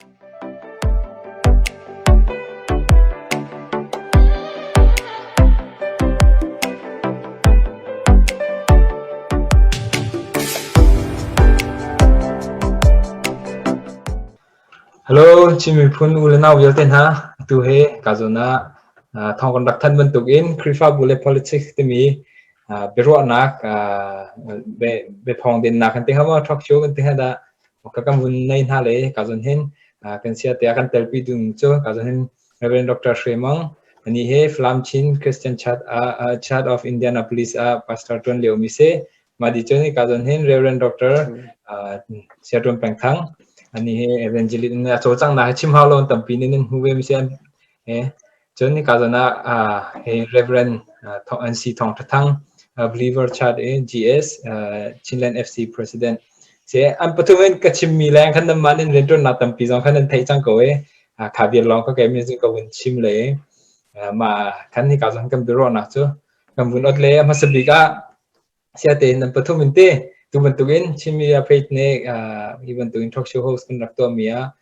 Hello, Chin miphun u le nau vialte hna. Atu he ka zawn ah thawng kan rak thanh bantukin Khrihfabu le politics timi biaruahnak biathawng dennak kan ti hnga maw talk show kan ti hnga dah ka kan vun nei hna le ka zawn hin kan sia te kan telpi dung cu ka zawn hin Reverend Dr. Hre Mang ani he Falam Chin Christian Church, Church of Indianapolis ah pastor tuan lio mi si mah di cun ka zawn hin Reverend Dr. Sia Tuan Peng Thang ani he evangelist a cawlcang na chim hau lo tampi nin nan hmu ve mi si Cun hika zawn ah hi Reverend NC Thawng Tha Thang, Believer Church i GS, Chinland FC President. Si an pathum in ka chimmi leng khan nanmah nan rianṭuannak tampi zong khan nan theih cang ko i kha vial lawng ka kei mi cu ka vun chim le i mah khan hika zawn kan biaruahnak cu kan vun ot le a hmasa bik ah Siatein nan pathum in ti tu bantukin Chin Media Page nih hi bantukin talk show host kan rak tuahmi ah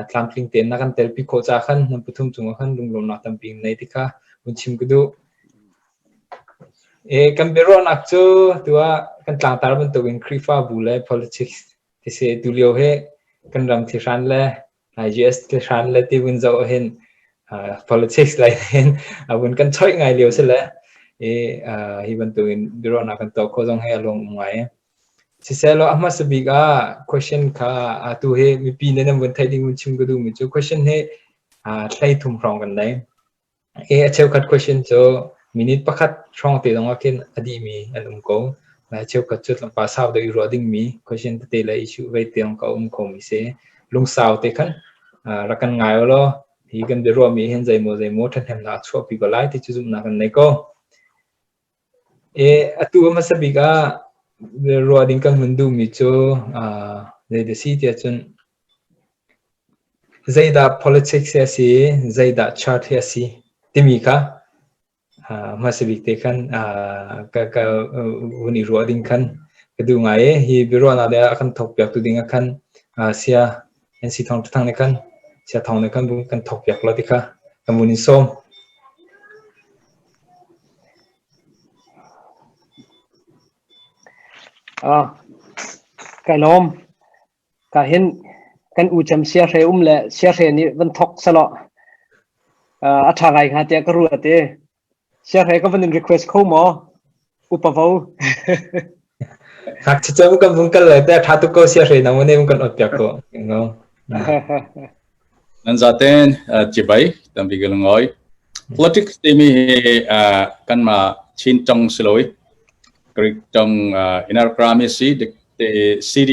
tlamtling tein na kan telpi khawh ca khan nan pathum cungah khan lunglawmnak tampi nei ti kha vun chim ka duh. E, kan biaruahnak cu tu ah kan tlangtar bantukin Khrihfabu le politics ti si tu lio hi kan ram thihran le US hran le ti vun zoh hin politics lei hin a vun kan choih ngai lio si le i hi bantukin biaruahnak kan tuah khawh zong hi a lung um ngai. Siselaw a hmasa bik ah question kha atu hi mipi nih nan vun theih ding vun chim ka duhmi cu question hi hlei thum hrawng kan nei. Hi a cheukhat question cu minute pakhat hrawng te zong ah khin a dihmi an um ko. A cheukhat cu tlangpar sau deuh i ruah dingmi question tete le issue vei tiang ka um khomi si. Lungsau te khan rak kan ngai ulaw hi kan biaruahmi hin zeimaw zeimaw ṭhahnemnak a chuahpi ko lai ti cu zumhnak kan nei ko. Atu a hmasa bik ah ruah ding kan hun duhmi cu zeidah si tiah cun Zeidah politics hi a si i zeidah church hi a si timi kha hmasa bik te khan ka vun i ruah ding khan ka duh ngai i hi biaruahnak le a kan thawkpiaktu ding ah khan sia NC Thawng Ṭha Thang nih khan Sia Thawng nih khan kan thawkpiak law ti kha kan vun in sawm. Kai lawm. Ka hin kan u cem siahre um le siahre nih van thok selaw a ṭha ngai hnga tiah ka ruat i siahre ka van in request kho maw? Upa vo. Ngakchia cem kan vung kal le te ṭha tuk ko siahre nang ne kan ot piak ko. Nan zaten cibai tampi ka lungoi. Politics timi hi kanmah Chin tong siloi Greek tong inarkrami si te CD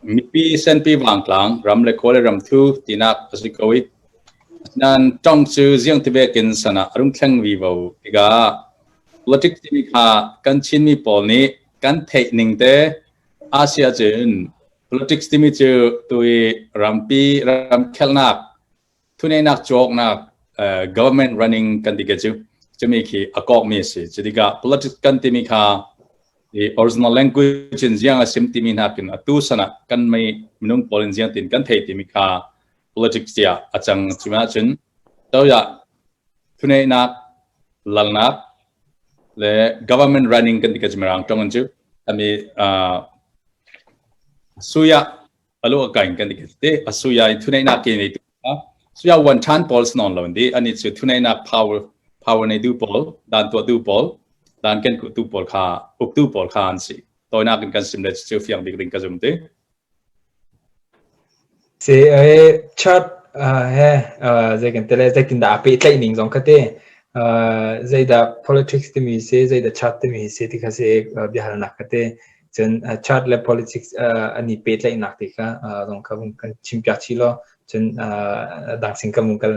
mipi senpi vangtlang ram le khua le ram thu tinak a si ko i asinain tong cu ziang ti vekin sana arung thleng vi vo tikah politics timi kha kan Chinmi pawl nih kan theih ning te Asia cun politics timi cu tui rampi ramkhelnak thuneinak cawknak government running kan ti ke cu cumi khi a kawkmi a si. Cutikah politics kan timi kha the original language in ziang a sim timi nakin atu sana kan mei minung pawl in ziang tin kan thei timi kha politics tiah a cang cuma cun toya thuneinak lalnak le government running kan ti ka mirang tong an cu ami suya alu kain kan ti te asuya in thuneinak ke nei tu suya wan than pawl snon lo di ani chu thuneinak power power nei du pawl dan to du pawl dan ken ku tu pawl kha uk tu pawl kha an si toinak in kan sim le chu fiang bik ding ka zum ti. Si chart he zei kan tele zeitindah aa pehtlaih ning zong kha te zeidah politics timi si zeidah chart timi si ti kha si biahalnak kha te cun chart le politics an i pehtlaihnak ti kha zong kha vung kan chimpiak chih law cun dang sin kan vung kal.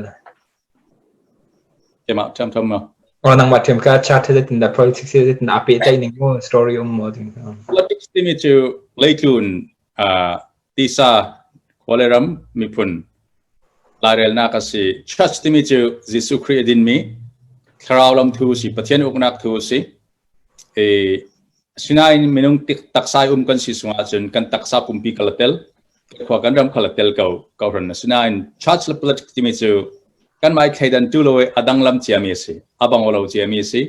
Keimah ṭhiam ṭhiam ma. Oh nangmah ṭhiam kha chart he zeitindah politics he zeitindah aa pehtlaih ning mu story um maw ti. Politics timi cu leitlun tisa khua le ram miphun lairelnak a si. Church timi cu Jesuh Khrih a dinmi thlarau lam thu si Pathian uknak thu si. Asinain minung taksa um kan si sungah cun kan taksa pumpi kal a tel. Khua kan ram khal tel ko ko ran. Asinain church le politics timi cu kan mai thleidan tu lo adang lam ciami a si, abang lo ciami a si,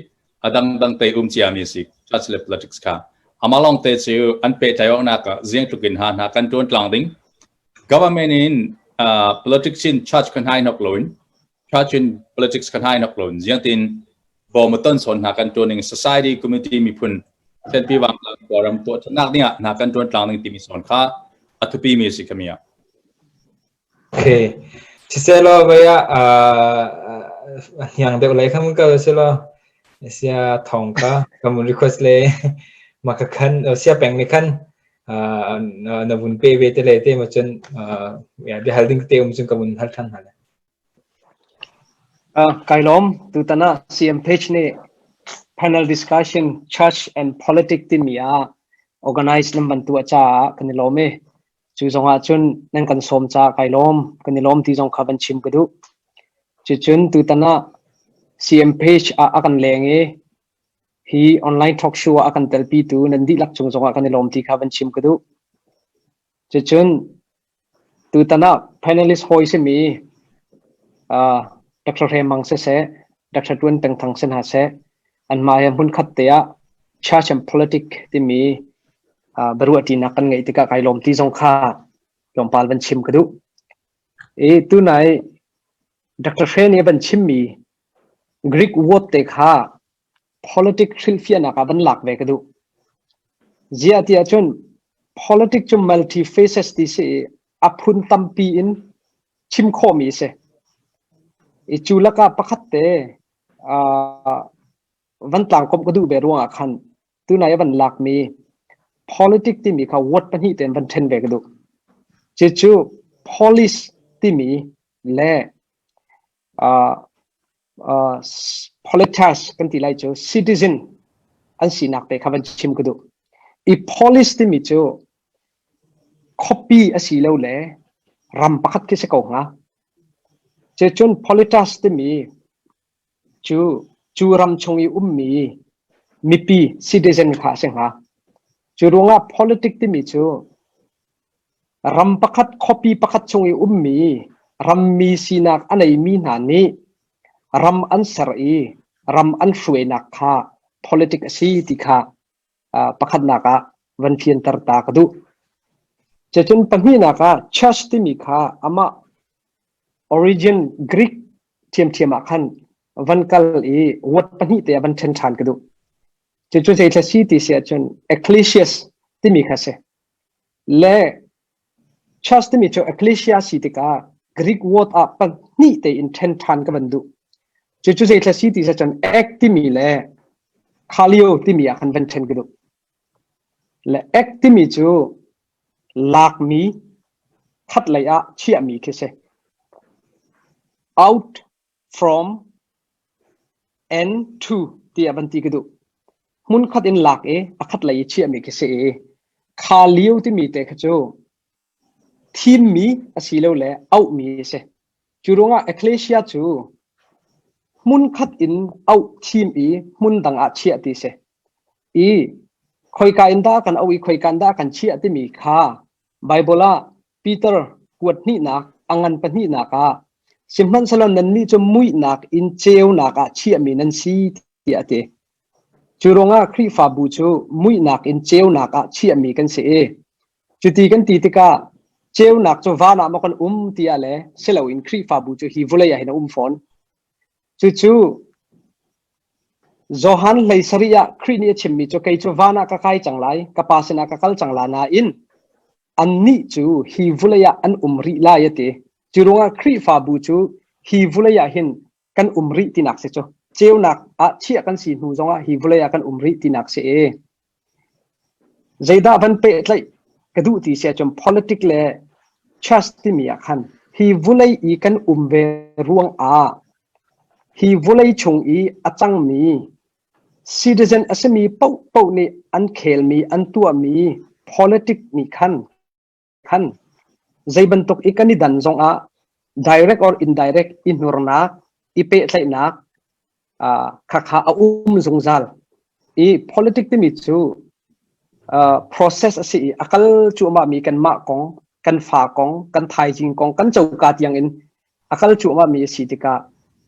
adang dang te um ciami a si. Church le politics kha amalong te cu an pe tlai nak ziang tlukin ha hna kan tuan tlang ding. Government in politics in church kan hai nok loin, church in politics kan hai nok loin, ziang tin bom ton son hna kan tuan ning, society, community, miphun thenpi wang ram to nak ding ah hna kan tuan tlang ding timi son kha athupi mi si khamia. Okay, siselo vaya hniang deuh lai kham ka selo sia thong ka kamun request le ma ka khan sia peng ni khan na vun pe ve te le te ma chun ya bia hal ding te um chun ka vun hal than hna le. Kai lawm. Tutan ah CMPH nih panel discussion Church and Politics timi ah organize nan van tuah caah kan i lawm i cu zong ah cun nan kan sawm caah kai lawm, kan i lawm ti zong kha van chim ka duh. Cucun tutan ah CMPH ah a kan leng i hi online talk show ah a kan telpitu nan dihlak cung zong ah kan i lawm ti kha van chim ka duh. Cucun Tutan ah panelist hawi simi Dr. Hre Mang siseh, Dr. Tuan Peng Thang si hna seh, anmah he hmunkhat te ah Church and Politics timi biaruahṭinak kan ngeih tikah kai lawm ti zong kha tlawmpal van chim ka duh. I tunai Dr. Hre nih a van chimmi Greek word te kha Politic hrilhfiahnak ah van lak ve ka duh. Ziah ti ahcun politic cu multi faces ti si i a phun tampi in chim khawhmi a si. I cu lakah pakhat te van tlangkomh ka duh ve ruangah khan tunai a van lakmi politic timi kha word pahnih tein van ṭhen ve ka duh. Cucu police timi le Politas kan ti lai cu citizen an sinak te kha van chim ka duh. I police timi cu khuapi a si lo le ram pakhat khi si ko hnga. Cun politas timi cu cu ram chung i ummi mipi citizen kha a si hnga. Cu ruangah politic timi cu Ram pakhat khuapi pakhat chung i ummi rammi sinak a neimi hna nih ram an ser i ram an hruainak kha politic a si ti kha pakhatnak ah van fianter ta ka duh. Cucun pahnihnak ah church timi kha amah origin Greek ṭhiamṭhiam ah khan van kal i word pahnih te ah van ṭhen ṭhan ka duh. Cucu zeithla si ti si ahcun ecclesias timi kha si. Le church timi cu ecclesia si tikah Greek word ah pahnih tein ṭhen ṭhan ka van duh. Cucu zeithla si ti cun ek timi le khalio timi ah khan van ṭhen ka duh. Le ek timi cu lakmi khat lei ah chiahmi khi si. Out from and to tiah van ti ka duh. Hmunkhat in lak i a khat lei i chiahmi khi si i kha lio timi te kha cu thimmi asilole auhmi a si. Cu ruangah ecclesia cu hmunkhat in auh thim i hmun dang ah chiah ti si. I khoika in dah kan auh i khoika in dah kan chiah timi kha Baibal ah Peter kuat hnihnak a ngan pahnihnak ah sihmanhsehlaw nannih cu muihnak in ceunak ah chiahmi nan si tiah a ti. Cu ruangah Khrihfabu cu muihnak in ceunak ah chiahmi kan si i cuti kan ti tikah ceunak cu van ah maw kan um tiah le si loin Khrihfabu cu hi vawlei ah hin a um fawn. Cucu Johan hlei sarih ah Khrih nih a chimmi cu kei cu van ah ka kai cang lai, ka Pa sinah ka kal cang la nain annih cu hi vawlei ah an um rih lai a ti. Cu ruangah Khrihfabu cu hi vawlei ah hin kan um rih tinak si cu. Ceunak ah chiah kan si hnu zongah hi vawlei ah kan um rih tinak si i Zeidah van pehtlaih ka duh ti si ahcun politic le church timi ah khan hi vulei i kan um ve ruangah hi vulei chung i a cangmi citizen a simi paohpaoh nih an khelmi an tuahmi politic nih khan khan zei bantuk i kan i dan zongah direct or indirect i hnurnak i pehtlaihnak khakha a um zungzal i politic timi cu process a si i a kal cuahmah mi kanmah kong. Kan fa kong, kan thaizing kong, kan coka tiang in a kal cuahmah mi a si tikah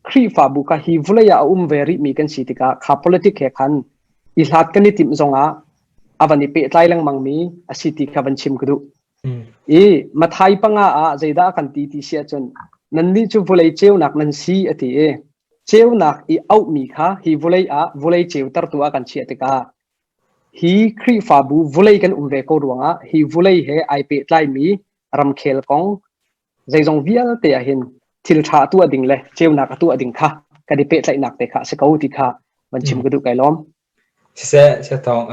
Khrihfabu kha hi vawlei ah a um ve rih mi kan si tikah kha politic he khan i hlat kan i timh zongah a van i pehtlai lengmang mi a si ti kha van chim ka duh. I Mathai panga ah zeidah kan ti ti si ahcun nannih cu vawlei ceunak nan si a ti i ceunak i auhmi kha hi vawlei ah vawlei ceutertu ah kan chiah tikah hi Khrihfabu vawlei kan um ve ko ruangah hi vawlei he ai pehtlaimi ramkhel kong zeizong vialte ah hin thil ṭha a tuah ding le ceunak a tuah ding kha kan i pehtlaihnak te kha a si ko ti kha van chim ka duh kai lawm. Siseh, Siatawng,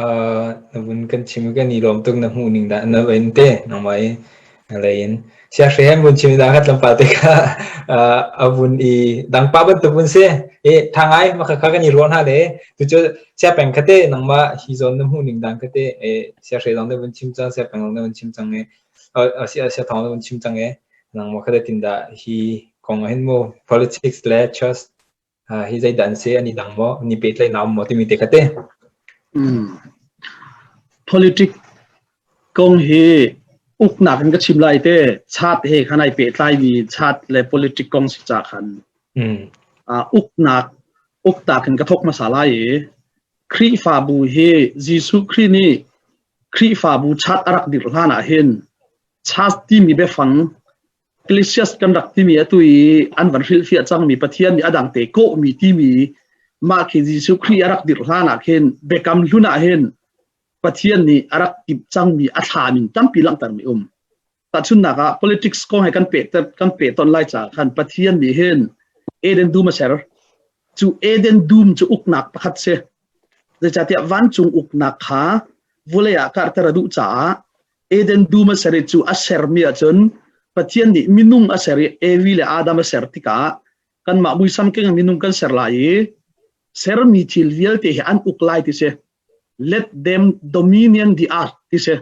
na vun kan chim kan i lawm tuk na hmuh ning dah na in te nangmah i lei in siahre han vun chim dah kha tlawmpal te kha a vun i dangpa bantuk vun si i tha ngai ma kha kan i ruah hna le tu cu siapeng kha te nangmah hi zawn na hmuh ning dan kha te siahre zong na vun chim cang siapeng zong na vun chim cang i siathawng na vun chim cang i nangmah kha te tin dah hi kong ah hin mu politics le church hi zeidah an si an i dang maw an i pehtlaihnak um maw timi te kha te. Politic kong hi uknak in ka chim lai te chat he khan ai pehtlai mi chat le politic kong si ca khan uknak uktak in ka thok hmasa lai i Khrihfabu hi Jesuh Khrih nih Khrihfabu chat a rak dirh hlan ah hin chat timi biafang Ecclesias kan rak timi atu i an van hrilhfiah cangmi Pathian nih a dang te kawhmi timi mah khi Jesuh Khrih a rak dirh hlan ah khin biakam hlun ah hin Pathian nih a rak timh cangmi a thlam in tampi langhtermi um. Tahchunhnak ah politics kong he kan peh kan peh ton lai caah khan Pathian nih hin Eden dum a ser. Cu Eden dum cu uknak pakhat si. Zeicahtiah vancung uknak kha vulei ah karhter a duh caah Eden dum a ser i cu a sermi ahcun Pathian nih minung a ser i Evi le Adam a ser tikah kanmah muisam keng minung kan ser lai i sermi thil vialte hi an uk lai ti si. Let them dominion the earth ti si.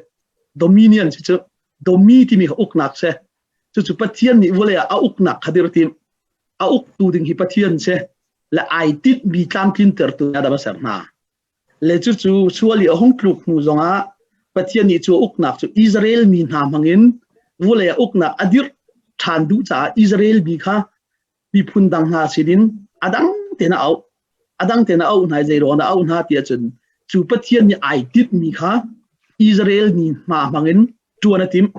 Dominion si cu domi timi kha uknak si. Cucu Pathian nih vawlei ah a uknak kha dir tim. A uktu ding hi Pathian si. Le ai tinhmi tlamtlintertu Adam a ser hna. Le cucu sual i a hung tluk hnu zongah Pathian nih cu uknak cu Israel mi hna hmangin vulei ah uknak a dirh ṭhan duh caah Israel mi kha miphun dang hna sinin a dang tein a auh. A dang tein a auh hna i zeiruang dah a auh hna ti ahcun cu Pathian nih ai tinhmi kha Israel mi hna hmangin ṭuan a timh.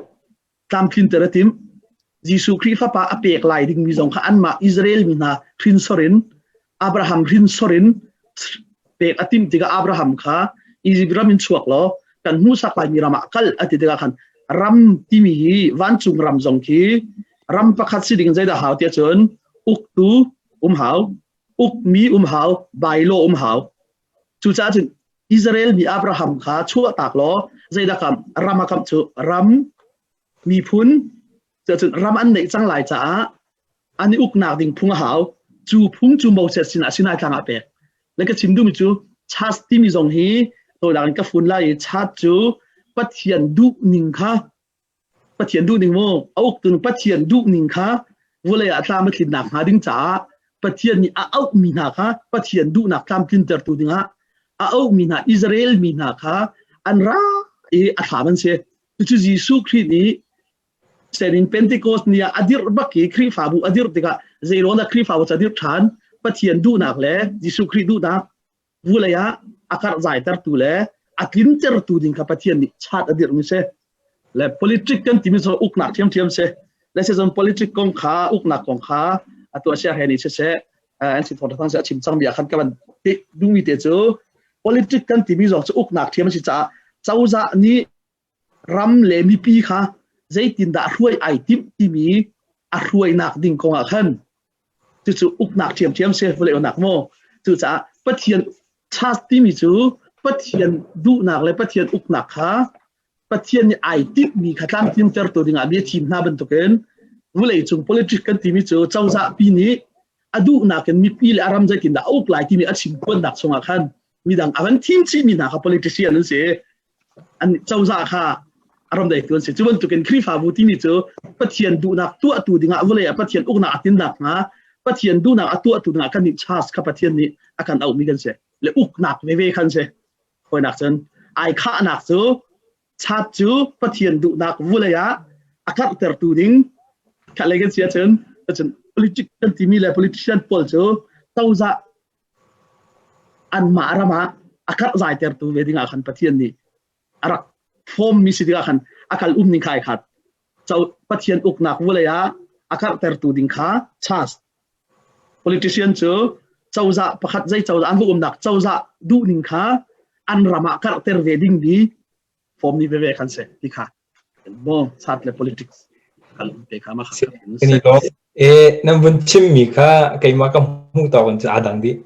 Tlamtlinter a timh. Jesuh Khrih Fapa a pek lai dingmi zong kha anmah Israel mi hna hrinsor in Abraham hrinsor in pek a timh tikah Abraham kha Egypt ram in chuak law kan hmuhsak laimi ram ah kal a ti tikah khan ram timi hi vancung ram zong khi ram pakhat si ding zeidah hau tiah cun uktu um hau ukmi um hau bailo um hau cucaah cun Israel mi Abraham kha chuahtak law zeidah kam ram a kamh cu ram miphun cun ram an neih cang lai caah an i uknak ding phung a hau cu phung cu Moses sinah Sinai tlang ah pek le ka chim duhmi cu chas timi zong hi toidang in ka fun lai i chat cu Pathian duh ning kha Pathian duh ning mu a uktu Pathian duh ning kha vulei ah tlam a tlinnak hnga ding caah Pathian nih a auhmi hna kha Pathian duhnak tlamtlintertu dingah a auhmi hna Israel mi hna kha an ra i a thlam an si. Cucu Jesuh Khrih nih senin Pentecost ni ah a dirh bak i Khrihfabu a dirh tikah zeiruang dah Khrihfabu cu a dirh ṭhan Pathian duhnak le Jesuh Khrih duhnak vulei ah a karhzaitertu le a tlintertu ding kha Pathian nih chat a dirhmi si. Le politic kan timi cu uknak ṭhiamṭhiam si. Le sezon politic kong kha uknak kong kha atu a sia he ni siseh an si thawng thang a chim cang mi ah khan ka van duhmi te cu politic kan timi zong cu uknak ṭhiam a si caah cozah nih ram le mipi kha zeitindah hruai ai timh timi a hruainak ding kong ah khan cucu uknak ṭhiamṭhiam si vawlei uknak maw cucaah Pathian church timi cu Pathian duhnak le Pathian uknak kha Pathian nih ai timhmi kha tlamtlintertu dingah mi a thim hna bantukin vawleicung politics kan timi cu cozah pi nih a duhnak in mipi le a ram zeitindah a uk lai timi a chim phuannak chungah khan midang a van thim chihmi hna kha politician an si an cozah kha a ram deitu an si cu bantukin Khrihfabu timi cu Pathian duhnak tuahtu dingah vawlei ah Pathian uknak a tinnak hnga Pathian duhnak a tuahtu dingah kan nih church kha Pathian nih a kan auhmi kan si le uknak veve khan si hawinak cun ai khahnak cu chat cu Pathian duhnak vulei ah A karhtertu ding kha lei kan si ahcun cun politic kan timi le politician pawl cu cozah anmah ram ah a karh zaitertu ve ding ah khan Pathian nih a rak form mi si tikah khan a kal um ning kha ai khat. Pathian uknak vulei ah a karhtertu ding kha church politician cu cozah pakhat zei cozah an umnak cozah duh ning kha an ram ah karhter ve ding mi form ni veve khan se ti kha mo chat le politics kal te kha ma kha. E nan vun chim mi kha keimah ka hmuh tawk in aa dang dih.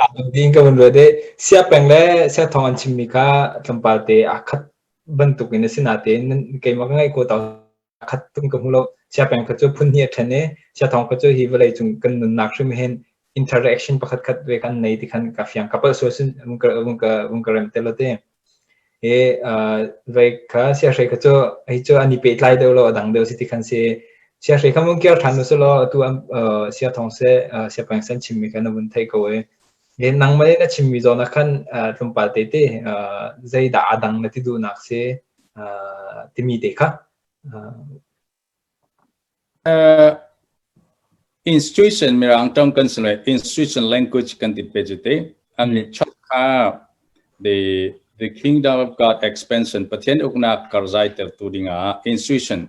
Aa dang dih in ka vun ruat i sia peng le sia thawng an chim mi kha tlawmpal te aa khat bantuk in a si natein keimah ka ngaih ko tawk khat tung ka hmu lo. Sia peng kha cu phun hnih a ṭhen i sia thawng kha cu hi vawlei cung kan nunnak hrim hin interaction pakhat khat ve kan nei ti khan ka fiang ka palh sual sin vung ka vung ka vung ka rem te lo te. Hi vei kha siahre kha cu hi cu an i pehtlai deuh lo a dang deuh si ti khan si. Siahre kha vung kir ṭhan usih law atu an siathawng seh siapeng seh an chimmi kha na vun theih ko i nangmah nih na chimmi zawn ah khan tlawmpal te te zeidah aa dang na ti duhnak si timi te kha. Institution Mirang tong kan si institution language kan ti pe cu te an nih chok kha the the kingdom of God expansion Pathian uknak karzai ter tu dingah institution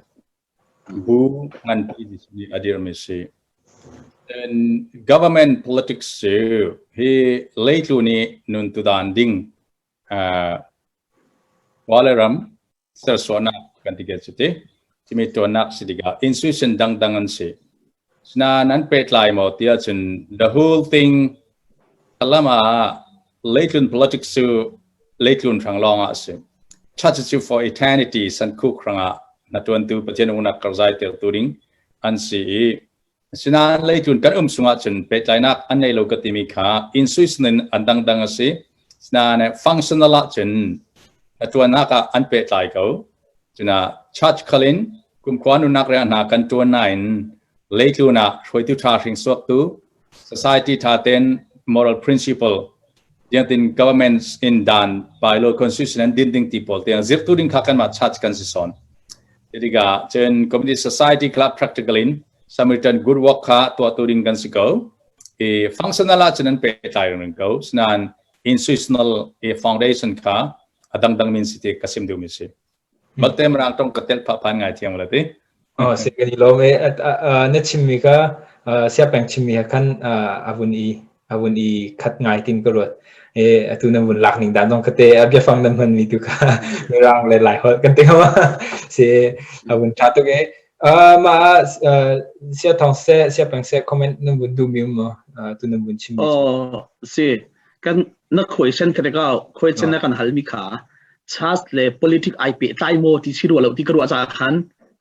bu nganpi ni a dirmi si. Then government politics cu hi leitlu nih nun tu dan ding Khua le ram sersuahnak kan ti cu ti. Cimi ṭuannak si tikah institution dangdang an si. Sinain an pehtlai maw ti ahcun the whole thing lam ah leitlun politics cu leitlun hrang lawng ah a si. Church cu for eternity sankhuk hrangah na ṭuantu Pathian uknak karzai tertu ding an si i Asinain leitlun kan um chungah cun pehtlainak an ngei lo ka timi kha institution in an dangdang a si. Asinain functional ah cun a ṭuannak ah an pehtlai ko. Cuna church khal in kumkhua nunnak rian hna kan ṭuan nain leitlun ah hruaitu ṭha hringsuaktu society ṭha tein moral principle tiangtin government in dan bylaw constitution an din ding ti pawl tiang zirtu ding kha kanmah church kan si sawn. Tikah cun community society club practical in Samaritan good work kha tuahtu ding kan si ko. I functional ah cun an pehtlai ring ko. Sinain institutional i foundation kha a dangdang min si ti ka sim duhmi si. Malte mirang tong ka tel phah phan ngai thiam la ti. Oh, si kan i lawm e. Na chimmi kha siapeng chimmi ha khan a vun i a vun i khat ngai tin ka ruat. E atu nan vun lak ning dan zong kate a biafang nan hman mi tu kha mirang le lai holh kan ti ma si a vun tha tuk e. Ma sia thong se sia peng se comment nan vun du mi um ma tu nan vun chim mi. Oh si kan na question ka ka question na kan hal mi kha church le politic ai pe tlai mo ti si ru lo ti ka ruah cha khan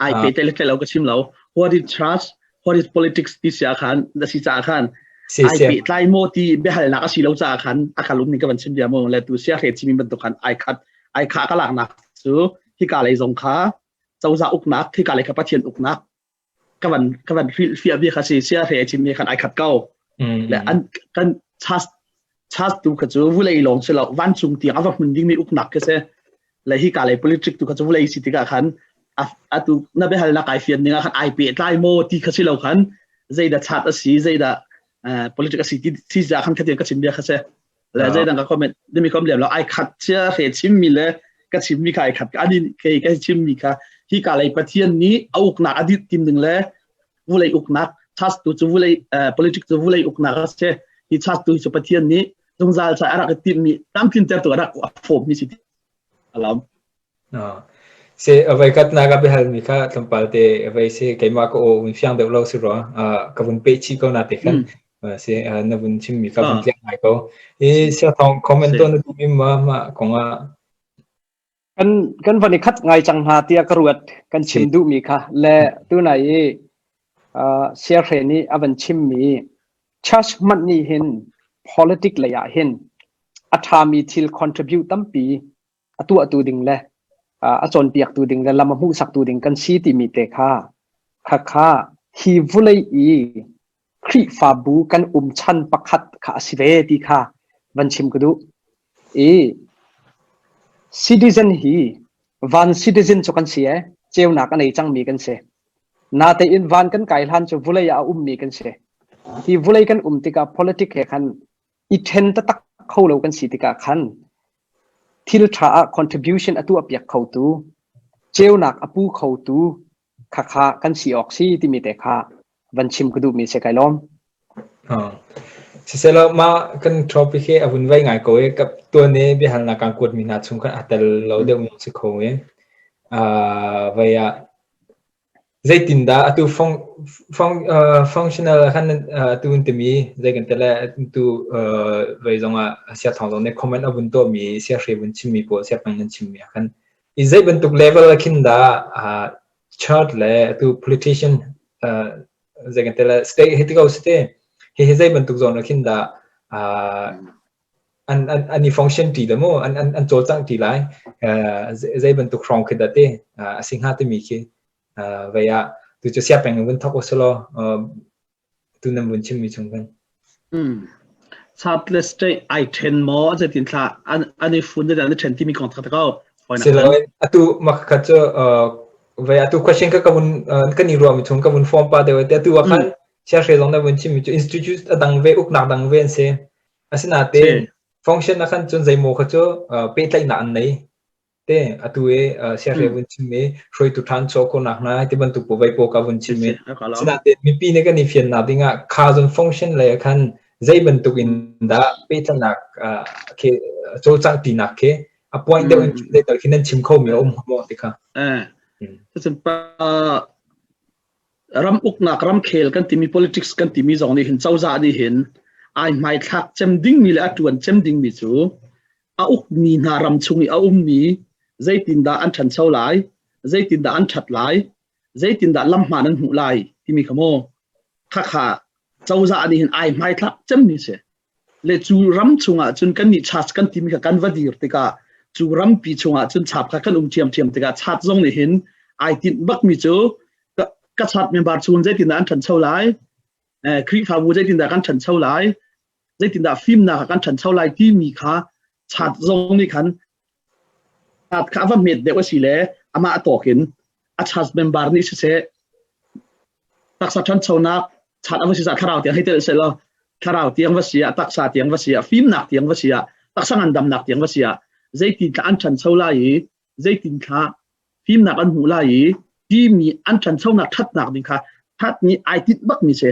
ai pe tlai le lo ka chim lo what is church what is politics ti sia khan na si cha khan ai pe tlai mo ti biahalnak a si lo cha khan a kalum ni ka van chim bia mo le tu sia hre chimi bantuk khan ai khat ai kha ka lak nak cu hika lei zong kha cozah uknak hika lei kha Pathian uknak ka van ka van hrilh fiah bia kha si sia hre chim mi khan ai khat ko le an kan chas chas tu kha cu vulei lawng si lo vancung tiang a va hmun ding mi uknak khi si le hi ka lei politic tu kha cu vulei si tikah khan atu na biahalnak ai fian ning ah khan ai pehtlai maw ti kha si lo khan zeidah chat a si zeidah politic a si ti si za khan khatiang ka chim bia kha si le zeidang ka comment dimi kom lem lo ai khat chia hre chim mi le ka chim mi kha ai khat ani ke ka chim mi kha hi ka lei Pathian nih a uknak a dit tim ding le vulei uknak chas tu cu vulei politic cu vulei uknak a si hi chas tu cu Pathian nih zungzal ca a rak i timh mi tlamtlin ter tu a rak a fawm mi si alam. Si avei kat na ka biahal mi kha tlawmpal te avei si keimah ka aw un fiang deuh lo si rua ka vun peh chih ko na te khan si na vun chim mi kha vun tliang ngai ko i sia thong comment to na duh mi ma ma kong ah. Kan kan van i khat ngai cang hna tiah ka ruat. Kan chim duhmi kha le tunai i siahre nih a van chimmi church hmanh nih hin politic lei ah hin a ṭhami thil contribute tampi a tuahtu ding le a cawnpiaktu ding le lam a hmuhsaktu ding kan si timi te kha khakha hi vulei i Khrihfabu kan um chan pakhat kha a si ve ti kha van chim ka duh. I citizen hi van citizen cu kan si ee. Ceunak a nei cangmi kan si. Natein van kan kai hlan cu vulei ah a ummi kan si. Hi vulei kan um tikah politic he khan i ṭhen taktak kho lo kan si tikah khan thil ṭha ah contribution a tuah piak khotu, ceunak a pu khotu khakha kan si awk si timi te kha van chim ka duhmi si kai lawm. Siselaw mah kan topic hi a vun vai ngai ko i ka tuan i biahalnak kan kuat mi hna chung khan a tel lo deuh mi si kho i vai ah zeitindah atu functional khan atu in timi zei kan tele tu vai zong ah sia thong zong nih comment a vun tuah mi sia hre vun chim mi pawl sia pang nan chim mi ah khan i zei bantuk level ah khin dah church le atu politician zei kan tele state hi ti ko si te hi hi zei bantuk zawn ah khin dah an an an i function ti da mu an an an cawlcangh ti lai zei bantuk hrawng khi dah te a si hnga timi khi vei ah tu cu sia peng vun thok usulaw tu nan vun chimmi chung kan. Chart le state ai then maw zeitin thla an i fun an i then timi kong tak ko. Siloin atu makha cu vei atu question ka ka vun kan i ruahmi chung ka vun form pa deuh te atu ah khan chia hre zong na vun chimmi cu institute a dang ve uknak dang ve an si. Asinain function ah khan cun zeimaw kha cu pehtlaihnak an nei. Te atu i siahre vun chim i hruaitu ṭhan chuah khawhnak hna ti bantuk pawl vei pawl ka vun chim i sinain mipi nih kan i fiannak ding ah kha zon function lei ah khan zei bantuk in dah pehtlaihnak khi cawlcangh tinak khi a point deuh in zeital khi nan chim kho mi a um maw ti kha. Cucun pa ram uknak ramkhel kan timi politics kan timi zong nih hin cozah nih hin ai hmaithlak cem dingmi le a ṭuan cem dingmi cu a ukmi hna ram chung i a ummi zeitindah an ṭhancho lai, zeitindah an ṭhat lai, zeitindah lam hmaan an hmuh lai timi kha maw khakha cozah nih hin ai hmaithlak cemmi si. Le cu ram chungah cun kannih church kan timi kha kan va dir tikah cu rampi chungah cun chap kha kan um ṭhiamṭhiam tikah chat zong nih hin ai tinh bakmi cu ka chat member chung zeitindah an ṭhancho lai, Khrihfabu zeitindah kan ṭhancho lai, zeitindah fimnak ah kan ṭhancho lai timi kha chat zong nih khan chat kha a va hmet deuh a si le amah tawk in a church member nih siseh taksa ṭhanchonak chat a va si thlarau tiang hei tel seh law thlarau tiang va si ah taksa tiang va si ah fimnak tiang va si ah taksa ngandamnak tiang va si ah zeitin thla an ṭhancho lai i zeitin thla fimnak an hmuh lai i timi an ṭhanchonak ṭhatnak ding kha that nih ai tinh bakmi si.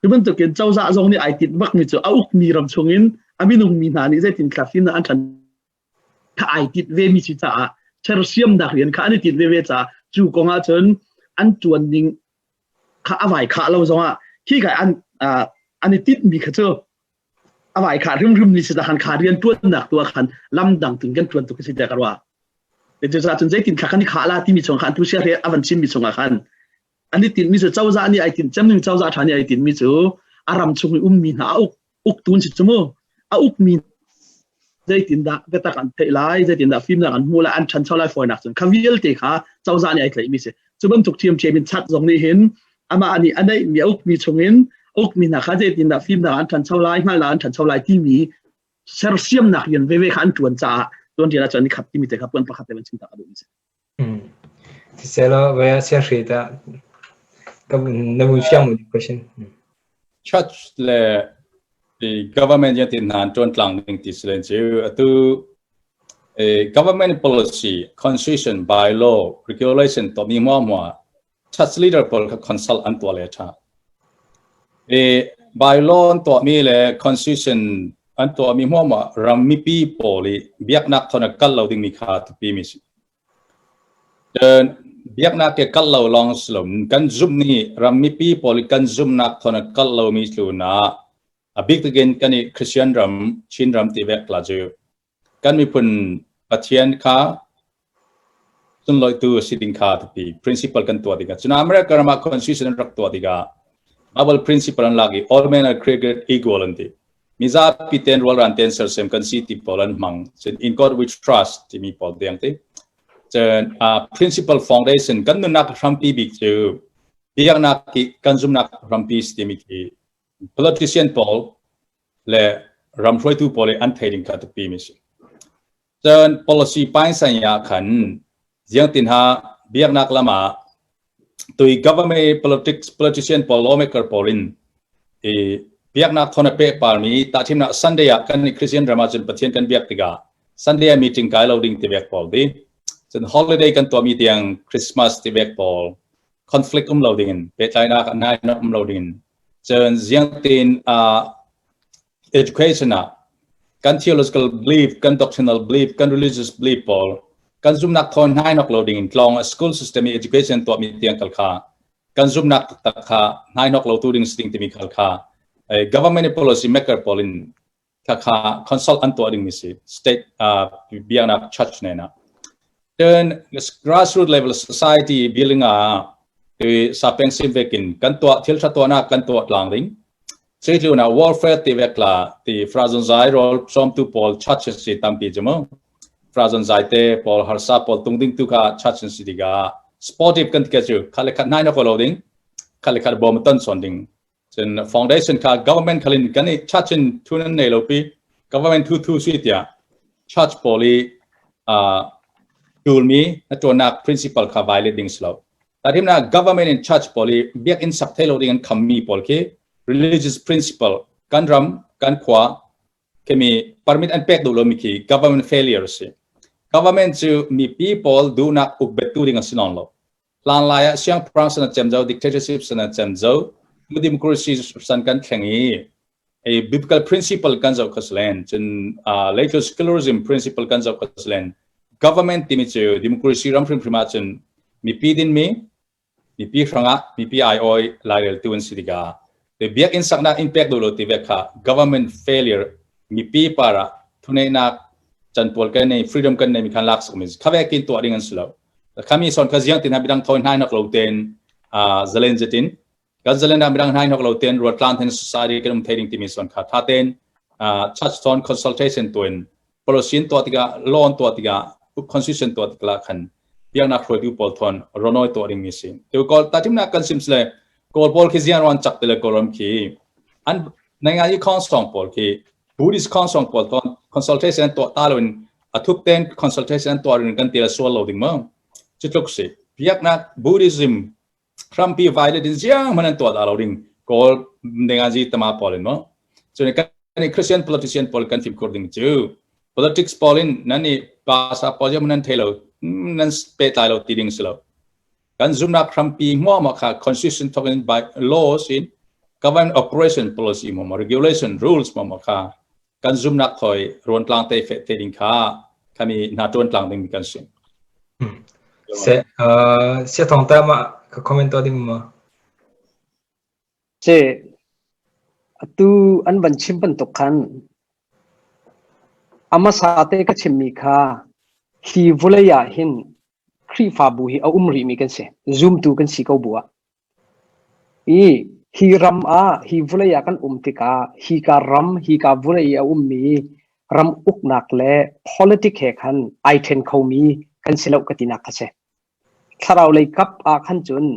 Cu bantukin cozah zong nih ai tinh bakmi cu a ukmi ram chungin a minung mi hna nih zeitin thla fimnak an ṭhan kha ai tinh vemi si caah sersiamnak rian kha an i tinh veve caah cu kong ah cun an ṭuan ning kha a vai khah lo zongah khi kai an an i tinhmi kha cu a vai khah hrimhrim ni si khan kha rian ṭuannak tu ah khan lam dang tun kan ṭuan tuk si te ka ruah. Cucaah cun zeitin thla kan i khah la timi chung khan tu sia a van chimmi chungah khan an i tinhmi cu cozah nih ai tinh cemning cozah ṭha nih ai tinhmi cu a ram chung i ummi hna a uk uktu an si cu mu a ukmi zeitindah biatak an theih lai zeitindah fimnak an hmuh lai an ṭhancho lai fawinak cun kha vialte kha cozah nih ai tlaihmi si cu bantuk ṭhiamṭhiam in chat zong nih hin amah nih a neihmi a ukmi chungin ukmi hna kha zeitindah fimnak an ṭhancho lai hngalhnak an ṭhancho lai timi sersiamnak rian veve kha an ṭuan caah tuan rian ah cun an i khat timi te kha puan pakhat te van chim tak a duhmi si. Siselaw vai ah siahri tah na vun fiang maw question? Church le government yan tin hna ṭuan tlang ding ti si len cu atu government policy, constitution, bylaw, regulation to mi mua mua church leader pawl kha consult an tuah le ṭha. Bylaw an tuahmi le constitution an tuahmi hmuahhmuah ram mipi pawl i biaknak thon a kal lo dingmi kha tupi mi si. Cun biaknak ke kal lo lawng si lo kan zumh ni ram mipi pawl i kan zumhnak thon a kal lomi tlun ah a bik takin kan i Christian ram Chin ram ti vek la cu kan miphun Pathian kha sunlawitu si ding kha ti principle kan tuah tikah cun America ram ah constitution an rak tuah tikah Bible principle an lak i all men are created equal an ti mizapi ten rualran ten sersem kan si ti pawl an hmang cun in God we trust timi pawl deng ti cun principle foundation kan nunnak hrampi bik cu biaknak ki kan zumnak hrampi timi khi politician pawl le ram hruaitu pawl i an thei ding kha tupi mi si. Cun policy painsan ah khan ziangtin ha Biaknak lam ah tui government politics politician pawl lawmaker pawl in i biaknak thon a pek parmi tahthimnak Sunday ah kan Christian ram ahcun Pathian kan biak tikah Sunday ah meeting kai lo ding ti vek pawl di. Cun holiday kan tuahmi tiang Christmas ti vek pawl conflict um lo ding in pehtlainak nai um lo ding in cun ziang tein education ah kan theological belief, kan doctrinal belief, kan religious belief pawl kan zumnak thawn hnai nok lo ding in tlong school system i education tuahmi tiang kal kha kan zumnak taktak kha hnai nok lo tu ding ding timi khal kha government policy maker pawl in kha kha consult an tuah ding mi si state biaknak church ne na. Cun grassroots level society building ah sapeng sim vekin kan tuah thil tha tuahnak kan tuah tlang ding. Zeitlun ah warfare ti vek la ti frazon zai rol sawmtu pawl church si tampi cu mu. Frazon zai te pawl harsa pawl tung ding tu kha church si tikah sportive kan ti cu khat le khat nai na ko lo ding khat le khat bom ton son ding. Cun foundation kha government khalin kan i church in thu nan nei lo pi government thu thu si tiah church pawl i tulmi na tuannak principle kha violate ding si lo. Tahrimnak government in church pawl i biakinn sak thei lo ding an khammi pawl khi religious principle kan ram kan khua khimi permit an pek duh lomi khi government failure si. Government cu mipi pawl duhnak ukbettu ding a si nawn lo. Hlan lai ah siangpahrang san a cem zo, dictatorship san a cem zo, democracy san kan thleng i a biblical principle kan zoh khaslen cun later secularism principle kan zoh khaslen government timi cu democracy ram hrimhrim ah cun mipi dinmi mipi hrangah mipi aioi laireltu an si tikah te biakinn saknak in pek duh lo ti ve kha government failure mipi para thuneinak chan pawl kan nei freedom kan nei mi khan lak sak mi kha ve kin tuah ding an si lo khami son kha ziang tin ha bidang thoi hnai nak lo ten zalen zetin kan zalen ah midang hnai nok lo ten ruatlan ten society kan um thei ding timi son kha tha ten church ton consultation tuin policy in tuah tikah law in tuah tikah constitution tuah tikah khan biaknak hruaitu pawl thon ronoi tuah ding mi si tu kol tatim na kan sim sle kawl pawl khi zian ron chak tele kawlram khi an nanga i khong song pawl khi Buddhist khong song pawl thon consultation tuah ta loin athup ten consultation tuah rin kan tila sual lo ding mo chutluk si biaknak Buddhism hrampi violet in ziang hmanh an tuah dah lo ding Kawl nengazi tama pawl in mo cun kan Christian politician pawl kan fimkhur ding cu politics pawl in nan i pasa pawl jam nan thei lo nan pe tlai lo ti ding si lo kan zumnak hrampi hmuah ma kha constitution thok in by laws in government operation policy mo regulation rules mo ma kha kan zumnak thoi ruan tlang te fe te ding kha khami na tuan tlang ding kan si. Se se thong ta ma ka comment to ding ma. Se atu an van chim bantuk khan amasa te ka chimmi kha hi vulei ah hin Khrihfabu hi a um rihmi kan si. Zumtu kan si ko bu ah. I hi ram ah hi vawlei ah kan um tikah hika ram hika vawlei i a ummi ram uknak le politic he khan ai ṭhen khomi kan si lo ka tinak kha si. Thlarau lei kap ah khan cun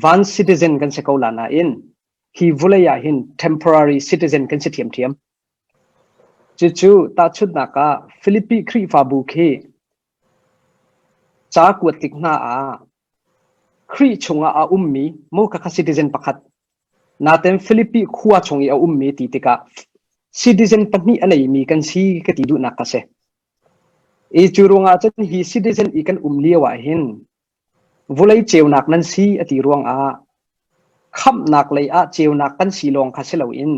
van citizen kan si ko la nain hi vawlei ah hin temporary citizen kan si ṭhiamṭhiam. Cucu tahchunhnak ah Filipi Khrihfabu khi ca kuat tik hna ah Khrih chungah a ummi maw khakha citizen pakhat naten Filipi khua chung i a ummi ti tikah citizen pahnih a neimi kan si ka ti duhnak ka si. I cu ruangah cun hi citizen i kan um lio ah hin vulei ceunak nan si a ti ruangah khamhnak lei ah ceunak kan si lawng kha si loin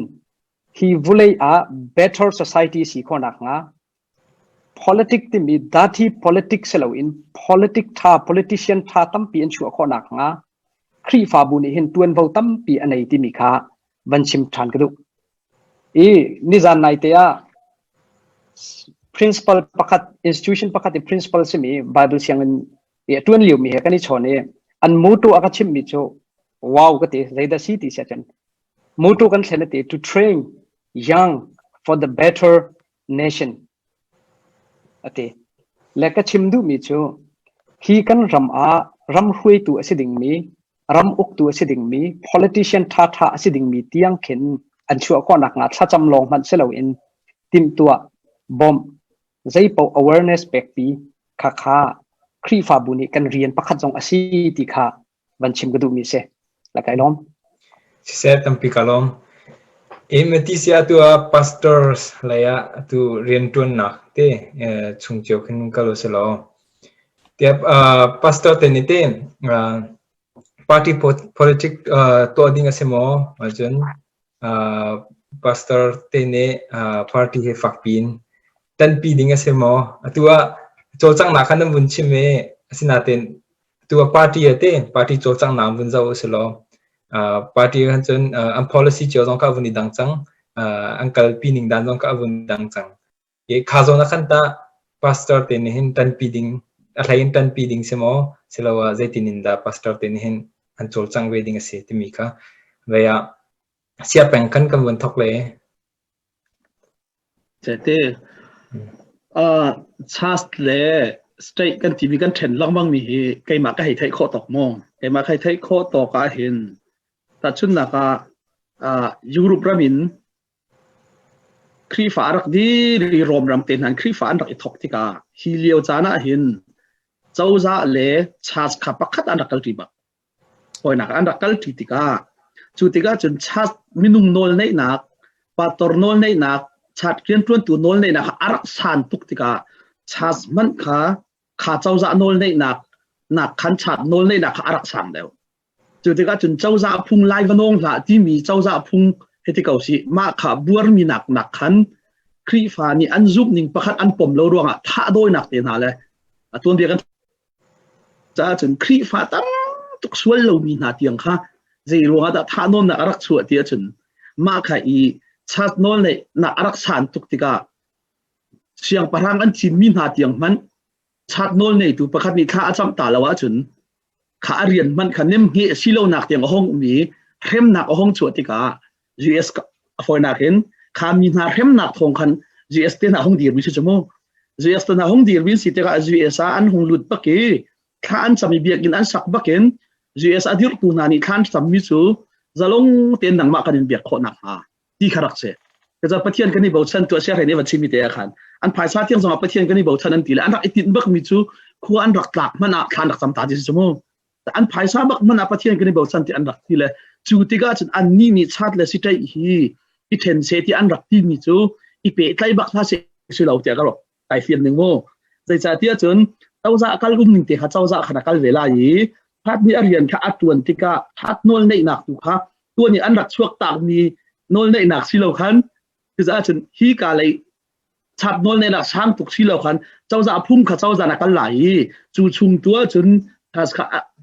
hi vulei ah better society si khawhnak hnga Politic timi dirty politics si loin politic ṭha politician ṭha tampi an chuah khawh nakhnga Khrihfabu nih hin ṭuanvo tampi a nei timi kha van chim ṭhan ka duh. I nizan naite ah principal pakhat institution pakhat i principal simi Bible sianginn i a ṭuan liomi he kan i chawn i an motto a ka chimhmi cu wow ka ti zeidah si ti siah cun motto kan thlen a ti to train young for the better nation a ti. Le ka chim duhmi cu hi kan ram ah ram hruaitu a si dingmi, ram uktu a si dingmi, politician ṭhaṭha a si dingmi tiang khin an chuah khawh nakhnga thlacam lawng hmanh si loin timhtuah, bawmh, zeipaoh awareness pekpi khakha. Khrihfabu nih kan rian pakhat zong a si ti kha van chim ka duhmi si. La kai lawm. Siseh tampi ka lawm. Mati sia tu ah pastors lei ah tu riantuannak te chung cio khin kal usih law. Tiap pastor te nih te party politic tuah ding a si maw? Cun pastor te nih party he fakpi in tanpi ding a si maw? Atu ah cawlcanghnak kha nan vun chim i asinain atu ah party ah te party cawlcanghnak vun zoh usih law party khan cun an policy cio zong kha a vun i dang cang. An kalpi ning dan zong kha a vun dang cang. Kha zawn ah khan tah pastor te nih hin ṭanpi ding a hlei in ṭanpi ding si maw siloah zeitin in dah pastor te nih hin an cawlcangh ve ding a si timi kha vei ah siapeng khan kan vun thawk le. Cete church le state kan timi kan ṭhen lengmang mi hi keimah ka hei theih khawh tawk maw? Keimah ka hei theih khawh tawk ah hin tahchunhnak ah Europe ram in Khrihfa a rak dir i Rom ram te hna in Khrihfa an rak i thawk tikah hi lio caan ah hin cozah le church kha pakhat an rak kalṭi bak. Hawinak an rak kalṭi tikah cu tikah cun church minung nawl neihnak, pastor nawl neihnak, church rianṭuantu nawl neihnak kha a rak san tuk tikah church hmanh kha kha cozah nawl neihnak nak khan church nawl neihnak kha a rak sang deuh. Cu tikah cun cozah phung lai va nawng hlah timi cozah phung hei ti ko sih mah kha buarmi nak nak khan Khrihfa nih an zumh ning pakhat an pom lo ruangah thahdawinak te hna le a tuanbia kan caah cun Khrihfa tam tuk sual lomi hna tiang kha zei ruangah dah thahnawnnak a rak chuah ti ahcun mah kha i chat nawl neihnak a rak san tuk tikah siangpahrang an thimmi hna tiang hmanh chat nawl neitu pakhat nih thla a camh ta lo ahcun kha a rian hmanh kha nemhngeh a si lonak tiang a hung um i hremnak a hung chuah tikah US a fawinak in kha mi hna hremnak thawng khan US te hna hung dirmi si cu mu. US te hna hung dirmi si tikah US ah an hung lut bak i thla an cam i biakinn an sak bakin US a dirhtu hna nih thla an cammi cu zalong tein nangmah kan in biak khawh nakhnga ti kha rak si. Kaza Pathian kan i bochan tu sia hrei van chimi te ah khan an phaisa tiang zongah Pathian kan i bochan an ti le an rak i tinh bak mi cu khua an rak tlak hmanh ah thlan rak cam ta ti si mu. An phaisa bak hmanh ah Pathian kan i bochan ti an rak ti le cu tikah cun an ni nih chat le sitai hi i then se ti an rak ti mi cu i pe tlai bak hla se si lo tiah ka ro kai fian ning mu. Zeicahtiah cun cozah kal um ning te kha cozah khan a kal ve lai i that nih a rian kha a tuan tikah that nawl neihnak tu kha tuan i an rak chuak takmi nawlneihnak si lo khan cucaah cun hi ka lei chap nawlneihnak sang tuk si lo khan cozah phung kha cozah na kal lai i cu chung tu ahcun kha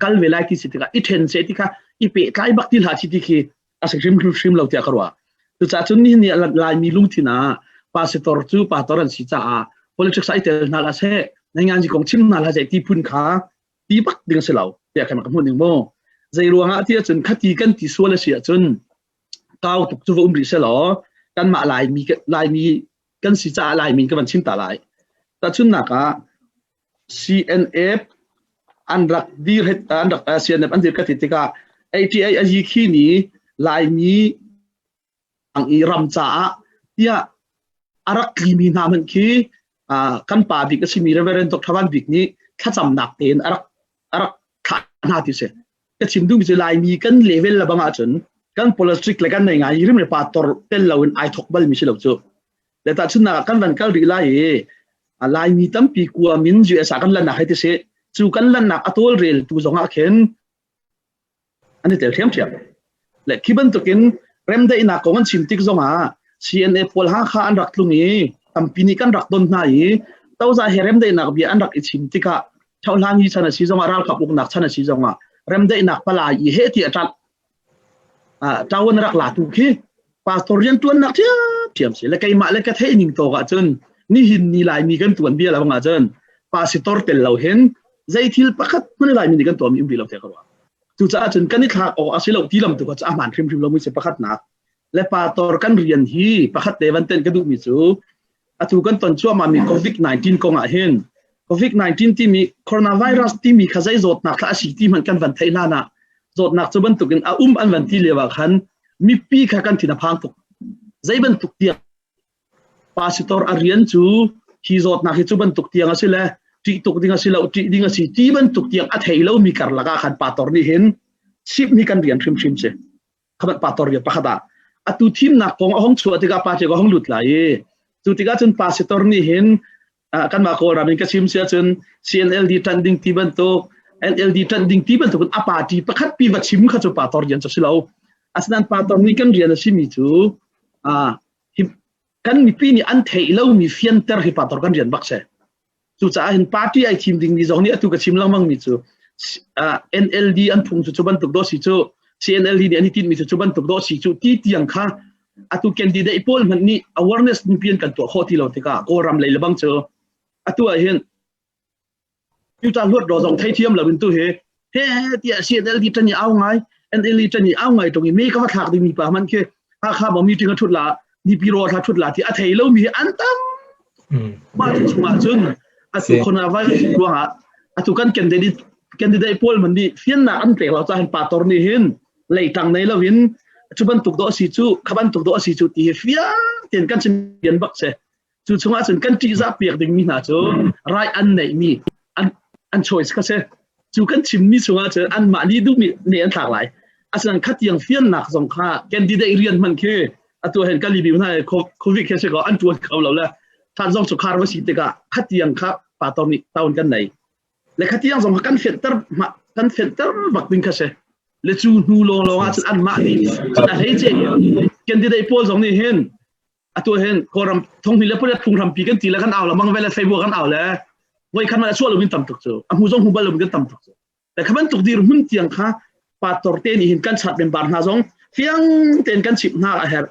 kal ve lai ti si tikah i then se ti kha i pehtlai bak ti hlah chi ti khi a si hrim hrim lo tiah ka ruah. Cucaah cun nihin ni Laimi lungthin ah pastor cu pastor an si caah politics ah i tel hna la seh nai kong chim hna la seh ti phun kha ti bak ding a si lo tiah kan ka hmuh ning mu. Zei ruangah ti ahcun khati kan ti sual a si ahcun kau tuk cu va um rih selaw kanmah Laimi Laimi kan si caah Laimi ka van chim ta lai. Tahchunhnak ah CNF an rak dir an rak CNF an dir ka ti tikah ATA a yi khi ni Laimi ang i ram caah tiah a rak tlimi hna hmanh khi kan pa bik a simi Reverend Dr. Van Bik nih thlacamnak tein a rak a rak thlah hna ti si. Ka chim duhmi cu Laimi kan level la bang ahcun kan politics le kan nei ngai rim le pa tor tel loin ai thok balmi si lo cu. Le tahchunhnak ah kan van kal rih lai i Laimi tampi kuam in US ah kan lannak hei ti si. Cu kan lannak a tawlrel tu zong ah khin an i tel ṭhiamṭhiam. Le khi bantukin remdaihnak kong an chim tik zongah CNA pawl Hakha an rak tlung i tampi nih kan rak don hna i cozah he remdaihnak bia an rak i chim tikah Ṭhohlangi chan a si zongah ralkap uknak chan a si zongah remdaihnak palai i he ti a ṭanh ṭawan rak latu khi pastor rian ṭuannak ṭhiamṭhiam si le keimah le ka theih ning tawk ahcun nihin ni Laimi kan tuan bia lo ahcun pastor tel lo hin zei thil pakhat hmanh Laimi nih kan tuahmi um rih lo te ka ruah. Cucaah cun kan i thlak awk a si lo ti lam tu kha cu a hmaan hrimhrim lo mi si pakhatnak. Le pastor kan rian hi pakhat te van ten ka duhmi cu atu kan ton cuahmahmi COVID-19 kong ah hin COVID-19 timi coronavirus timi kha zei zawtnak kha a si ti hmanh kan van theih hlan ah zawtnak cu bantukin a um an van ti lio ah khan mipi kha kan thin a phang tuk. Zei bantuk tiang pastor a rian cu hi zawtnak hi cu bantuk tiang a si le. Ṭih tuk ding a si lo, ṭih ding a si ti bantuk tiang a thei lomi karlak ah khan pastor nih hin chimh hi kan rian hrimhrim si. Khamat pastor rian pakhat ah atu thimnak kong a hong chuah tikah pa a hong lut lai i cu tikah cun pastor nih hin kanmah Kawlram in ka chim si ahcun CNLD ṭanh ding ti bantuk, NLD ṭanh ding ti bantuk in a party pakhat pi va chim kha cu pastor rian cu si lo. Asinain pastor nih kan rian a simi cu kan mipi nih an theih lomi fianter hi pastor kan rian bak si. Cucaah hin party ai thim dingmi zong nih atu ka chim lengmang mi cu NLD an phung cu cu bantuk dawh si cu, CNLD nih an i tinhmi cu cu bantuk dawh si cu ti tiang kha atu candidate pawl hmanh nih awareness mipi an kan tuah khawh ti lo tikah Kawlram lei lebang cu atu ah hin Utah hluat ro zong theithiam lo in tu hi he tiah CNLD tan i au ngai, NLD tan i au ngai tung i me ka va thlak ding mi pa hmanh khi Hakha ma meeting a thut la nipi ro thla thut la ti a thei lo mi an tam. Mah cu chungah cun atu coronavirus ruangah atu kan candidate pawl man nih fiannak an pek lo caah pastor nih hin leitang nei lo in cu bantuk do si cu, kha bantuk do si cu ti hi fiang tein kan chim bian bak se. Cu chungah cun kan ṭihzah piak dingmi hna cu right an neihmi an choice kha si. Cu kan chimmi chungah cun anmah nih duhmi ne an thlak lai. Asinain khatiang fiannak zong kha candidate rian hman khi atu hen kan libi hna COVID khi si ko an ṭuan kho lo le than zong cu khar va si tikah khatiang kha pastor nih taun kan nei le khatiang zong kha kan fenhter bak ding kha si. Le cu hnu lawng lawng ah cun anmah nih cun a hleice candidate pawl zong nih hin atu hin Kawlram thonghni le pariat phunghrampi kan ti le kan au le mang ve le Facebook kan au le voi khan a chuah loin tam tuk cu, a hmu zong hmu bal loin kan tam tuk cu. Le kha bantuk dir hmun tiang kha pastor te nih hin kan chat member hna zong fiang tein kan chimh hna a herh.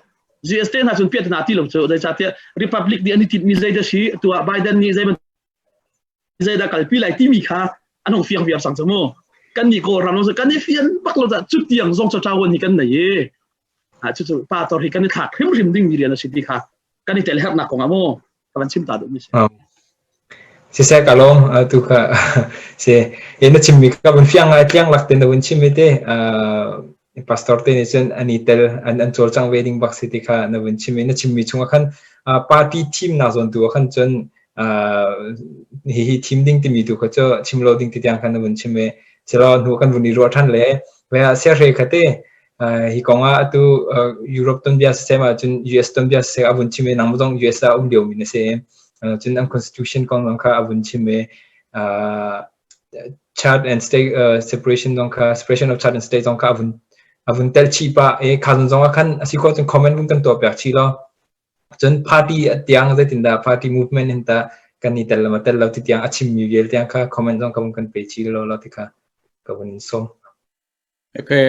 GST hna cun piat hna ti lo cu, zeicahtiah Republic nih an i tinhmi zei dah si, tu ah Biden nih zei zeidah kalpi lai timi kha an hong fiang viar sang cu mu. Kan nih Kawlram lo kan i fian bak lo cu tiang zong cu ṭawan hi kan nei i cu cu pastor hi kan i thlak hrimhrim ding mi rian a si ti kha kan i tel herhnak kong ah mu ka van chim ta duh mi si. Siseh, ka lawm tu kha si na chimmi ka vun fiang ngai, tliang lak te na vun chim te. Pastor te nih cun an i tel an cawlcang ve ding bak si ti kha na vun chim i na chimmi chungah khan party thimnak zawn tu ah khan cun hihi thim ding timi tu kha cu chim lo ding ti tiang khan na vun chim i silo hnu kan vun i ruah ṭhan le siahre kha te hi kong ah atu Europe tuanbia siseh ma cun US tuanbia siseh a vun chim i nang zong US ah um lio mi na si, cun an constitution kong zong kha a vun chim i church and state separation zong kha, separation of church and state zong kha a vun tel chih pah i kha zong ah khan a si khawh cun comment vun kan tuah piak chih law, cun party tiang zeitindah party movement hin ta kan i tel lo tel lo ti tiang a chimmi vial tiang kha comment zong ka vun kan pe chih lo lo ti kha ka vun in sawm. Okay,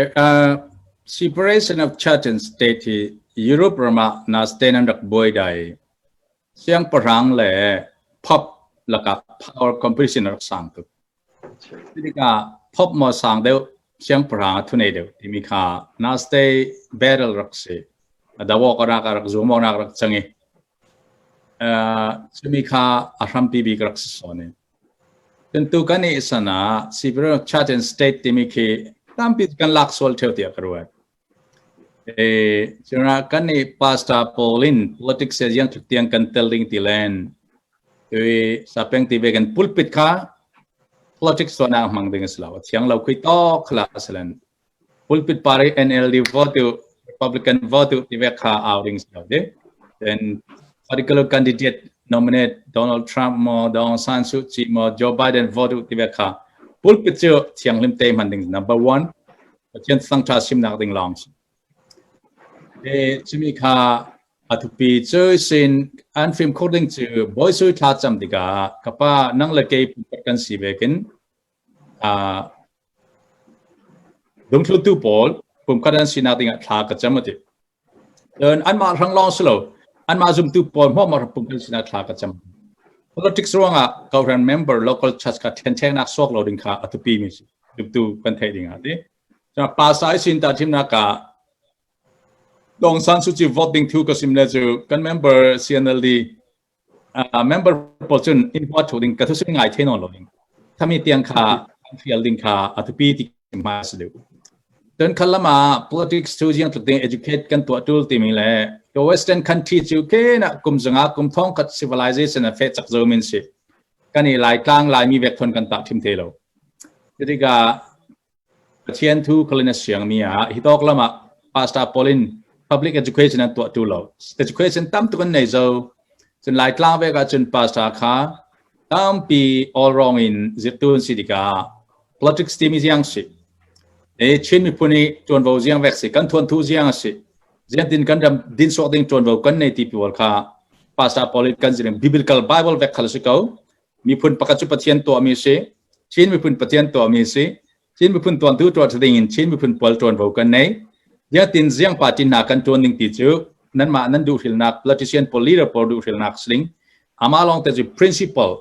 separation of church and state hi Europe ram ah na state an rak buai dai. Siangpahrang le Pope lakah power competition a rak sang tuk. Tikah Pope maw sang deuh, siangpahrang a thunei deuh timi kha na state battle rak si. A dawok a rak a rak zuam awk rak cang i cumi kha a hrampi bik rak si sawn i. Cun tu kan i san ah separation of church and state timi khi tampi kan lak sual theo tiah ka ruat. Cun kan nih pastor pawl in politics he ziang tluk tiang kan tel ding ti len tui sapeng ti ve kan pulpit kha politics tuahnak hmang ding a si lo, a thiang lo khui tok khala a si len. Pulpit par i NLD vote u, Republican vote u ti ve kha au ding si lo di. Then particular candidate nominate Donald Trump maw, Aung San Suu Kyi maw, Joe Biden vote u ti ve kha pulpit cu thianghlim te hman ding number one Pathian thangṭha chimnak ding lawng si. Cumi kha a thupi cu sin an fim khur ding cu Bawi Sui thla cam tikah ka pa, nang le kei pumpak kan si ve kin dungthlutu pawl pumkhat an sinak dingah thla ka cam a ti. Cun anmah hrang lawng si lo, anmah zumtu pawl hmuahhmuah pumkhat sinah thla ka cam. Politics ruangah Kawhhran member local church kha ṭhenṭheknak sawk lo ding kha a thupi mi si. Zumtu kan theih ding ah ti. Cun pastor i sin ta thimnak ah Dong San Suu Kyi vote ding thu ka sim le cu kan member CNLD member pawl cun in hua thu ding ka thu sin ngai the non lo ding thami tiang kha an fial ding kha a thupi ti ma si deuh. Cun khal lama politics cu jiang tluk ding educate kan tuah tul timi le to western country cu ke na kum zanga kum thong khat civilization a fe chak zo min si. Kan i Laitlang Laimi vek thon kan tah thim te lo. Cutikah Pathian thu khalin a siangmi ah hi tawk lam ah Pastor Paulin public education an tuah tu lo. Education tam tuk an nei zo. Cun Laitlang vek ah cun pastor kha tampi all wrong in zirtu an si tikah politics timi ziang si. E Chin miphun i tuanvo ziang vek si kan thuan thu ziang a si. Ziantin kan ram din suak ding tuanvo kan nei ti pawl kha pastor Paulin kan ziring biblical Bible vek khal si ko. Miphun pakhat cu Pathian tuahmi si. Chin miphun Pathian tuahmi si. Chin miphun tuantu tuah ding in Chin miphun pawl tuanvo kan nei. Ziangtin ziang party hna kan tuan ding ti cu nanmah nan duhhrilnak politician pawl leader pawl duhhrilnak sling ama lawng te cu principle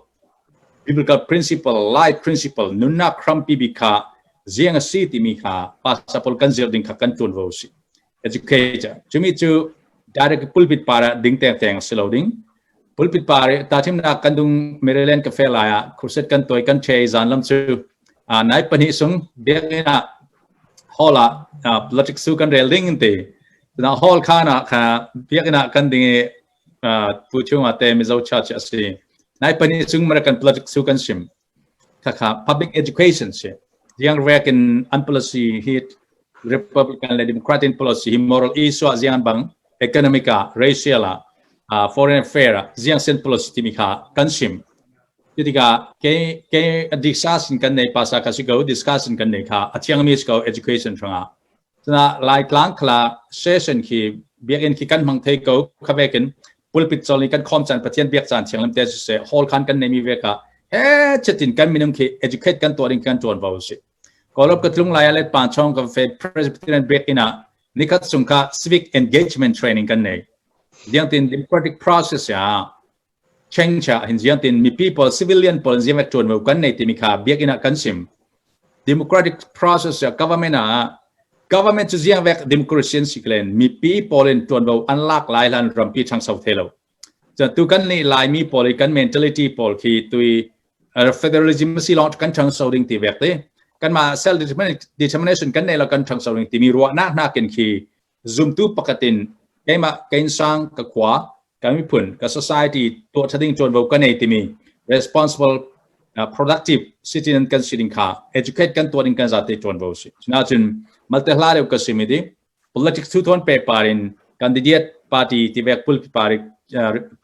biblical principle life principle nunnak hrampi bik kha ziang a si timi kha pastor pawl kan zir ding kha kan tuanvo si educate cumi cu direct pulpit para ding teng teng si lo ding pulpit par ta thimnak kan dung Maryland cafe lai ah crusade kan toi kan che zan lam cu nai pahnih sung biakinn ah hall ah politics su kan rel ding ti na hall khan ah kha biakinn ah kan ding i pu chung ah te Mizo church a si nai pahnih sung American politics su kan sim Khakha public education si. Ziang rek in an policy hi Republican le Democratic policy hi moral issue ah ziang bang economic ah racial ah foreign affair ah ziang sen policy timi kha kan sim. Tikah ke ke discussion kan nei pasa kha si ko discussion kan nei kha a thiangmi si ko education hrangah Cuna Laitlang khala session khi biakinn khi kan hmang thei ko kha vekin pulpit chol ni kan khom chan Pathian biak caan thianglam te se hall khan kan nei mi ve ka he chatin kan minung khi educate kan tuah ding kan tuan vo si Kolop ka tlung lai ale pa chong ka fe Presbyterian biakinn ah nikhat sung kha civic engagement training kan nei diangtin democratic process ya change ah hin ziang tin mipi pawl civilian pawl ziang ṭuan vo kan nei timi kha biakinn ah kan sim democratic process ah government ah government cu ziang vek democracy an si klen mipi pawl in ṭuanvo an lak lai hlan rampi ṭhangso the lo tu kan nih laimi pawl i kan mentality pawl khi tui federalism si long kan ṭhangso ding ti vek te kanmah self determination kan nei lo kan ṭhangso ding timi ruahnak nakin khi Zumtu pakhat in keimah ka innsang, ka khua, ka miphun, ka society tuah ṭha ding ṭuanvo ka nei timi responsible productive citizen kan si ding kha educate kan tuah ding kan zate ṭuanvo si. Cunacun malte hla deuh ka si mi di politics thu thon paper in candidate party tivek pulpi pari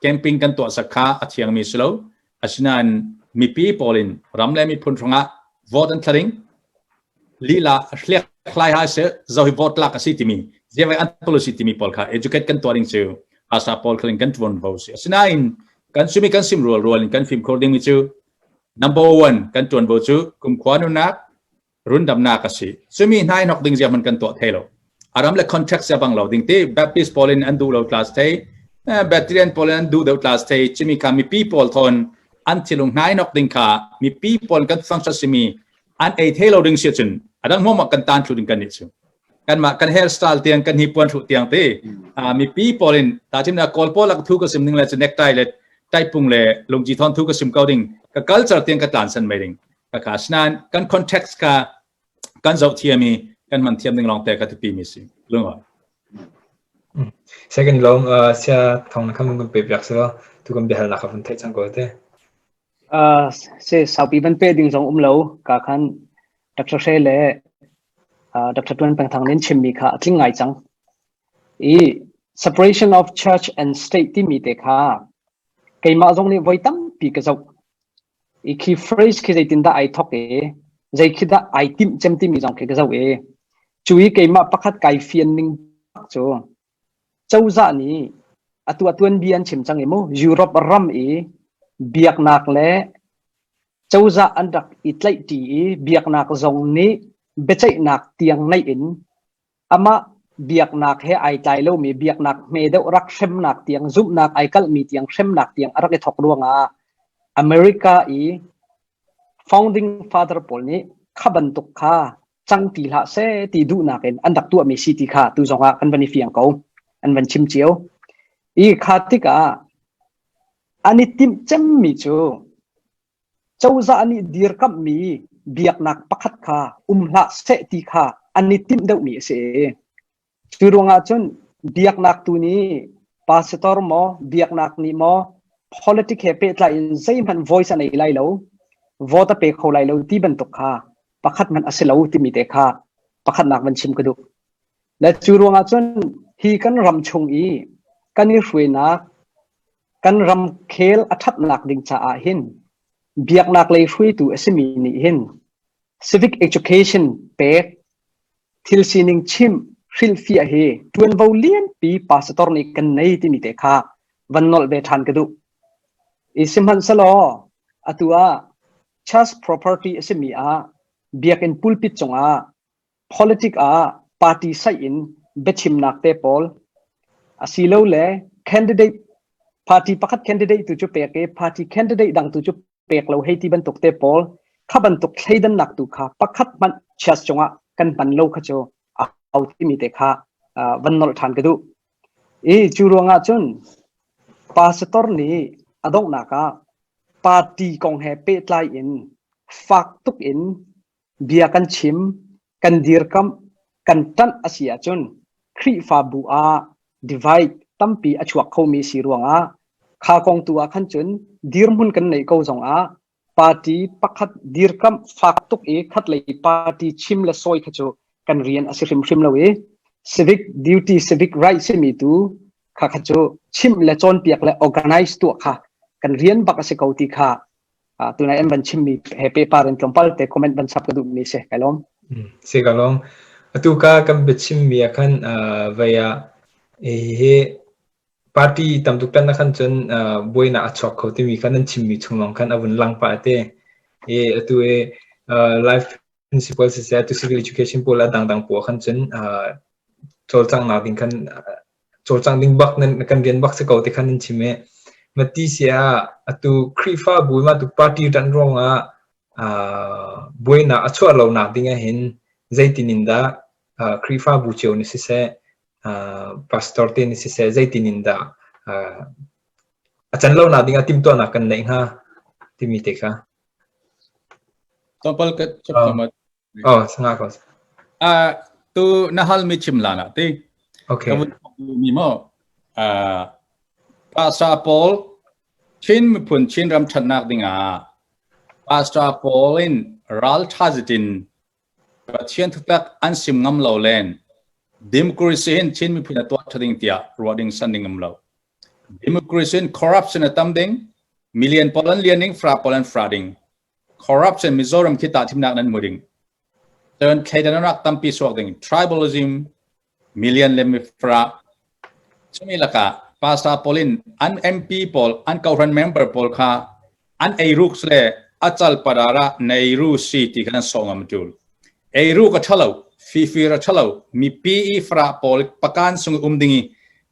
camping kan tuah sak kha a thiangmi si lo. Asinain mipi pawl in ram le miphun hrangah vote an thlaring lila hliak hlai ha se zo hi vote lak a si timi ziavai an policy timi pawl kha educate kan tuah ding cu asa pawl khalin kan tuan vo si asinain kan sumi kan sim rual rual in kan fim khor ding mi cu number one kan tuan vo cu kumkhua nunak rundamnak a si sumi hnai nok ding zia man kan tuah thei lo aram le contract sia bang lo ding ti Baptist pawl in an duh lo class thei Baptist pawl in an duh deuh class thei chimi kha mipi pawl thon an thilung hnai nok ding kha mipi pawl kan function simi an ei thei lo ding si cun adang hmom kan tan thlu ding kan ni chu kan mah kan hair style tiang kan hi puan thlu tiang te mipi pawl in ta chim na kawl pawl ak thu ka sim ning le chu necktie le taipung le lungji thon thu ka sim ko ding ka culture tiang ka tlan san mai ding ka ka snan kan context ka kan zoh thiam i kan man thiam ding long te ka ti mi si lungwa Second long sia thong na kham kan pe piak selo tu kan bihal na ka vun thai chang ko te. Se saupi van pe ding zong um lo ka khan Dr. Hre le Dr. Tuan Peng Thang nin chimmi kha a tling ngai cang. I separation of church and state timi te kha keimah zong nih voi tampi ka zoh. I khi phrase khi zeitindah ai thok i zei khi dah ai timh cem timi zong khi ka zoh i cu i keimah pakhat kai fian ning cu cozah nih atu a tuanbia an chim cang i mu Europe ram i biaknak le cozah an rak i tlaihṭi i biaknak zong nih biaceihnak tiang neih in amah biaknak he ai tlai lomi biaknak hme deuh rak hremnak tiang zumhnak ai kalhmi tiang hremnak tiang a rak i thok ruangah America i founding father pawl nih kha bantuk kha cang ti hlah seh ti duhnak in an rak tuahmi si ti kha tu zongah kan van i fiang ko an van chim cio i kha tikah an i timh cemmi cu cozah nih dirkamhmi biaknak pakhat kha um hlah seh ti kha an i timh deuhmi a si. Cu ruangah cun biaknak tu nih pastor maw biaknak nih maw. politic he pehtlai in zeihmanh voice a nei lai lo, vote a pe kho lai lo ti bantuk kha pakhat hmanh a si lo timi te kha pakhatnak van chim ka duh. Le cu ruangah cun hi kan ram chung i kan i hruainak kan ramkhel a ṭhatnak ding caah hin biaknak lei hruaitu a simi nih hin civic education pek thil sining chimh hrilhfiah hi ṭuanvo lianpi pastor nih kan nei timi te kha van nolh ve ṭhan ka duh. I sihmanhsehlaw atu ah church property a simi ah biakinn pulpit cungah politic ah party saih in biachimnak te pawl asilole candidate party pakhat candidate tu cu pek i party candidate dang tu cu pek lo hei ti bantuk te pawl kha bantuk thleidannak tu kha pakhat hmanh church cungah kan hman lo kha cu a hau timi te kha van nolh ṭhan ka duh. I cu ruangah cun pastor nih a donghnak ah party kong he pehtlai in fak tuk in bia kan chim, kan dirkamh, kan ṭanh a si ahcun Khrihfabu ah divide tampi a chuak khomi si ruangah kha kong tu ah khan cun dirhmun kan neih ko zongah party pakhat dirkamh fak tuk i khatlei party chim le sawi kha cu kan rian a si hrimhrim lo i civic duty, civic right simi tu kha kha cu chimh le cawnpiak le organize tuah kha kan rian bak a si ko ti kha tunai an van chimmi he pehpar in tlawmpal te comment van chap ka duhmi si. Kai lawm. Si ka lawm. Atu ka kan biachimmi ah khan vei ah hihi party tam tuk tan khan cun buainak a chuak kho timi khan nan chimmi chung lawng khan a vun lang pah te. I atu i life principal siseh tu civil education pawl a dangdang pawl khan cun cawlcanghnak ding khan cawlcangh ding bak nan kan rian bak si ko ti khan nan chim i mati si ah atu Khrihfabu ma tu party ṭan ruangah buainak a chuah lonak ding ah hin zeitin in dah Khrihfabu cio ni siseh pastor te ni siseh zeitin in dah a can lonak ding ah timhtuahnak kan neih hnga timi te kha. Tlawmpal ka chap kama. Oh, sanga ko. Ah, tu na hal mi chim la na ti. Okay. Ka mi mo. Ah, Pastor Paul Chin miphun Chin ram thatnak dingah Pastor Paul in ral tha zitin Pathian thutak an sim ngam lo len democracy hin Chin miphun a tuah thading tiah ruah ding san ding ngam lo. Democracy in corruption a tam ding, million pawl an lian ding, fra pawl an fra ding. Corruption Mizoram khi tah thimnak nan mu ding. Cun thleidan rak tampi suak ding. Tribalism million le mifra. Chumi lakah pastor pawl in an MP pawl, an kohran member pawl kha an eiruk le achal padara neiru si ti khan so ngam tul. Eiruk a ṭhalo, fifir a ṭhalo, mipi i farah pawl pakan sung um ding i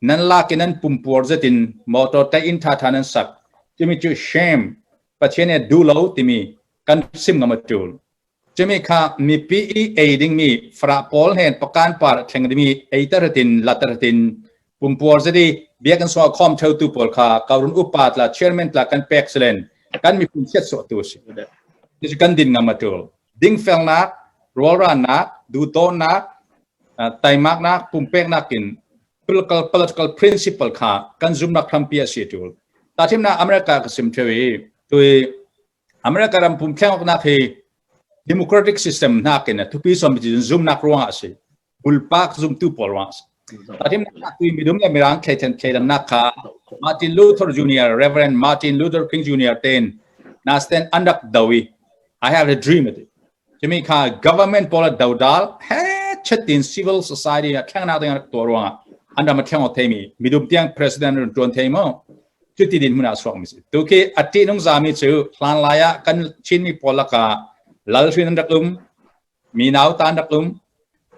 nan lak i nan pumpuar zet in motor tei inn ṭhaṭha nan sak timi cu shame, Pathian nih a duh lo timi kan sim ngam a ṭul. Cumi kha mipi i ei dingmi farah pawl hen pakan par a thleng dingmi ei taratin la taratin pumpuar zet i biakinn sungah khawm ṭheutu pawl kha karun upa tla chairman tla kan pek silen kan miphun chiat sawh tu a si. Cucu kan din ngam a ṭul. Dingfelnak, rualrannak, duhtawnnak, taimaknak, pumpeknak in political, political principle kha kan zumnak hrampi a si tul. Tahthimnak America ka sim theu i tui America ram pum thleng hi democratic system nakin a thupi som zumnak ruangah a si. Bulpak zumtu pawl ruangah a si. Tahthimnak tui midum le mirang thleithen thleidannak kha Martin Luther Jr. Reverend Martin Luther King Jr. ten nasten an rak do i I have a dream ati. Cumi kha government pawl a dodal he chetin civil society a thlengnak ding rak tuah ruangah an ram a thleng awk theimi midum tiang president run tuan thei mo cuti din hmun ah suak mi si tu khi a ṭihnung zami cu hlan lai ah kan Chinmi pawl lakah lalhrin an rak um mi nauta an rak um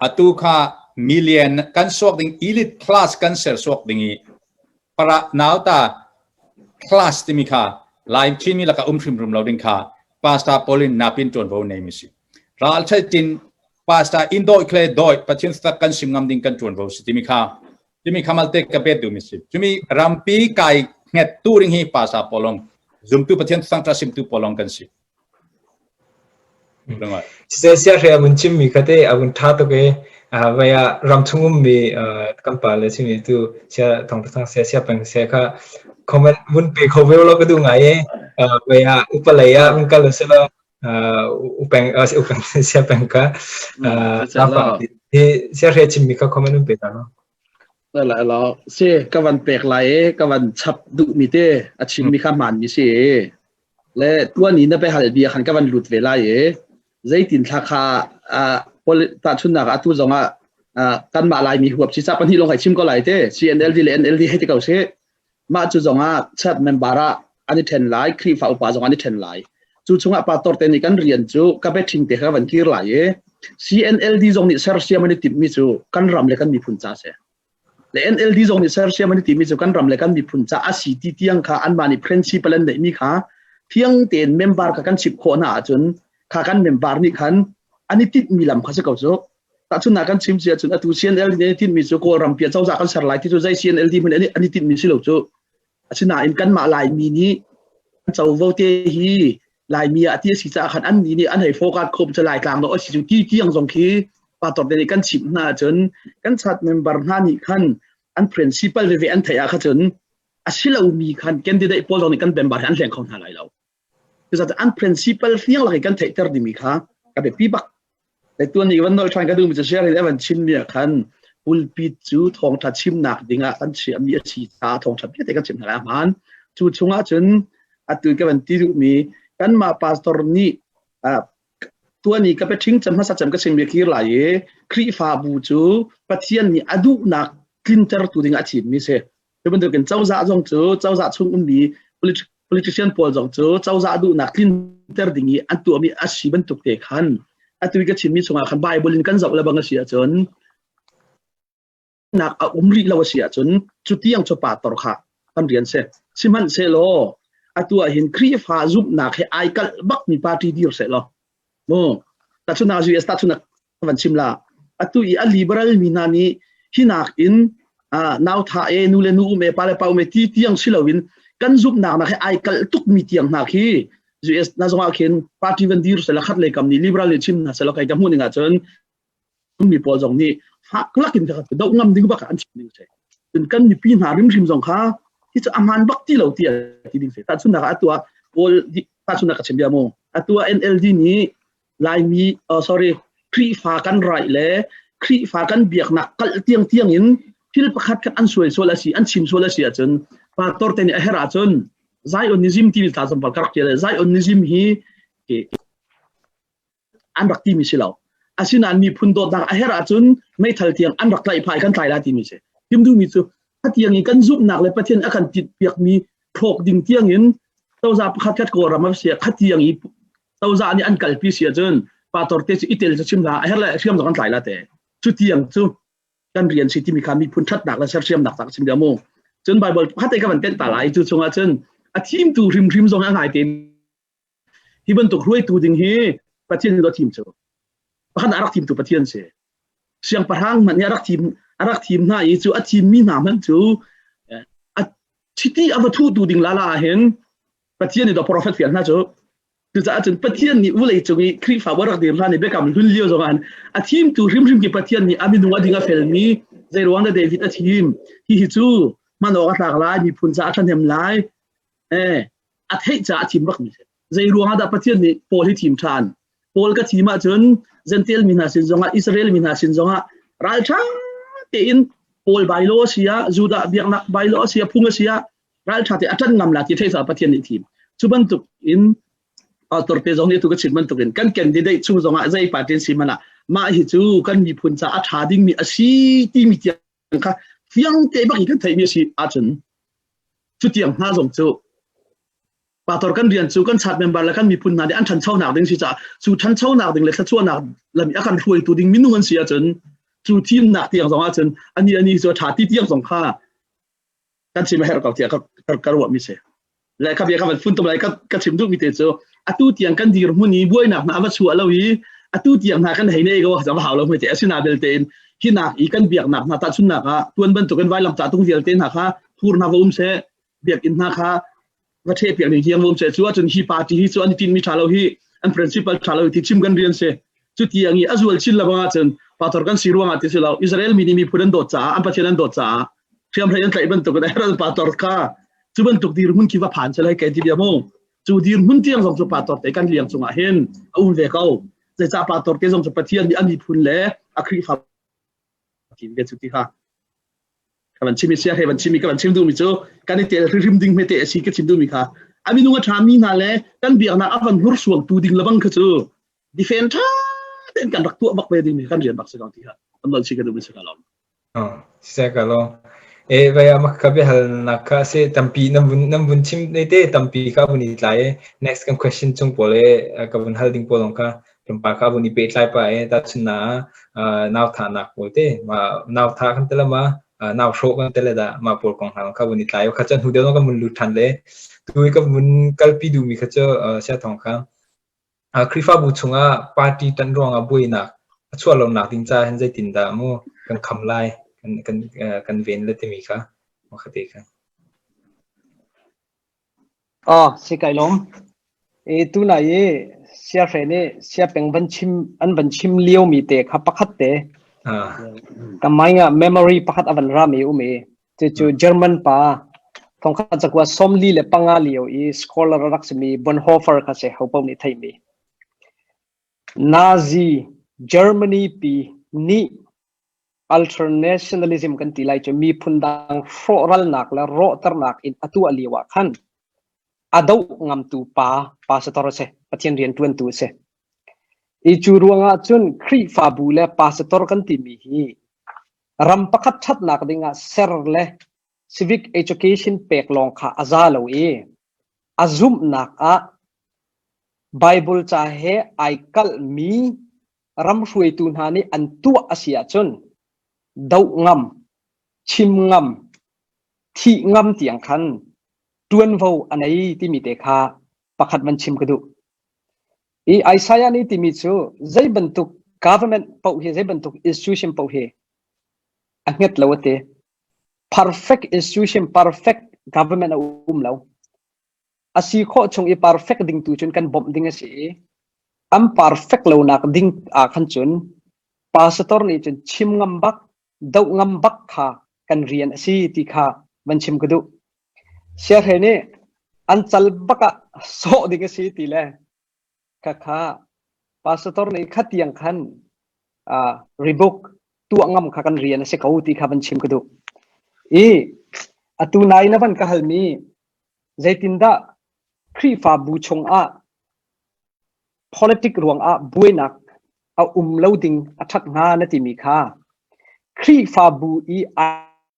atu kha million kan suak ding elite class kan ser suak ding i para nauta class timi kha Lai Chinmi laka um hrimhrim lo ding kha pastor pawl in napin ṭuanvo nei mi si ral tin pastor in doi khle doi Pathian tak kan sim ngam ding kan ṭuanvo si timi kha timi khamal te ka bet du mi si cumi rampi kai nget tu ring hi pastor polong zumtu Pathian thangṭha simtu polong kan si. Siseh siahre a vun chimmi kha teh a vun ṭha tuk i. Vai ah ramchung ummi kan pa le simi tu sia thong thang sia sia peng sia kha comment vun pe kho ve lo ka duh ngai e. Vai ah upa lei ah vun kal se la upeng upeng sia peng ka hi sia hre chimmi kha comment un pe ta no. La la si ka van pek lai e ka van chap duh mi te a chim mi kha hmaan mi si e. Le tuan i na pe hal bia khan ka van lut ve lai e. Zeitin thla kha tahchunnak atu zong ah kanmah Laimi huap si ca pahnih lawng kai chim ko lai te CNLD le NLD hei ti ko si mah cu zong ah chat member ah an i then lai Khrihfa upa zong an i then lai cu chungah pastor te nih kan rian cu ka betting te kha van kir lai i CNLD zong nih sersiam an i timhmi cu kan ram le kan miphun ca si Le NLD zong nih sersiam an i timi cu kan ram le kan miphun ca a si ti tiang kha anmah nih principle an neihmi kha thiang tein member kha kan chimh khawh hna ahcun kha kan member nih khan an i tinhmi lam kha si ko cu. Tahchunhnak kan chim si ahcun atu CNLD nih an i tinhmi cu Kawlram pi cozah kan ser lai ti cu zei CNLD hmanh an i tinhmi si lo cu. Asinain kanmah Laimi nih covo te hi Laimi ah ti a si caah khan annih nih an hei focus khawm cu Laitlang dawh a si cu ti tiang zong khi pastor te nih kan chimh hna ahcun kan chat member hna nih khan an principal veve an theih ah kha cun a si lomi khan candidate pawl zong nih kan member hi an hleng kho hna lai lo. Cucaah an principal fiang lak i kan theihter dingmi kha ka biapi bak. Le tuan i van nolh ṭhan ka duhmi cu share in van chimmi ah khan pulpit cu thawngṭha chimnak dingah kan chiahmi a si caah thawngṭha vialte kan chim hna lai a hmaan. Cu chungah cun atu ka van ti duhmi kanmah pastor nih tuan i ka biaṭhing cem hmasa cem ka chimmi kir lai i Khrihfabu cu Pathian nih a duhnak tlintertu dingah a thimmi si. Cu bantukin cozah zong cu cozah chung ummi politician pawl zong cu cozah duhnak tlinter ding i an tuahmi a si bantuk te khan atu i ka chimmi chungah khan Bible in kan zoh le bang a si ahcun nak a um rih lo a si ahcun cu tiang cu pastor kha kan rian si. Sihmanhsehlaw atu ah hin Khrihfa zumhnak he ai kalh bakmi party dir seh law mu tahchunhnak US tahchunhnak van chim la atu i a liberal mi hna nih hinak in nau tha e nu le nu um e pa le pa um e ti tiang si loin kan zumhnak nak he ai kalh tuk mi tiang hna khi US na zongah khin party van dir sela khat le kam nih liberal nih chim hna sela kai ka hmuh ning ahcun mi pawl zong nih fak lakin ka do ngam ding bak an chim ding se cun kan mipi hna rimhrim zong kha hi cu aman bak ti lo ti ti ding se tahchunhnak ah atu ah pawl tahchunhnak ka chim bia mu atu ah NLD nih Laimi sorry Khrihfa kan raih le Khrihfa kan biaknak kalh tiang tiang in thil pakhat khat an suai sual a si an chim sual a si ahcun pastor te nih a herh ahcun Zionism timi tla zong ka rak tial Zionism hi an rak timi si lo asinain miphun dawtnak a herh ahcun meithal tiang an rak tlaih phai kan tlai la timi si chim duhmi cu tiang in kan zumhnak le Pathian a kan piakmi thlawk ding tiang in cozah pakhat khat Kawlram a si khatiang i cozah nih an kalpi si ahcun pastor te cu i tel cu chim hlah a herh le hriam zong an tlai la te cu tiang cu kan rian si timi kha miphun ṭhatnak le sersiamnak tak chim dia mu cun Bible pakhat te ka van tenh ta lai cu chungah cun a thimtu hrimhrim zong a ngai te hi bantuk hruaitu ding hi Pathian nih a thim cu pakhat a rak thimtu Pathian si siangpahrang hmanh nih a rak thim a rak thim hna i cu a thimmi hna hmanh cu a chiti a va thutu ding lala ah hin Pathian nih prophet fial hna cu cucaah cun Pathian nih vulei cung i Khrihfabu a rak dir hlan i biakam hlun lio zong ah a thimtu hrimhrim khi Pathian nih a minung a ding a felmi zeiruang dah David a thim hihi cu hman awk a tlak lai miphun caah a ṭhahnem lai eh a theih caah a thim bakmi si zei ruangah dah Pathian nih Paul hi thim ṭhan Paul ka thim ahcun Gentile mi hna sin zongah Israel mi hna sin zongah ralṭha tein Paul bailo a si ah Judah biaknak bailo a si ah phung a si ah ralṭha te a ṭan ngam la ti theih caah Pathian nih thim cu bantuk in pastor te zong nih tu ka chim bantuk in kan candidate chung zongah zei party si hmanh ah mah hi cu kan miphun caah a ṭha dingmi a si timi tiang kha fiang te bak in kan theihmi a si ahcun cutiang hna zong cu pastor kan rian cu kan chat member le kan miphun hna nih an ṭhanchonak ding si caah cu ṭhanchonak ding le thluachuahnak lam i a kan hruaitu ding minung an si ahcun cu thimnak tiang zong ahcun ani ani cu a ṭha ti tiang zong kha kan chim a herh ko tiah ka ka ruahmi si le ka bia ka van funtom lai ka chim duhmi te cu atu tiang kan dirhmun i buainak hna va chuah lo i atu tiang hna kan hei nei ko va hau lo hmai te asina belte in hinak i kan biaknak hna tahchunnak ah tuan bantukin vailam ta tung vialte hna kha phur hna va um seh biakinn hna kha va ṭheh piak ning hiang va um seh cu ahcun hi party hi cu an i tinhmi ṭha lo hi an principle ṭha lo ti chim kan rian si. Cu tiang i a zual chin lebang ahcun pastor kan si ruangah ti si lo Israel mi nih miphun an dawt caah an Pathian an dawt caah hriamhrei an tlaih bantuk in Herod pastor kha cu bantuk dirhmun khi va phan sel hei kai ti bia mu. Cu dirhmun tiang zong cu pastor te kan liang cungah hin a um ve ko. Zeicah pastor te zong cu Pathian nih a miphun le a Khrihfa ve cu ti kha ka van chim i sia he van chim i ka van chim duhmi cu kan i tel hrim ding hmete a si ka chim duhmi kha a minung a ṭhami hna le kan biaknak a van hnursuangtu ding lebang kha cu defend ṭha tein kan rak tuah bak ve dingmi kan rian bak si ko ti kha kan non si ka duhmi si ka lawm. Siseh ka lawm. E vai mak ka biahalnak kha si tampi nan vun nan vun chim ne te tampi kha vun i tlai e next kan question chung pawl e ka vun hal ding pawl zong kha tlawmpal kha vun i pehtlai pah e tahchun na nau thahnak pawl te ma nau thah kan tela ma nau hrawh kan tele da ma pawl kong hna kha vun i tlai kha chan hu deuh kan vun lut than le tu ka vun kalpi duhmi kha cu sia thong kha Khrihfabu chungah party ṭanh ruangah buainak a chuah lonak ding caah hin zeitindah mu kan kham lai, kan, kan, kan ven le timi kha makha te kha. Oh, si kai lawm. E tunai i siahre nih siapeng van chim an van chim lio mi te kha pakhat te ka mind ah memory pakhat a van ra mi um i cucu German pa thongkhat cakua 45 lio i scholar a rak simi Bonhoeffer kha si ho paoh nih theihmi. Nazi Germany pi nih ultranationalism kan ti lai cu miphun dang hrawhralnak le rawhternak in a tuah lio ah khan a doh ngamtu pa pastor a si Pathian rian ṭuantu a si. I cu ruangah cun Khrihfabu le pastor kan timi hi ram pakhat ṭhatnak dingah ser le civic education pek lawng kha a za lo i a zumhnak ah Bible ca he ai kalhmi ram hruaitu hna nih an tuah a si ahcun doh ngam, chim ngam, thih ngam tiang khan ṭuanvo a nei timi te kha pakhat van chim ka duh. I Isaiah nih timi cu zei bantuk government paoh hi zei bantuk institution paoh hi a hnget lo a ti. Perfect institution, perfect government a um lo. A si khawh chung i perfect ding tu cun kan bawmh ding a si i an perfect lonak ding ah khan cun pastor nih cun chim ngam bak, doh ngam bak kha kan rian a si ti kha van chim ka duh. Siahre nih an cal bak ah sawh ding a si ti le khakha pastor nih kha tiang khan uh, rebook tuah ngam kha kan rian a si ko ti kha van chim ka duh. I atu nai na van ka halmi zeitindah Khrihfabu chungah politic ruangah buainak a um lo ding a ṭhat hnga na timi kha Khrihfabu i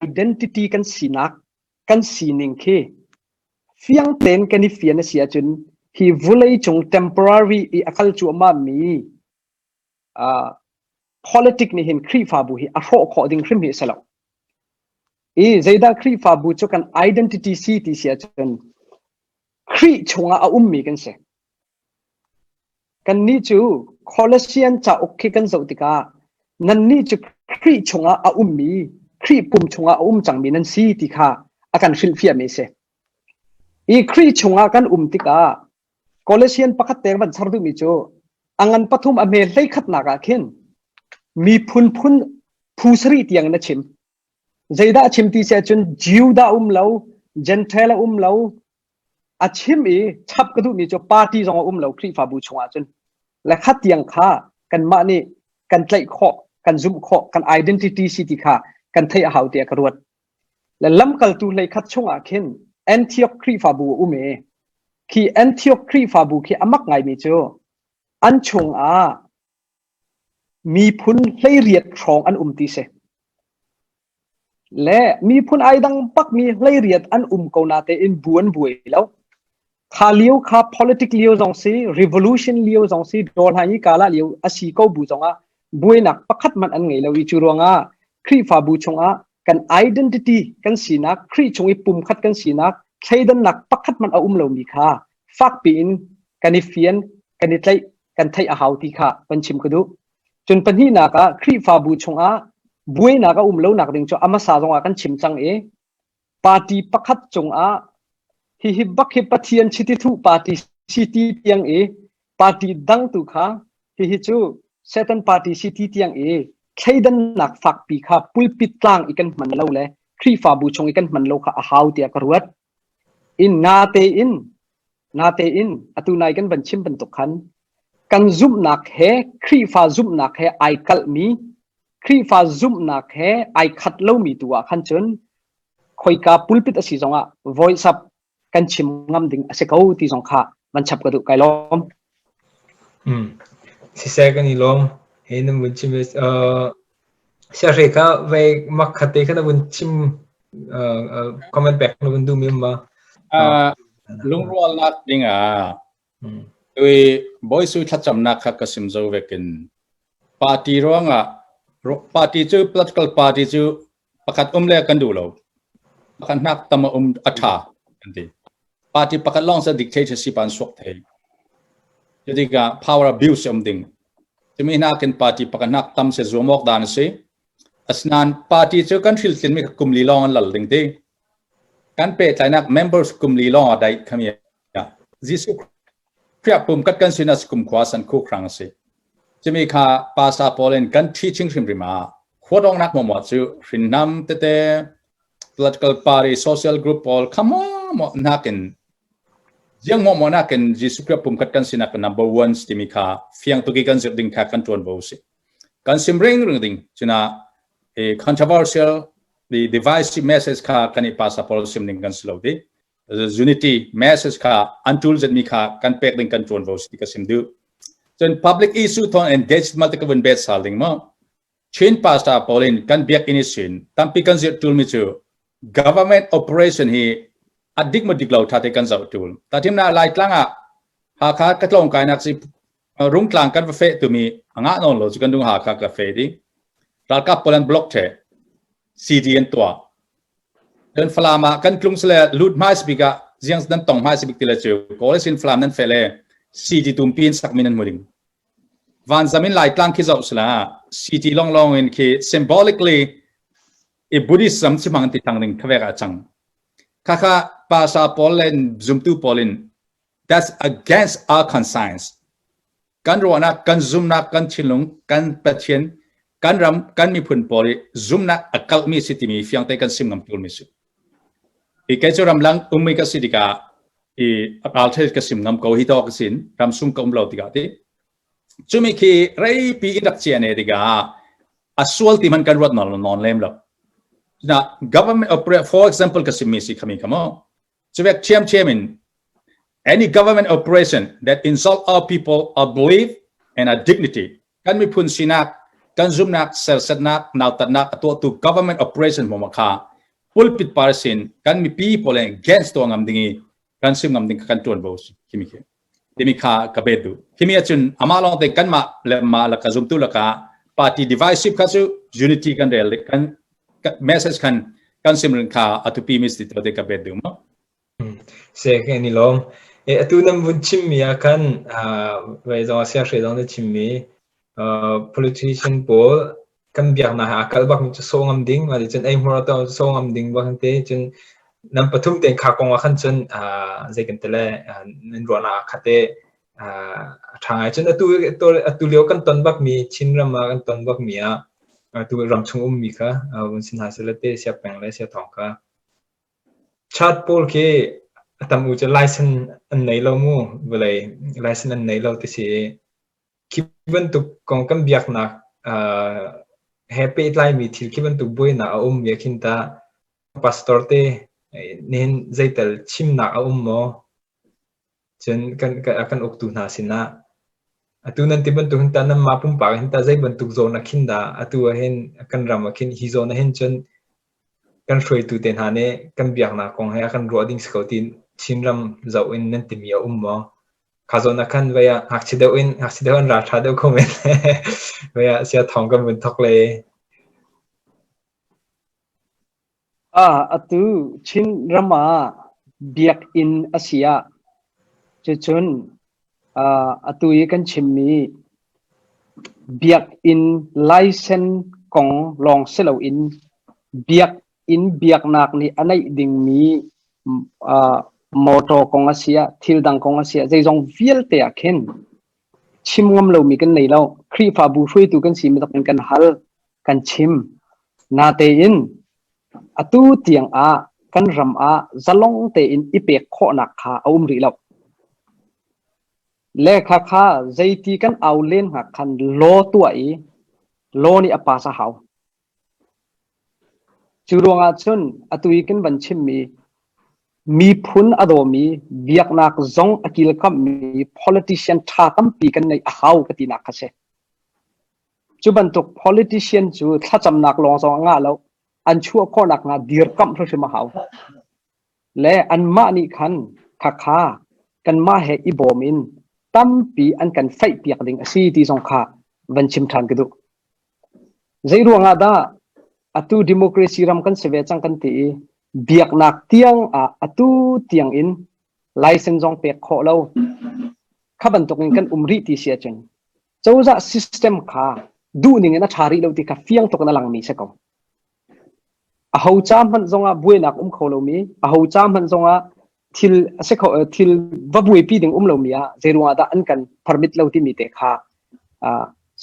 identity kan sinak kan sining khi fiang tein kan i fian a si ahcun hi vulei cung temporary i a kal cuahmah mi uh, politic nih hin Khrihfabu hi a hrawh khawh ding hrim hi a si lo. I zeidah Khrihfabu cu kan identity si ti si ahcun Khrih chungah a ummi kan si. Kannih cu Colossian cauk khi kan zoh tikah nannih cu Khrih chungah a ummi, Khrih pum chungah a um cangmi nan si ti kha a kan hrilhfiahmi a si. I Khrih chungah kan um tikah Colossian pakhat te van char duhmi cu a ngan pathum a hme hlei khatnak ah khin miphun phun phu sarih tiang in a chim. Zeidah a chim ti si ahcun Jew dah um lo, Gentile a um lo, a chim i chap ka duhmi cu party zong a um lo Khrihfabu chungah cun. Le kha tiang kha kanmah nih kan tlaih khawh, kan zumh khawh, kan identity si ti kha kan theih a hau tiah ka ruat. Le lamkaltu hleikhat chungah khin Antioch Khrihfabu a um i khi Antioch Khrihfabu khi a mak ngaimi cu an chungah miphun 18 hrawng an um ti si. Le miphun ai dang bakmi 18 an um ko natein bu an buai lo. Kha lio kha politic lio zong si, revolution lio zong si, dawhlan i kala lio a si ko bu zongah buainak pakhat hmanh an ngei lo i cu ruangah Khrihfabu chungah kan identity kan sinak, Khrih chung i pumkhat kan sinak, thleidannak pakhat hmanh a um lomi kha fakpi in kan i fian, kan i tlaih, kan theih a hau ti kha kan chim ka duh. Cun pahnihnak ah Khrihfabu chungah buainak a um lonak ding cu a hmasa zongah kan chim cang i party pakhat cungah hihi bak hi Pathian chiti thuh party si ti tiang i party dang tu kha hihi cu Satan party si ti tiang i thleidannak fakpi kha pulpit tlang i kan hman lo le Khrihfabu chung i kan hman lo kha a hau tiah ka ruat. In natein natein atu nai kan van chim bantuk khan kan zumhnak he Khrihfa zumhnak he ai kalhmi Khrihfa zumhnak he ai khat lomi tu ah khan cun khoika pulpit a si zongah voice up kan chim ngam ding a si ko ti zong kha van chap ka duh kai lawm. Siseh kan i lawm. He na vun chim siahre kha vei mak khate kha na vun chim comment pek na vun duh mi ma? Lungrualnak ding ah tui Bawi Sui thlacamnak kha ka sim zo vekin party ruangah party cu political party cu pakhat um le kan duh lo. Pakhat hnak tam a um a ṭha kan ti. Party pakhat lawng sa dictatorship an suak thei. Cutikah power abuse um ding. Cumi hna kin party pakhat hnak tam se zuam awk dan a si. Asinain party cu kan hril tlinmi kum li lawng an lal ding ti. Kan pehtlainak members kum li lawng a daih khami Jesuh Khrih pum kat kan sin as kum khua san khu khrang a si. Cumi kha pasa pawl in kan teaching hrimhrim ah khuadongnak maw cu hrinnam tete political party social group pawl kha maw maw nakin jiang maw maw nakin Jesuh Khrih pum khat kan sinak number one timi kha fiang tuki kan zirh ding kha kan tuan bo si. Kan sim ring ring ding cuna controversial the divisive message kha kan i pasa pawl sim ding kan si lo ti. Unity message kha an tul zetmi kha kan pek ding kan tuan vo si ka sim du. Cun public issue thon engagement ka vun bet sal ding mo. Chin pastor paulin kan biak in sin tampi kan zir tul mi cu government operation hi adik mo dik lo tha te kan zau tul. Ta thim na lai tlang ah Hakha ka tlong kai nak si rungtlang kan va fe tumi anga non lo chu kan dung Hakha ka fe di. Ralkap polan block the CD an tua. Cun Falam ah kan tlung sile lut hmai bik ah ziang nan tong hmai bik ti le cu Kawl sin Falam nan fe le CD tumpi in sak min an mu ding. Vanzam in Laitlang khi zoh sila CD long long in khi symbolically i Buddhism si mang ti thang ding khavek ah cang. Khakha pasa pawl le zumtu pawl in that's against our conscience. Kan ruahnak, kan zumnak, kan thinlung, kan Pathian, kan ram, kan miphun pawl i zumnak a kalhmi si timi fiangte kan sim ngam tulmi si. I kei cu ramlang ummi ka si tikah i ral ka sim ngam ko hi to ka sin ram sung ka um lo tikah ti. Cumi khi reipi in rak chia ne tikah a sual ti man kan ruat non non lem lo. Na government operate for example ka sim mi si khami khamo Cuvek ṭhiamṭhiam in any government operation that insult our people, our belief and our dignity kan miphun sinak, kan zumnak, sersetnak, nautatnak a tuahtu government operation hmawm kha pulpit par sin kan mipi pawl against tuah ngam ding i kan sim ngam ding kha kan ṭuanvo si khimi khi timi kha ka bet duh khimi ahcun amah lawng te kanmah le mah la ka zumtu laka party divisive kha cu unity kan rel kan message khan kan simrin kha atupi mi si te ka bet duh mo. Se ke ni lom e atu nam vun chim mi ah khan vai zong sia hre zong na chim mi politician pawl kan biaknak he aa kalh bak mi cu sawh ngam ding mah cun ei hmur to sawh ngam ding bak te cun nan pathum tein kha kong ah khan cun zei kan ti le nan ruahnak ah khat te a ṭha ngai. Cun atu atu lio kan ton bak mi Chinram ah kan ton bak mi ah atu ramchung um mi kha vun si hna seh te sia peng le sia thawng kha chat pawl khi a tam u cu license an nei lo mu vawlei license an nei lo ti si. Khi bantuk kong kan biaknak he pehtlaimi thil khi bantuk buainak a um mi ah khin tah pastor te nihin zeital chimnak a um maw? Cun kan kan uktu hna sinah atu nan ti bantuk hin tah nanmah pumpak hin tah zei bantuk zawn ah khin dah atu ah hin kan ram ah khin hi zawn ah hin cun kan hruaitu te hna nih kan biaknak kong he a kan ruah ding si ko tiin Chinram zoh in nan timi a um maw? Kha zawn ah khan vei ah ngakchia deuh in ngakchia deuh an ralṭha deuh kho men. Vei ah sia thawng kan vun thok le. Ah, atu Chin ram ah biakinn a si ah cucun atu i kan chimmi biakinn license kong lawng si loin biakinn biaknak nih a neih dingmi motor kong a si ah thil dang kong a si ah zeizong vialte ah khin. Chim ngam lomi kan nei lo. Khrihfabu hruaitu kan si bantukin kan hal, kan chim. Natein atu tiang ah kan ram ah zalong tein i pek khawhnak kha a um rih lo. Le khakha zeiti kan au len hngak khan law tuah i law nih a pass a hau. Cu ruangah cun atu i kan van chimmi miphun a dawmi biaknak zong a kilkammi politician ṭha tampi kan neih a hau ka tinak kha si. Cu bantuk politician cu thlacamnak lawng zong a ngah lo. An chuah khawhnak hnga dirkamh hrimhrim a hau. Le anmah nih khan khakha kanmah he i bawm in tampi an kan faihpiak ding a si ti zong kha van chim ṭhan ka duh. Zei ruangah dah atu democracy ram kan si ve cang kan ti i biaknak tiang ah atu tiang in license zong pek khawh lo kha bantuk in kan um rih ti si ahcun cozah system kha duh ning in a ṭha rih lo ti kha fiang tuk in a langmi si ko. Aho ca hmanh zongah buainak um kho lomi, aho ca hmanh zongah thil a si kho thil va buaipi ding um lomi ah zei ruangah dah an kan permit lo timi te kha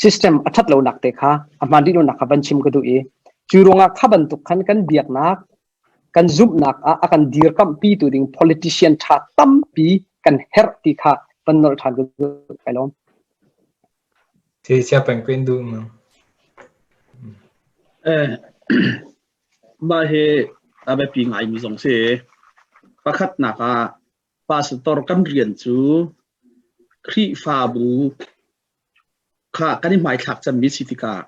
system a ṭhat lonak te kha a hmaan rih lonak kha van chim ka duh i cu ruangah kha bantuk khan kan biaknak kan zumhnak ah a kan dirkamhpi tu ding politician ṭha tampi kan herh ti kha van nolh ṭhan ka duh kai lawm. Sia peng kuin duh ma. Eh, mah hi a biapi ngaimi zong si. Pakhatnak ah pastor kan rian cu Khrihfabu kha kan i hmaithlak cemmi si tikah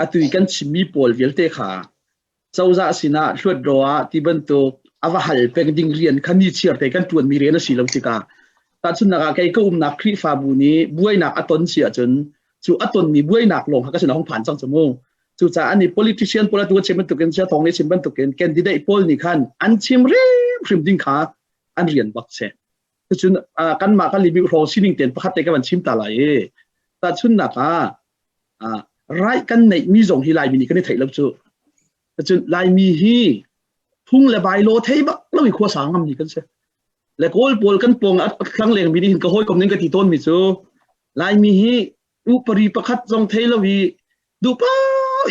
atu i kan chimmi pawl vialte kha cozah sinah hluatdaw ah ti bantuk a va hal peng ding rian kha ni chiar te kan ṭuanmi rian a si lo tikah tahchunhnak ah kei ka umnak Khrihfabu nih buainak a ton si ahcun cu a tonmi buainak lawng kha ka sin a hung phan cang cu mu. Cucaah ani politician pawl atu chim bantukin sia thawng nih chim bantukin candidate pawl nih khan an chim hrimhrim ding kha an rian bak si. Cucun kanmah kan libi hrawng sining ten pakhat te ka van chim ta lai i tahchunhnak ah right kan neihmi zong hi Laimi nih kan i theih lo cu. Cun Laimi hi phung le bylaw thei bak lo i khua sang ngammi kan si. Le Kawl pawl kan pawng a thlang lengmi nih hin ka hawikom ning ka ti tawnmi cu Laimi hi upari pakhat zong thei lo i duhpa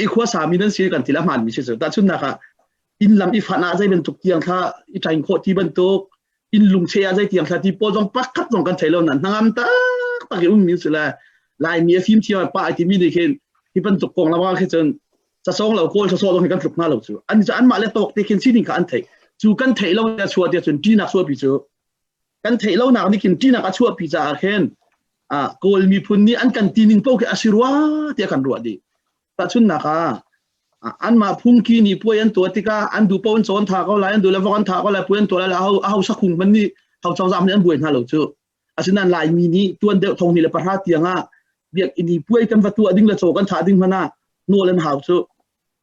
i khua sami nan si kan ti la hmaanmi si cu. Tahchunhnak ah inn lam i fanh ah zei bantuk tiang thla i ṭaing khawh ti bantuk inn lungche ah zei tiang thla ti pawl zong pakhat zong kan thei lo nan hnangam taktak i ummi si le Laimi a fim thiam pa ai timi nih khin hi bantuk kong lam ah khi cun sasawng lo kawl sasawh zong hi kan tluk hna lo cu an cu anmah le tawk te khin sining kha an theih cu kan theih lo a chuah ti cun ṭinak chuahpi cu kan theih lo nak nih khin ṭinak a chuahpi caah khin a kawl miphun nih an kan tining paoh khi a si rua tiah kan ruah dih tahchunhnak ah anmah phungki nih puai an tuah tikah an duh paoh an cawn tha ko lai an duh le vok an tha ko lai puai an tuah lai aho aho sakhung hmanh nih ho cozah nih an buai hna lo cu asinain Laimi nih tuan deuh thong ni le pahra tiang ah biakinn i puai kan va tuah ding le caw kan thah ding hmanh ah nawl an hau cu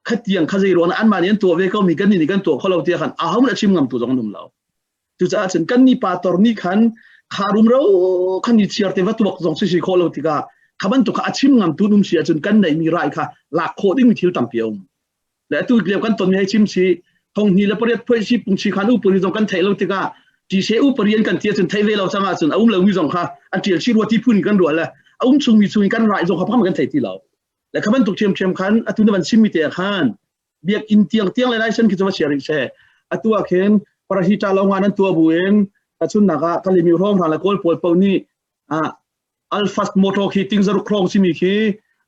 khatiang kha zei ruang anmah nih an tuah ve ko mi kan nih kan tuah kho lo tiah khan aho nih a chim ngam tu zong an um lo cucaah cun kan ni pa tor nih khan kha rumro khan ni chiar te va tuak zong si si khawh lo tikah kha bantuk kha a chim ngam tu um si ahcun kan neihmi rai kha lak khawh ding mi thil tampi a um le atu lio kan tonmi hei chim si thong hni le pariat phoi si pungchi khan upari zong kan theih lo tikah ti se upari an kan ti ahcun theih ve lo cang ahcun a um lomi zong kha an ṭial chih rua ti phun kan ruah le a um chungmi chung kan rai zong kha phang kan thei ti lo le kha bantuk ṭhiamṭhiam khan atu na van chimmi te khan biakinn tiang tiang le license khi cu va chia rih seh atu ah khin parahita lo nga nan tua bu in tachunnak ah kalimi hrawng hna le kawl pawl paoh nih alfast motor khi ting zaruk hrawng simi khi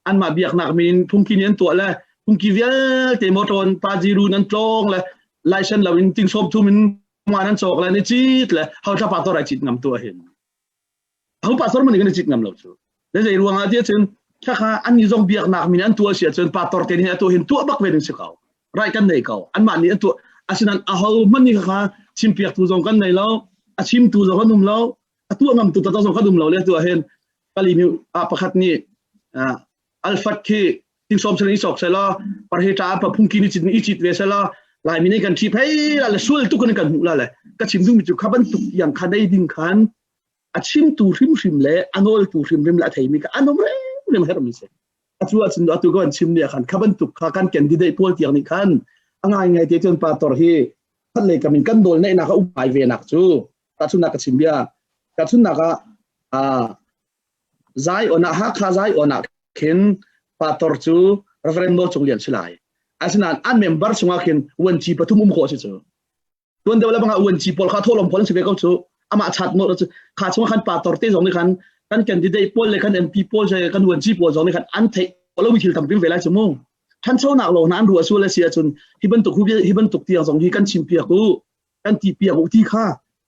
anmah biaknak min phungki nih an tuah le phungki vialte motor an pajiru nan tlawng le license lo in ting sawm thum in nga nan cawk le ni cit le hau thla pa to rai cit ngam tu hin ho pastor man kan cit ngam lo cu le zei ruang ah ti cun khakha an ni zong biaknak min an tuah si ahcun pastor te nih atu hin tuah bak ve ding si ko rai kan nei ko anmah nih an tuah asinan aho hmanh nih khakha chimpiak tu zong kan nei lo a chimtu zong kan um lo a tuah ngam tu ta zong kan um lo le tu ah hin kalimi a pakhat nih alfat khi ting som sel i sok sela parhe ta pa phungki ni chit ni chit ve sela laimi nih kan thi phei la le sual tu kan kan hmuh la le ka chim ding mi cu kha bantuk yang kha nei ding khan a chimtu hrimhrim le a nawltu hrimhrim le a theimi kha an um hrimhrim herhmi si. Atu ahcun atu kan chim ni ah khan kha bantuk kha kan candidate pawl tiang nih khan a ngaingai te cun pastor hi khat lei kam in kan nawl neihnak a um ngai ve nak cu tahchunnak ka chim bia tahchunnak ah. Zion ah Hakha Zion ah khin pastor cu Reverend Nawl Cung Lian si lai. Asinain an member chungah khin vuanci pathum um khawh si cu. Tuan deuh le bangah vuanci pawl kha thawhlawm pawl an si ve ko cu. Amah chat nawl cu kha chungah khan pastor te zong nih khan kan candidate pawl le kan MP pawl kan vuanci pawl zong nih khan an theih lo mi thil tampi ve lai cu mu. Ṭhanchonak lo hna an ruah sual a si ahcun hi bantuk hi bantuk tiang zong hi kan chimpiak u kan ti piak u ti kha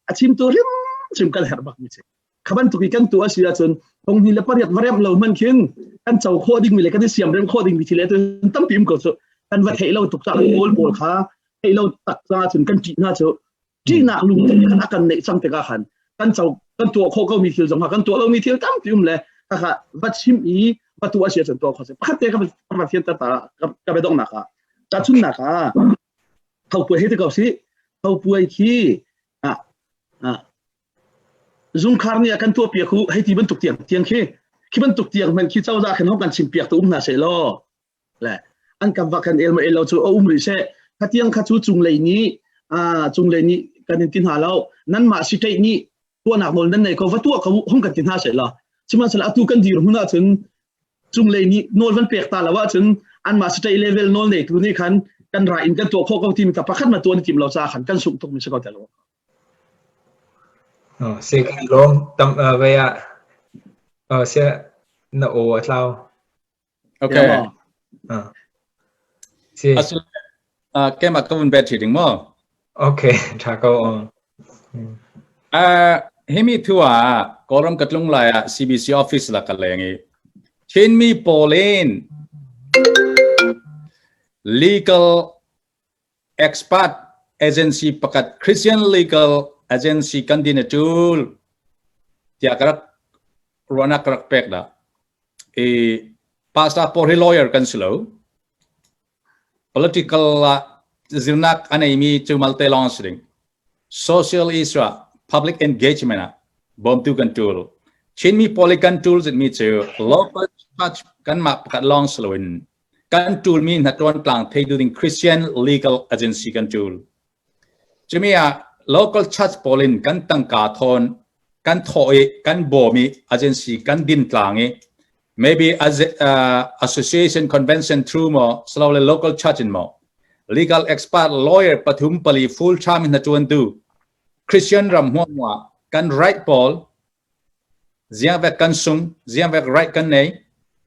a chimtu hrimhrim kan herh bak mi si. Kha bantuk i kan tu a si ahcun thong le pariat va remh lo hman khin kan co khawh ding mi le kan i siam rem khawh ding mi thil le tampi um ko cu kan va theih lo tuk ca kawl pawl kha theih lo tak ca cun kan ṭih hna cu ṭihnak lungthin khan a kan neih cang tikah khan kan co kan tuah khawh ko mi thil zong kha kan tuah lo mi thil tampi um le kha va chim i va tu a si ahcun tuah khawh si. Pakhat te ka va fian ta ka be donghnak ah tahchunnak ah thopuai he ti ko si. Thopuai khi ah zungkhar nih a kan tuahpiak u hei ti bantuk tiang tiang khi khi bantuk tiang hmanh khi cozah khan hong kan chimpiak tu um hna seh law le an kan va kan el ma el lo cu a um rih seh. Kha tiang kha cu cunglei nih cunglei nih kan in ti hna lo, nanmah state nih tuahnak nawl nan nei ko, va tuah ko hong kan ti hna seh law. Sihmanhsehlaw atu kan dir hmun ahcun cunglei nih nawl van pek ta lo ahcun anmah state level nawl neitu nih khan kan ra in kan tuah khawh ko timi ka pakhat ma tuah na tim lo caah khan kan sungh tuk mi si ko te lo. Si kan lawm tam ve ah sia na aw a tlau. Okay. Si. Asul keimah ka vun bet ding maw? Okay, tha ko. Himi thu ah Kawlram ka tlung lai ah CBC office la ka leng i Chinmi pawl in legal expert agency pakhat, Christian legal agency kan din a tul tiah ka rak ruahnak ka rak pek dah. I pastor pawl hi lawyer kan si lo, political ah zirnak a neimi cu malte lawng si ding. Social issue ah, public engagement ah bawmtu kan tul. Chinmi pawl i kan tul zitmi cu local church kanmah pakhat lawng si loin kan ṭulmi hna tlang theitu ding Christian Legal Agency kan ṭul. Cumi ah local church pawl in kan tangka thawn kan thawh i kan bawm i agency kan din tlang i maybe as, association convention through mo slowly local church in mo legal expert lawyer pathum pali full time in na ṭuan tu Christian ram huam kan right pawl Ziangvek kan sung, ziangvek right kan nei,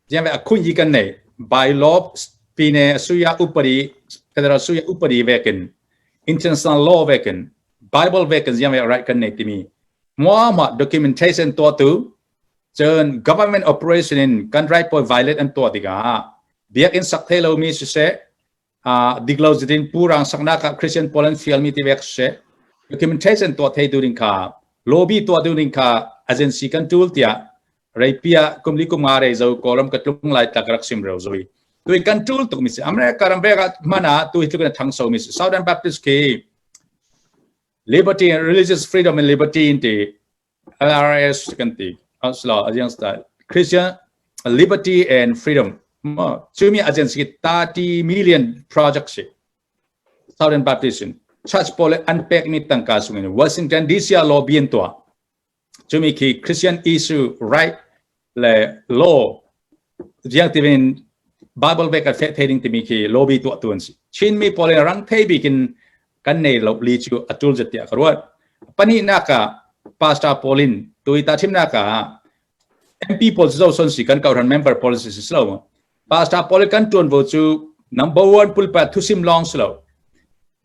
ziangvek a khunyi kan nei. By law pine suya upadi, federal suya upadi vekin, international law vekin, Bible vekin ziangvek right kan nei timi. Mua ma documentation to tu, cun government operation in kan right poi violate an tuah tikah biakinn sak thei lomi siseh, diklo zitin purang saknak ah Christian pawl an fialmi ti vek siseh, documentation tuah thei tu ding kha, lobby tuah tu ding kha agency kan tul tiah reipia kumli kum nga rei zo Kawlram ka tlung lai tak rak sim reu zoi tui kan tul tuk mi si. America ram vek ah mana tu hi tluk thang so mi si. Southern Baptist khi liberty and religious freedom and liberty in ti LRS kan ti asla ajiang style Christian liberty and freedom ma chumi agency 30 million project si. Southern Baptist church pawl an pek mi tangka sungin Washington DC ah lobby an tuah. Chumi khi Christian issue right le law jiang tivin Bible ve ka fe thei ding timi khi lobby tuah tu an si. Chin mi pawl rang thei bikin kan nei lo li cu atul zet tiah ka ruat. Pani nak ah pastor Paulin tui ta thimnak ah MP pawl zo son si kan kauran member policy si lo. Pastor Paul kan tuan vo cu number one pulpit thusim long si lo.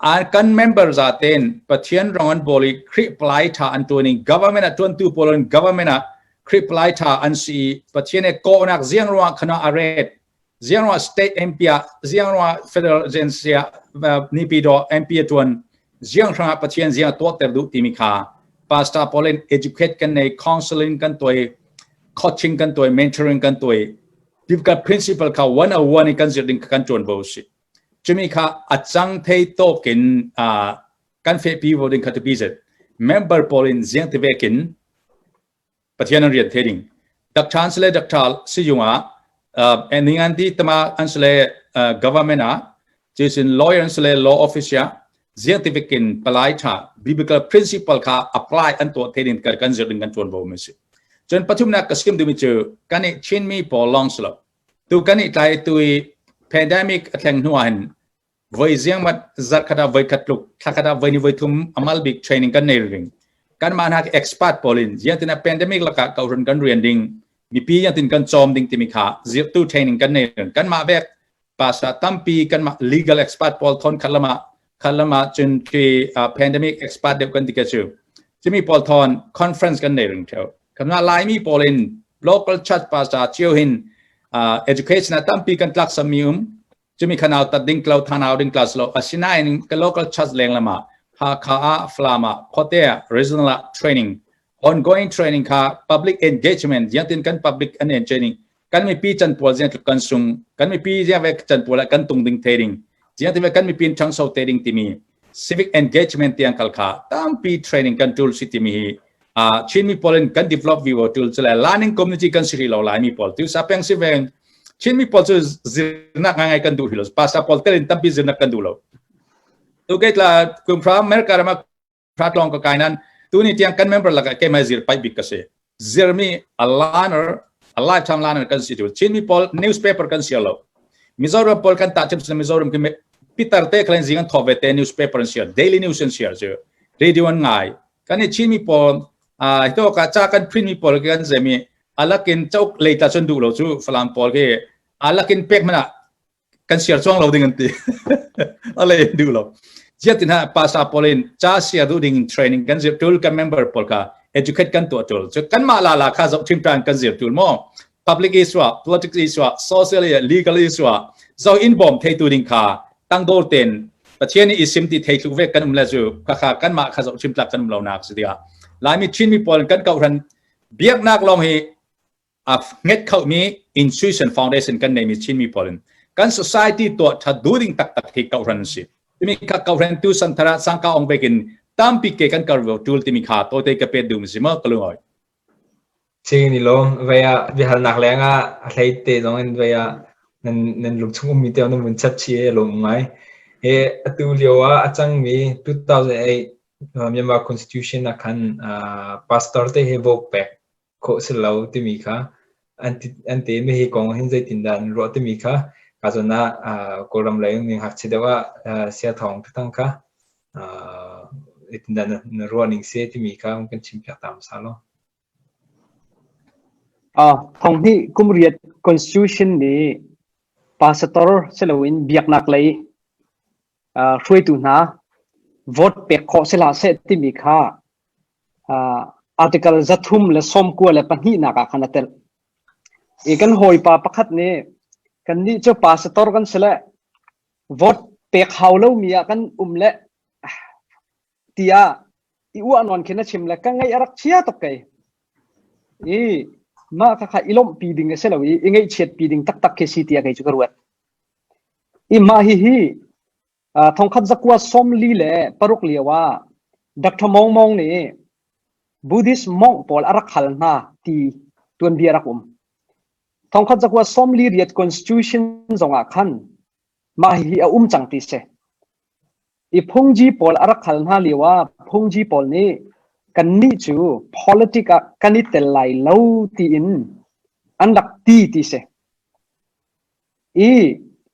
An kan member za ten Pathian rong an boli Khrih plai tha an tuaning government a tuan tu pawl government a Khrih plai tha an si. Pathian e ko nak ziang ruang khana aret ziang ruang state MP ah, ziang ruang federal agency ah, Nipidaw MP a tuan ziang hrang Pathian ziang tuah ter duh timi kha pastor pawl in educate kan nei, counseling kan tuai, coaching kan tuai, mentoring kan tuai. Biblical principle kha 101 in kan zir ding kan tuan bo si. Chumi kha a chang thei tokin kan fe pi vo ding kha tu pi zet member pawl in ziang te vekin Pathian an rian the ding. Doctor an sile doctor siyung ah ning an ti tama an sile government ah chisin lawyer an sile law office ya ziang ti vekin palai tha biblical principle kha apply an tuah the ding kan zir ding kan tuan bo mi si. Cun pathumnak ka sim duhmi cu kan i Chinmi pawl lawng si lo. Tu kan i tlai tu i pandemic a thleng hnu ah hin voi ziangmat zarh khat ah voi khat tluk thla khat ah voi ni voi thum amal bik training kan nei ring. Kanmah hna expert pawl in ziangtin ah pandemic lakah kohhran kan rian ding mipi yantin kan cawm ding timi kha zirtu training kan nei ring. Kanmah vek pastor tampi kanmah legal expert pawl thon khat lama khat lama cun khi pandemic expert deuh kan ti ka cu cimi pawl thon conference kan nei ring theo kanmah Laimi pawl in local church pastor cio hin education ah tampi kan tlak sami um cumi khanau tat ding klo thanau ding class lo asinain ka local church leng lama Hakha ah Falam ah khuate ah regional ah training ongoing training kha public engagement yantin kan public an training kan mipi chan pawl ziang tluk kan sung kan mipi ziang ve chan pawl kan tung ding the ding ziang ti kan mipi thang so te ding timi civic engagement tiang kal kha tampi training kan tool si timi hi Chin mi pawl in kan develop vivo tool chu le learning community kan si lo Lai mi pawl tu sa peng si veng Chin mi pawl chu zirnak ngai ngai kan duh lo pastor pawl telin tampi zirnak kan duh lo tu ke tla kum phra America rama phra tlong ka kai nan tu ni tiang kan member laka ke mai zir pai bik ka si zirmi a learner a lifetime learner kan si tu Chin mi pawl newspaper kan siar lo Mizoram pawl kan ta chim Mizoram ki Peter te khalen zing an tho ve te newspaper an siar daily news an siar chu radio an ngai kan i Chin mi pawl a to ka cha kan print mi pawl kan zemi alakin chok leita chun du lo chu Falam pawl ke alakin pek mana kan siar chuang lo ding an ti ale du lo ziatin ha pasa polin cha sia du ding training kan zir tul kan member pol ka educate kan tu tul chu kan ma la la kha zo thim tan kan zir tul mo public issue politics issue social legal issue zo in bom thei tu ding kha tangdor ten Pathian i isim ti thei thluk ve kan um le chu kha kha kan ma kha zo thim tlak kan um lo nak si dia Laimi Chin mi pawl kan kau ran biaknak long hi a nget khomi institution foundation kan neimi Chinmi pawl in kan society tuah that du ding taktak hi kohhran an si. Timi kha kohhran tu santhara sangka ong bekin tampi ke kan kar tul timi kha tote ka pet dum si ma kalungoi. Sing ni lom vaya bihalnak leng ah a hlei te zong in vaya nan nan lung chung ummi te nan mun chat chi e lom ngai. He atu lio ah a cangmi 2008 Myanmar Constitution ah khan pastor te he vote pek khawh si lo timi kha an ti an ti mi hi kong hin zeitindah an ruah timi kha ka zawn ah Kawlram lei ning ngakchia deuh ah sia thawng thang kha zeitindah na ruah ning si timi kha kan chim piak ta hmasa law. Thong hnih kum riat constitution nih pastor siloin biaknak lei hruaitu hna vote pek khawh si hlah seh timi kha article 392 ah khan a telh. I kan hawipa pakhat nih kannih cu pastor kan si le vote pek hau lomi ah kan um le tiah i uah nawn khin a chim le ka ngaih a rak chia tuk kei. I mah kha kha i lawmhpi ding a si lo i i ngaihchiatpi ding taktak khi si tiah kei cu ka ruat. I mah hihi 1946 lio ah Dr. Maung Maung nih Buddhist monk pawl a rak hal hna ti tuanbia rak um. 1948 Constitution zongah khan mah hihi a um cang ti si. I phungji pawl a rak hal hna lio ah phungji pawl nih kannih cu politic ah kan i tel lai lo tiin an rak ti ti si. I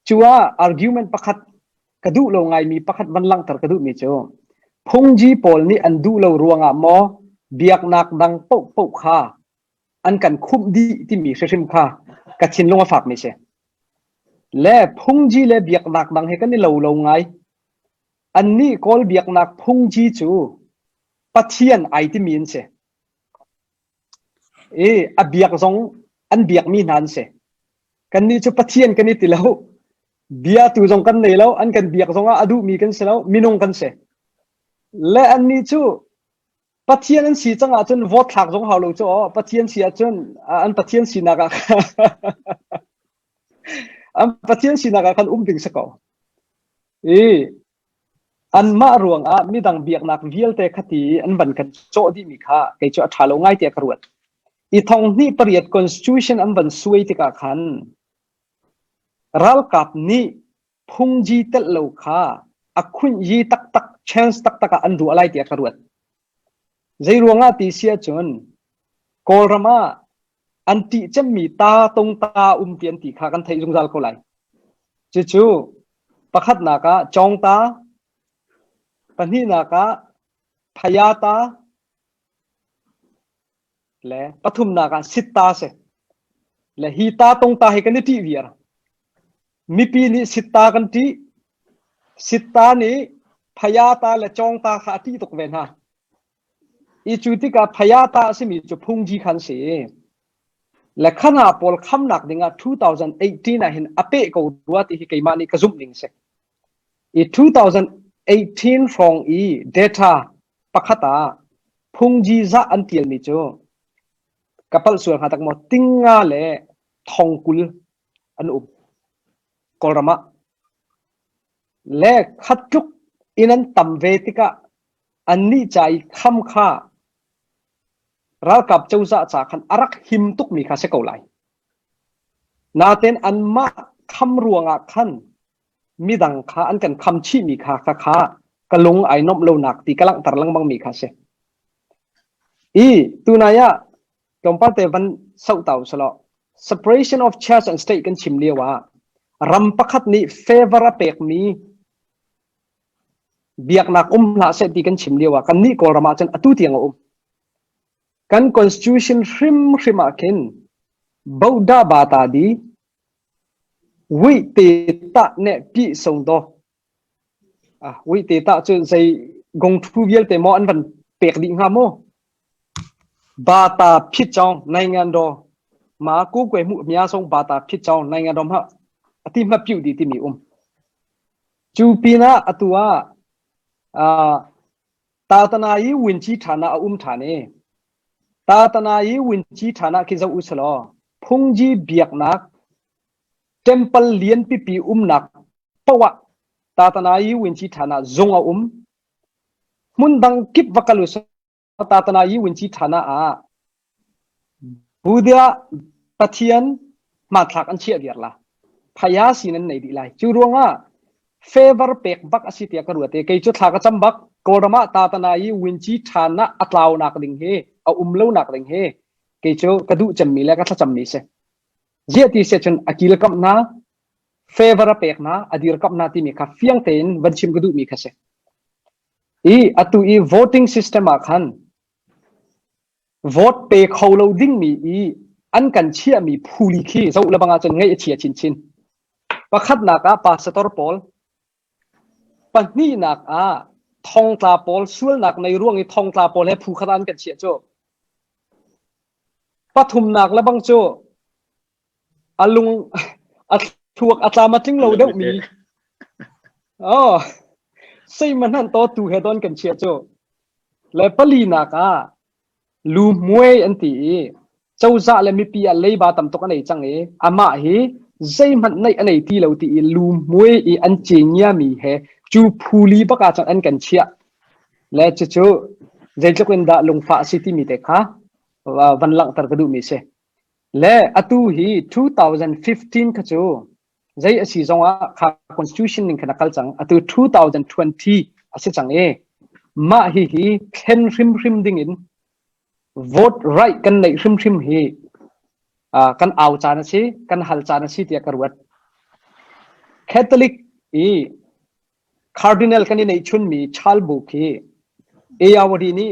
cu ah argument pakhat ka duh lo ngaimi pakhat van langhter ka duhmi cu phungji pawl nih an duh lo ruangah maw biaknak dang paohpaoh kha an kan khumh dih timi hrimhrim kha ka thinlung a fakmi si. Le phungji le biaknak dang he kan i lo lo ngai. Annih Kawl biaknak phungji cu Pathian ai timi an si. I a biak zong an biakmi hna an si. Kannih cu Pathian kan i ti lo. Biatu zong kan nei lo, an kan biak zongah a duhmi kan si lo, minung kan si. Le annih cu Pathian an si cang ahcun vote thlak zong hau lo cu aw Pathian si ahcun an Pathian sinak ah an Pathian sinak ah khan um ding si ko. I anmah ruangah midang biaknak vialte khati an van kan cawh dihmi kha kei cu a ṭha lo ngai tiah ka ruat. I thong hnih pariat constitution an van suai tikah khan ralkap nih phungji telh lo kha a khunh yi taktak chance taktak ah an ruah lai tiah ka ruat. Zei ruangah ti si ahcun. Kawlram ah an ṭih cemmi ta tung ta um ti an ti kha kan theih zungzal ko lai. Cucu pakhatnak ah Cawngta, pahnihnak ah Phayata le pathumnak ah Sitta si. Le hi ta tung ta hi kan i ṭih viar. Mipi nih Sitta kan ṭih. Sitta nih Phayata le Cawngta kha a ṭih tuk ve hna. I cu tikah phayata a simi cu phungji khan si. Le khana pawl khamnak dingah 2018 ah hin a peh ko rua ti hi keimah nih ka zumh ning si. I 2018 hrawng i data pakhat ah phungji zah an tialmi cu ka palh sual hnga tak maw tinga le thongkul an um Kawlram ah. Le khat tluk in an tam ve tikah Annih ca i kham kha ralkap cozah ca khan a rak him tukmi kha si ko lai. Nain anmah kham ruangah khan midang kha an kan kham chihmi kha kha kha ka lung ai nuamh lonak ti ka langhter lengmangmi kha si. I tunai ah tlawmpal te van soh selaw separation of church and state kan chim lio ah ram pakhat nih favor a pekmi Biaknak um hlah seh ti kan chim lio ah kannih Kawlram ah cun atu tiang a um. Kan constitution hrimhrim ah khin Boda Bata di Wui te ta ne pi song do ah wui te ta cu zei gong thu vialte maw an van pek dih hnga maw Bata phit chong nai ngan do ma ku kwe mu mya song bata phit chong nai ngan do ma ati ma piu di ti mi um Cu pinah atu ah uh, Tatanayi Winci ṭhan ah a um ṭhan i Tatanayi Winci ṭhan ah khi zoh u selaw phungji biaknak temple lian pipi umnak poah ah Tatanayi Winci ṭhan ah zung a um. Hmun dang kip va kal u Tatanayi Winci ṭhan ah Buddha Pathian hmanthlak an chiah viar la. Phaya sin an nei dih lai. Cu ruangah favor pek bak a si tiah ka ruat i kei cu thla ka cam bak. Kawlram ah Tatanayi Winci ṭhan ah a tlaunak ding hi a um lonak ding hi kei cu ka duh cemmi le ka thlacammi si. Ziah ti si cun a kilkamh hna, favor a pek hna, a dirkamh hna timi kha fiang tein van chim ka duhmi kha si. I atu i voting system ah khan vote pe kho lo dingmi i an kan chiahmi phuli khi zoh le bang ahcun ngaih a chia chinchin. Pakhatnak ah pastor pawl, pahnihnak ah thongtla pawl sualnak nei ruang i thongtla pawl he phu khat ah an kan chiah cu. Pathumnak le bang cu a lung a thluak a tlam a tling lo deuhmi oh sei man han to tu he don kan chia cu le palinak ah lu muai an ti i cozah le mipi ah leiba tam tuk an ei cang i amah hi zeihmanh neih a nei ti lo ti i lu muai i an cengia mi he cu phuli bak ah cun an kan chiah le cucu zeitluk in dah lungfah a si timi te kha van langhter ka duhmi si Le atu hi 2015 kha cu zei a si zongah kha constitution ning khan a kal cang. Atu 2020 a si cang i mah hihi thlen hrimhrim ding in vote right kan neih hrimhrim hi uh, kan au caan a si, kan hal caan a si tiah ka ruat. Catholic i Cardinal kan i neihchunmi Charles Book hi Ayawadi nih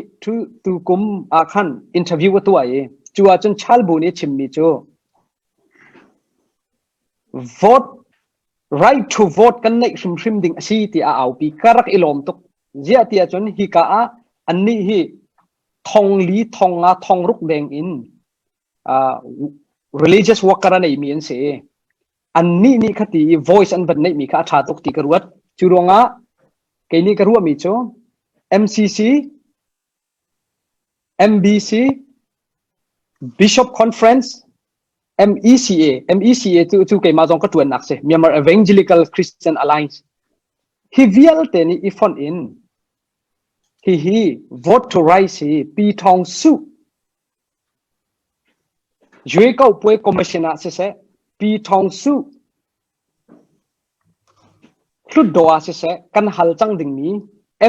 tu kum ah khan interview a tuah i cu ahcun Charles Bu nih a chimmi cu vote right to vote kan neih hrimhrim ding a si tiah a aupi ka rak i lawm tuk ziah ti ahcun hika ah annih hi thong li thong nga thong ruk deng in uh, religious worker a neimi an si annih nih khati i voice an van neihmi kha a ṭha tuk ti ka ruat. Cu ruangah kei nih ka ruahmi cu MCC, MBC, Bishop Conference, MECA, MECA cu, cu keimah zong ka ṭuannak si, Myanmar Evangelical Christian Alliance. Hi vialte nih i fonh in hihi vote to rise hi Pi Thawng Su Yuekauhpuai Commission ah siseh, Pi Thawng Su Hlutdaw ah siseh kan hal cang dingmi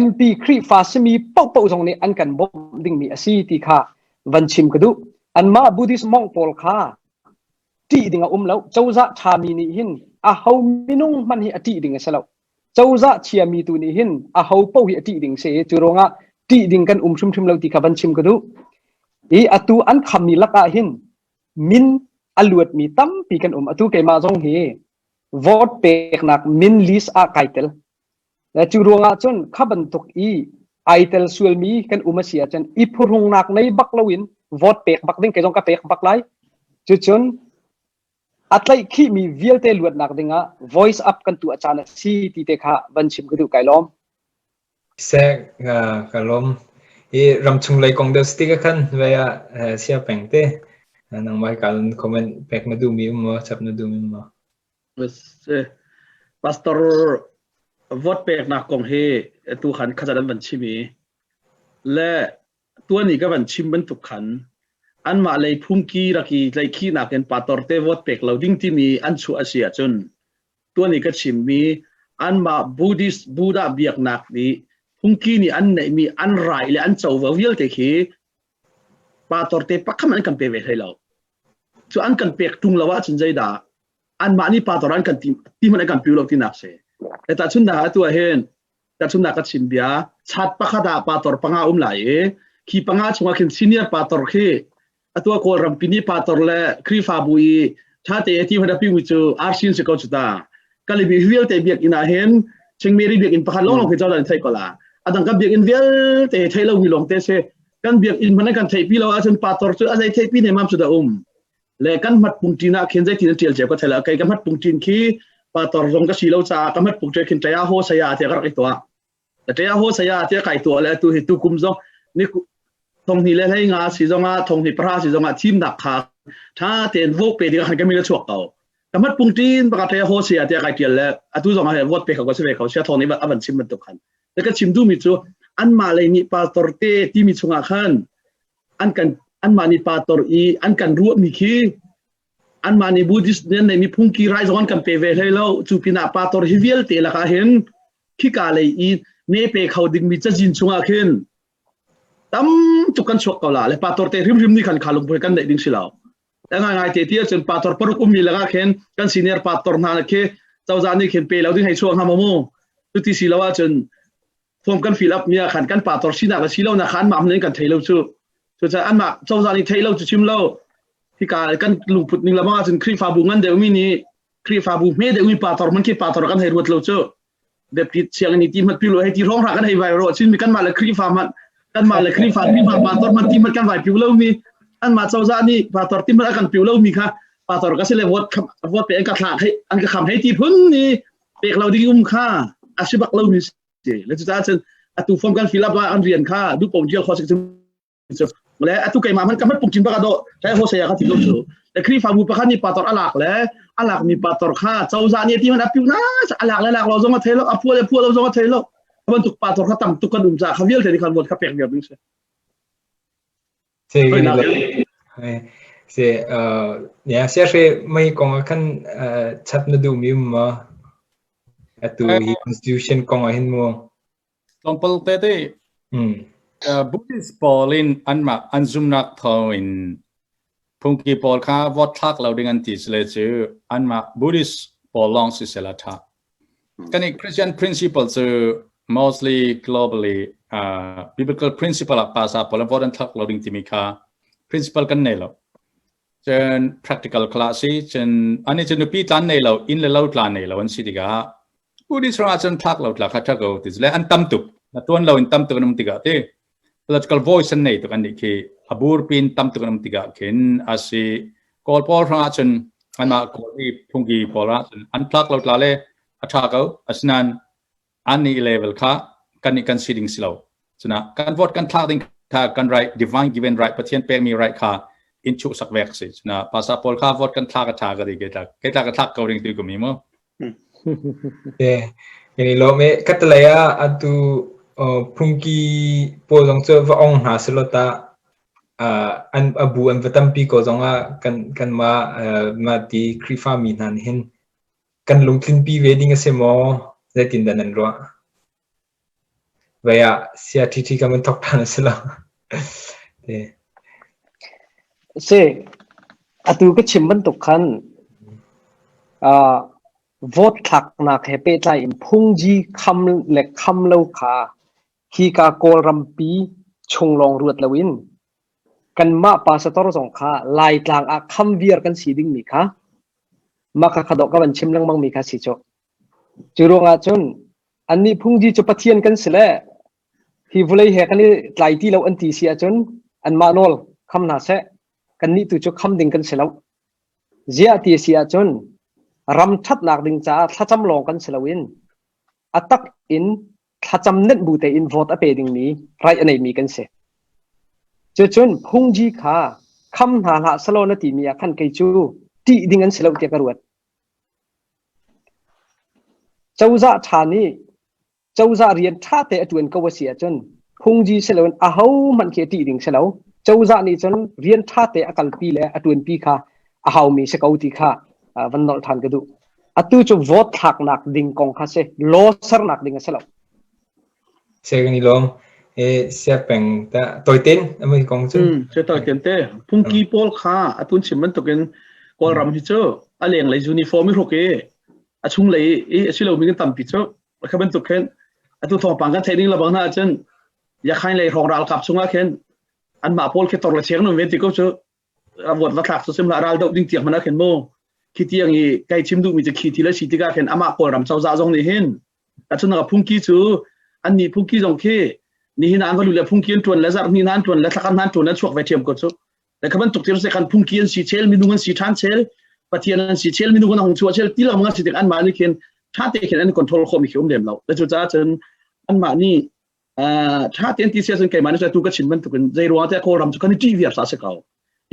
MP Khrihfa simi paohpaoh zong nih an kan bawmh dingmi a si ti kha van chim ka duh. Anmah Buddhist monk pawl kha ṭih ding a um lo. Cozah ṭhami nih hin aho minung hmanh hi a ṭih ding a si lo. Cozah chiami tu nih hin aho paoh hi a ṭih ding si. Cu ruangah ṭih ding kan um hrimhrim lo ti kha van chim ka duh. I atu an khammi lakah hin min a luatmi tampi kan um. Atu keimah zong hi vote peknak min list ah kai tel. Cu ruangah cun kha bantuk i ai tel sualmi kan um a si ahcun i phuhrungnak nei bak loin vote pek bak ding kei zong ka pek bak lai. Cucun a tlaihkhihmi vialte luatnak dingah voice up kan tuah caan a si ti te kha van chim ka duh kai lawm. Seh ka lawm. I ramchung lei kong deuh si khan vai ah sia peng te nangmah ka comment pek na duhmi um maw chap na duhmi um maw? Pastor vote peknak kong hi tu khan khazat an van chim i le tuan i ka van chim bantuk khan anmah lei phungki rak i tlaihkhihnak in pastor te vote pek lo ding timi an chuah a si ahcun tuan i ka chimmi anmah Buddhist Buddha biaknak nih phungki nih an neihmi an rai le an covo vialte khi pastor te pakhat an kan pe ve hlei lo. Cu an kan pek ṭung lo ahcun zeidah anmah nih pastor an kan ti ti hmanh an kan piu lo tinak si. E tahchunhnak atu ah hin tahchunhnak ka chim bia chat pakhat ah pastor panga um lai i khi panga chungah khin senior pastor khi atu ah Kawlram pi nih pastor le Khrihfabu i ṭha te ti hmanh a piumi cu RC si ko cu ta. Kalibi vialte biakinn ah hin Chingmeri biakinn pakhat lawng lawng khi cozah nih theih ko la. Adang kan biakinn vialte thei lomi lawng te si. Kan biakinn hmanh kan theihpi lo ahcun pastor cu a zei theihpi ne mam cu da um. Le kan hmat pungṭin ah khin zeitin ṭial cio ka thei la. Kei ka hmat pungṭin khi pastor zong ka si lo caah ka hmat pungṭin khin ṭaya ho saya tiah ka rak i tuah. Ṭaya ho saya tiah kai tuah le tu hi tu kum zong ni thonghnih le hlei nga si zongah thonghnih pahra si zongah thimnak kha ṭha tein vote pe ding ah khan ka min a chuak ko. Ka hmat pungṭin baka ṭaya ho saya tiah kai ṭial le atu zong ah vote pe kho ka si ve kho sia thong nih a van chim bantuk khan. Le ka chim duhmi cu anmah lei nih pastor te timi chungah khan an kan anmah nih pastor i an kan ruahmi khi anmah nih Buddhist nih an neihmi phungki rai zong an kan pe ve hlei lo. Cu pinah pastor hi vialte lakah hin khika lei i me pe kho dingmi cazin chungah khin tam tuk kan chuak ko la le pastor te hrimhrim nih khan kha lungpui kan neih ding si lo. Ngai ngai te ti ahcun pastor paruk ummi lakah khin kan senior pastor hna khi cozah nih khin pe lo ding hei chuak hnga maw mu. Cuti si lo ahcun form kan fill up mi ah khan kan pastor sinak le si lo nak kha anmah hmanh in kan thei lo cu. Cucaah anmah cozah nih theih lo cu chim lo. Hika kan lungput ning lamang ahcun Khrihfabu ngan deuhmi nih Khrihfabu hme deuhmi pastor hmanh khi pastor kan hei ruat lo cu. Deputy sianginn i ti hmat piu lo hei ti hrawng hra kan hei vai ro chin mi kanmah le Khrihfa hmanh kanmah le Khrihfa Khrihfa pastor hmanh ti hmat kan vai piu lo mi anmah cozah nih pastor ti hmat a kan piu lo mi kha pastor ka si le vote vote pe an ka thlak hei an ka kham hei ti phun ni pek lo ding um kha a si bak lo mi si le cucaah cun atu form kan fill up ah an rian kha du pom jial kho si le atu keimah hmanh ka hmat pungchin bak do sai ho saya ka ti lo cu le Khrihfabu pakhat nih pastor alak le alak mi pastor kha cozah nih ti man apiu na alak le lak lo zong a thei lo a phua le phua lo zong a thei lo bantuk pastor kha tam tuk kan um ca kha vialte nih khan vote kha pek viar ding si Se se ya sia hre mei kong ah khan chat na duh mi um ma atu hi constitution kong ah hin mu Tlawmpal tete Buddhist pawl in anmah an zumnak thawngin phungki pawl kha vote thlak lo ding an ti sile cu anmah Buddhist pawl lawng siseh a ṭha. Kan i Christian principle cu mostly globally biblical principle ah pasa pawl vote an thlak lo ding timi kha principle kan nei lo. Cun practical kala si cun ani cu nupi tlan nei lo inn le lo tlan nei lo an si tikah Buddhist rangah cun thlak lo tla kha tha ko ti le an tam tuk na tuan lo in tam tuk an um tikah ti political voice an nei tuk an nih khi a bur pin tam tuk an um tikah khin asi kawl pawl hrangah cun anmah kawl i phungki pawl ah cun an tlak lo tla le a tha ko asinain an nih level kha kan nih kan si ding si lo cuna kan vote kan thlak ding kha kan right divine given right Pathian pekmi right kha in chuh sak vek si cuna pasa pawl kha vote kan thlak a tha ka di ke tla ke tla ka thlak ko ding tu ko mi mu Kan i lawm i khatlei ah atu phungki pawl zong cu va ong hna selaw tah an a bu an va tampi ko zongah kan kanmah mahti Khrihfa mi hna nih hin kan lungtlinpi ve ding a si maw? Zeitindah nan ruah? Vei ah sia ṭhiṭhi kan van thawk ṭhan a si lo. Si, atu ka chim bantuk khan uh, vote thlaknak he pehtlai in phungji kham le kham lo kha hika Kawlrampi chung lawng ruat loin kanmah pastor zong kha Laitlang ah kham viar kan si dingmi kha mah kha khadawh ka van chim lengmang mi kha si cu. Cu ruangah cun annih phungji cu Pathian kan si le hi vulei he kan i tlai ti lo an ti si ahcun anmah nawl kham hna seh kannih tu cu kham ding kan si lo. Ziah ti a si ahcun ram ṭhatnak ding caah thlacam lawng kan si loin a tak in thlacam nenh bu tein vote a pe dingmi right a neimi kan si. Cucun phungji kha kham hna hlah selaw na timi ah khan kei cu ṭih ding an si lo tiah ka ruat. Cozah ṭha nih cozah rian ṭha te a ṭuan ko a si ahcun phungji si loin ahohmanh khi a ṭih ding si lo. Cozah nih cun rian ṭha te a kalpi le a ṭuanpi kha a haumi si ko ti kha van nolh ṭhan ka duh. Atu cu vote thlaknak ding kong kha si, law sernak ding a si lo. Siagin i lawm. E sia peng ta toiten amai kong cu. Cu toiten te phungki pawl kha atun chim bantukin Kawlram hi cu a lenglei uniform i hruk i a chunglei i a si lomi kan tampi cu kha bantuk khin atu thawngpang kan theih ding lebang hna ahcun Yakhain lei hrawng ralkap chungah khin anmah pawl khi tor le cheng nun ven ti ko cu vote va thlak cu sim la ral doh ding tiang hmanh ah khin mu khi tiang i kai chim duhmi cu khi thil a si tikah khin amah Kawlram cozah zong nih hin Ahcun phungki cu annih phungki zong khi nihin ah an va lu le phungki an ṭuan le zarh hnih an ṭuan le thlakhat an ṭuan le chuak ve ṭhiam ko cu. Le kha bantuk thil kan phungki an si chel minung an si ṭhan chel Pathian an si chel minung an hung chuah chel ti lengmang an si tik anmah nih khin ṭha te khin an control khawhmi khi um lem lo. Le cucaah cun anmah nih ṭha tein ti sia cun keimah nih tu ka chim bantukin zei ruang te Kawlram cu kan i ṭih viar sa si ko.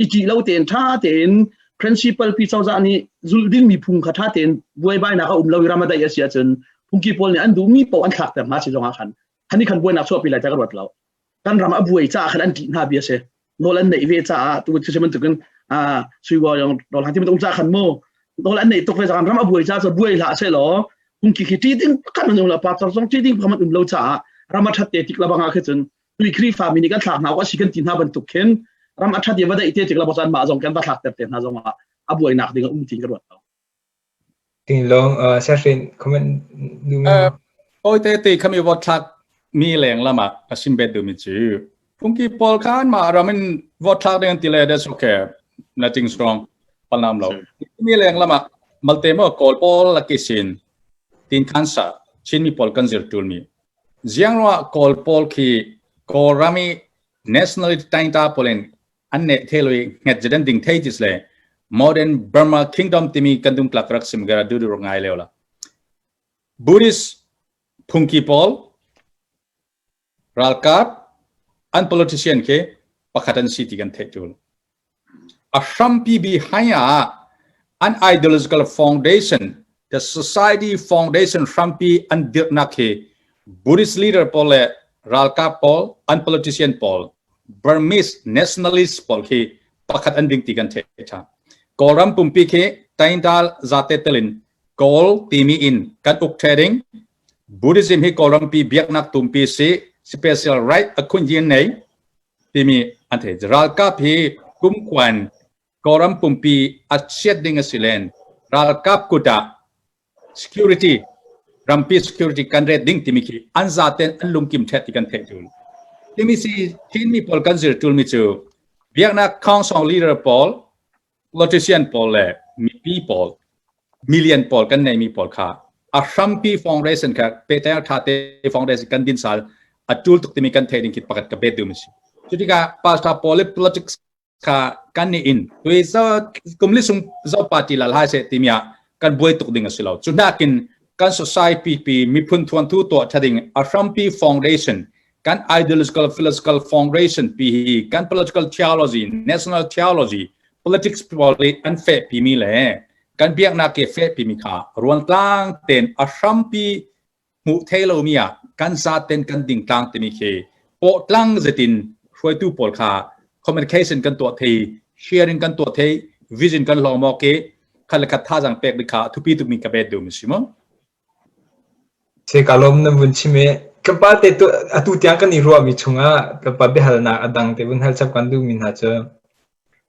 I ṭih lo tein ṭha tein principal pi cozah nih zulh dingmi phung kha ṭha tein buaibainak a um lo i ram a daih a si ahcun phungki pawl nih an duhmi paoh an thlakter hna si zongah khan hani khan buainak chuahpi lai ta ka ruat lo. Kan ram a buai caah khan an ṭih hna bia si. Nawl an neih ve caah tu cu bantukin sui wa yong dol han ti bantuk ca khan mu nawl an neih tuk ve caah ram a buai caah cu buai hlah seh law phungki khi ṭih ding pakhat an um lo pastor zong ṭih ding pakhat an um lo caah ram a ṭhat te tik labang ah khi cun tui Khrihfa mi nih kan thlak hna awk a si kan ti hna bantuk khin ram a ṭhat i va daih te tik la bosan mah zong kan va thlak ter te hna zong ah a buainak ding a um tin ka ruat lo. Ting long sehrin comment du mi. Oi te te khami vot thlak mi leng lama a sim bet du mi chu phungki pawl khan ma ramin vot thlak ding ti le that's okay nothing strong palnam lo mi leng lama malte mo kol pawl lakisin tin khan sa chin mi pawl kan zir tul mi Ziang ruah Kawl pawl khi Kawlram i nationality taingta pawl in an neh thelo i hnget zet an ding thei tis le modern Burma Kingdom timi kan dung tlak rak sim gara du du ngai leo la. Buddhist phungki pawl ralkap an politician khi pakhat an si ti kan theih tul. A hrampi behind ah an ideological foundation, the society foundation hrampi an dirhnak hi Buddhist leader pawl le ralkap pawl, an politician pawl, Burmese nationalist pawl khi pakhat an ding ti kan theih ṭhan. Kawlram pumpi khi Taindal zate telin Kawl timi in kan uk ṭhe ding. Buddhism hi Kawlrampi biaknak tumpi si, special right a khun yin nei. timi an thei. Ralkap hi kumkuan Kawlram pumpi a chiat ding a si len. Ralkap kut ah security rampi security kan ret ding timi khi an zaten an lungkim thet ti kan theih tul. Timi si Chinmi pawl kan zir tul mi cu biaknak council leader pawl politician pawl le mipi pawl million pawl kan neimi pawl kha a hrampi foundation kha peter tha te foundation kan din sal a tul tuk timi kan thei ding khi pakhat ka bet dum si cutikah pastor pawl le politics kha kan ni in tui zo kumli sung zo party la lai se timi ah kan buai tuk ding a si lo cu nakin kan society pi miphun thuan thu to thading a hrampi foundation kan ideological philosophical foundation pi hi kan political theology national theology politics pawl i an feh pi mi le kan biaknak ke feh pi mi kha ruan tlang ten a hrampi hmuh thei lo mi ah kan za ten kan ding tlang timi khi pawh tlang zetin hruaitu pawl kha communication kan tuah thei sharing kan tuah thei vision kan hlong mo ke khat le khat thazang pek ding kha thupi tuk mi ka bet du mi si mo Se ka lawm nan vun chim i tlawmpal te tu atu tiang kan i ruahmi chungah tlawmpal biahalnak a dang te vun hal chap kan duhmi hna cu.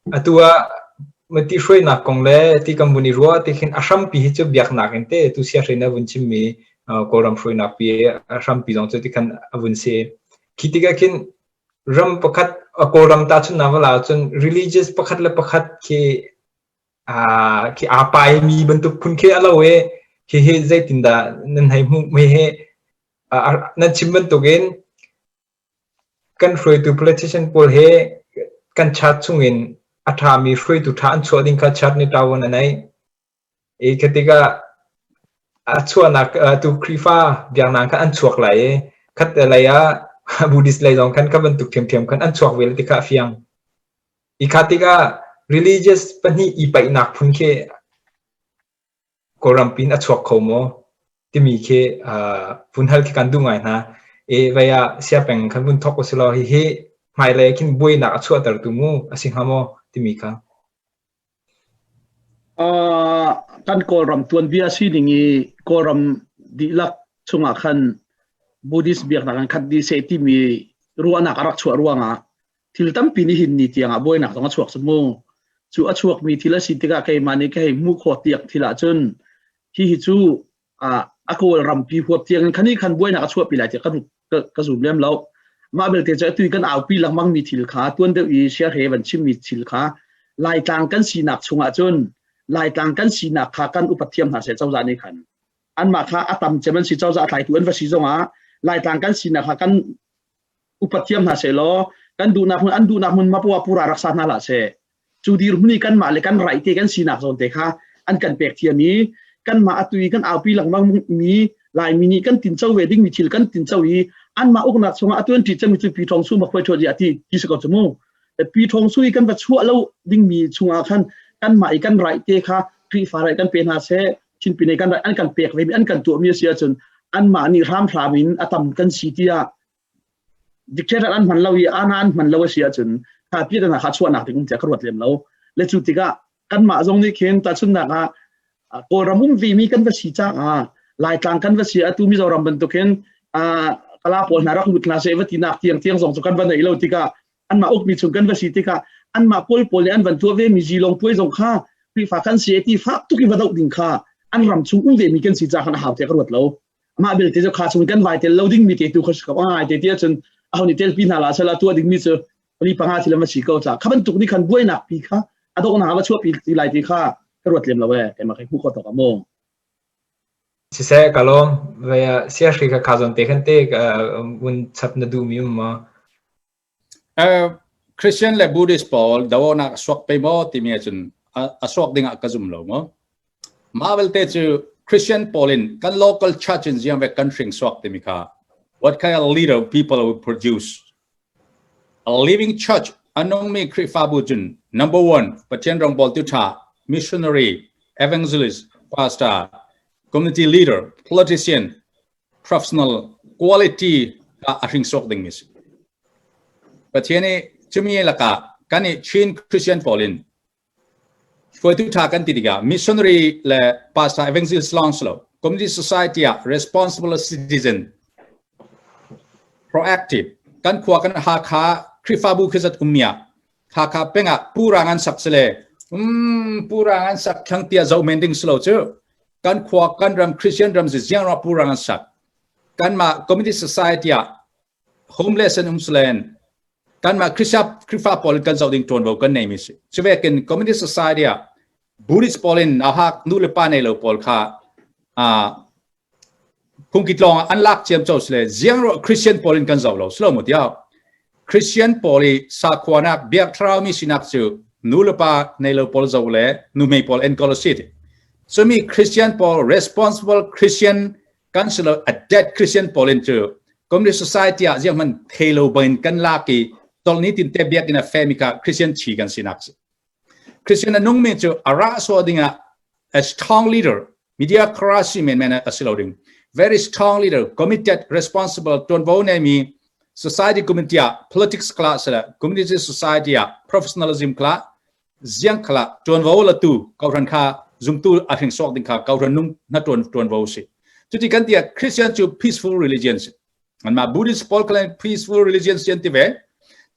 Atu ah mati hruainak kong le ti kan vun i ruah ti khin a hrampi hi cu biaknak in te tu siahre na vun chimmi Kawlram hruainak pi a hrampi zong cu ti khan a vun si. Khi tikah khin ram pakhat Kawlram ta chun na vala cun religious pakhat le pakhat khi khi aa paimi bantuk phun khi a lo i hi hi zeitindah nan hei hmuh mi hi nan chim bantukin kan hruaitu politician pawl he kan chat chungin a ṭhami hruaitu ṭha an chuah ding kha chat nih ṭavuan a neih. I khi tikah a chuahnak tu Khrihfa biaknak khan an chuak lai i khat lei ah Buddhist lei zong khan kha bantuk ṭhiamṭhiam khan an chuak ve ti kha a fiang. I kha tikah religious pahnih i paihnak phun khi Kawlram pin a chuak kho maw timi khi vun hal khi kan duh ngai hna. I vei ah siapeng khan vun thawk usilaw hihi hmailei khin buainak a chuahtertu mu a si hnga maw timi kha. Kan Kawlram tuanbia sining i Kawlram dihlak chungah khan Buddhist biaknak an khat dih seh timi ruahnak a rak chuah ruangah thil tampi nih hin ni tiangah buainak zong a chuak cu mu. Cu a chuakmi thil a si tikah keimah nih ka hei hmuh khawh tiak thil ahcun hihi cu a Kawl rampi huap tiang in khani khan buainak a chuahpi lai tiah ka zum lem lo. Mah belte cu atu kan aupi lengmang mi thil kha tuan deuh i siarhe van chimmi thil kha Laitlang kan sinak chungah cun Laitlang kan sinak kha kan upat thiam hna seh cozah nih khan anmah kha a tam cem an si cozah tlaitu an va si zongah Laitlang kan sinak kha kan upat thiam hna seh law kan duhnak hmun an duhnak hmun mapua pura rak sa hna hlah seh. Cu dirhmun i kanmah le kan right te kan sinak zawn te kha an kan pek thiam i kanmah atu i kan aupi lengmang mi Laimi nih kan tinco ve dingmi thil kan tinco i anmah uknak chungah atu an ṭi cemmi cu Pi Thawng Su makhuai ṭhuat i ati ti si ko cu mu. Pi Thawng Su i kan va chuah lo dingmi chungah khan kanmah i kan right te kha Khrihfa right kan pe hna seh Chinpine kan right an kan pek ve mi an kan tuahmi a si ahcun anmah nih hramhram in a tam kan si tiah dictator an hman lo i ana an hman lo a si ahcun kha pi hna kha chuahnak ding tiah ka ruat lem lo. Le cu tikah kanmah zong nih khin tahchunhnak ah Kawlram um vimi kan va si caah Laitlang kan va si atu Mizoram bantukin kala pawl hna rak lut hna seh va tinak tiang tiang zong cu kan va neih lo tikah anmah ukmi chung kan va si tikah anmah pawl pawl nih an van tuah ve mi zilong puai zong kha Khrihfa kan si ti fak tuk i va doh ding kha an ram chung um ve mi kan si ca khan a hau tiah ka ruat lo. Mah belte cu kha chung kan vai tel lo ding mi te tu kha ka ngai te ti ahcun aho nih tel pi hna la sala tuah ding mi cu pali panga thil ma si ko ca kha bantuk nih khan buainak pi kha a donghnak va chuah pi ti lai ti kha ka ruat lem lo e keimah kai hmu kho tok amo. Siseh ka lawm ve sia hri kha kha zon te khan te un chap na duh mi um ma? Christian le Buddhist pawl donak a suak pe maw timi ahcun a suak dingah ka zum lo maw. Mah belte cu Christian pawl in kan local church in ziang ve kan hring suak timi kha what kind of leader people will produce. A living church a nungmi Khrihfabu cun number one Pathian rawngbawltu ṭha missionary evangelist pastor community leader politician professional quality ah a hringsawk dingmi si. Pathian i cumi lakah kan i Chin Christian pawl in hruaitu ṭha kan ti tikah missionary le pastor evangelist lawng si lo community society ah responsible citizen proactive kan khua kan Hakha Khrihfabu khi zat ummi ah Hakha pengah pura ngan sak sile pura ngan sak thlang tia zo men ding silo cu kan khua kan ram Christian ram si ziang ra pura ngan sak kanmah community society ah homeless an um silen kanmah Christian Khrifa pawl kan zoh ding ṭuanvo kan nei mi si cuvekin community society ah Buddhist pawl in ahak nu le pa nei lo pawl kha Phungki tlawng ah an lak ciam co sile ziang ruah Christian pawl in kan zoh lo silo mu tiah Christian pawl i sakhuanak biak thlarau mi sinak cu nu le pa nei lo pawl zoh le nuhmei pawl enkawl a si ti. Cumi Christian pawl responsible Christian kan si lo a dead Christian pawl in cu community society ah ziang hman thei lo bangin kan lak i tolni tin te biakinn a femi kha Christian chi kan sinak si. Christian a nungmi cu a rah sawh dingah a strong leader Mediocracy menmen a si lo ding. Very strong leader, committed, responsible, tuanvo neimi society community ah politics kala sila community society ah professionalism kala ziang kala tuanvo la tu kauhran kha zumtu a hring sok ding kha kauhran nung na tuan tuanvo si. Cuti kan tia Christian cu peaceful religion si. Anmah Buddhist pawl kala peaceful religion sian ti ve.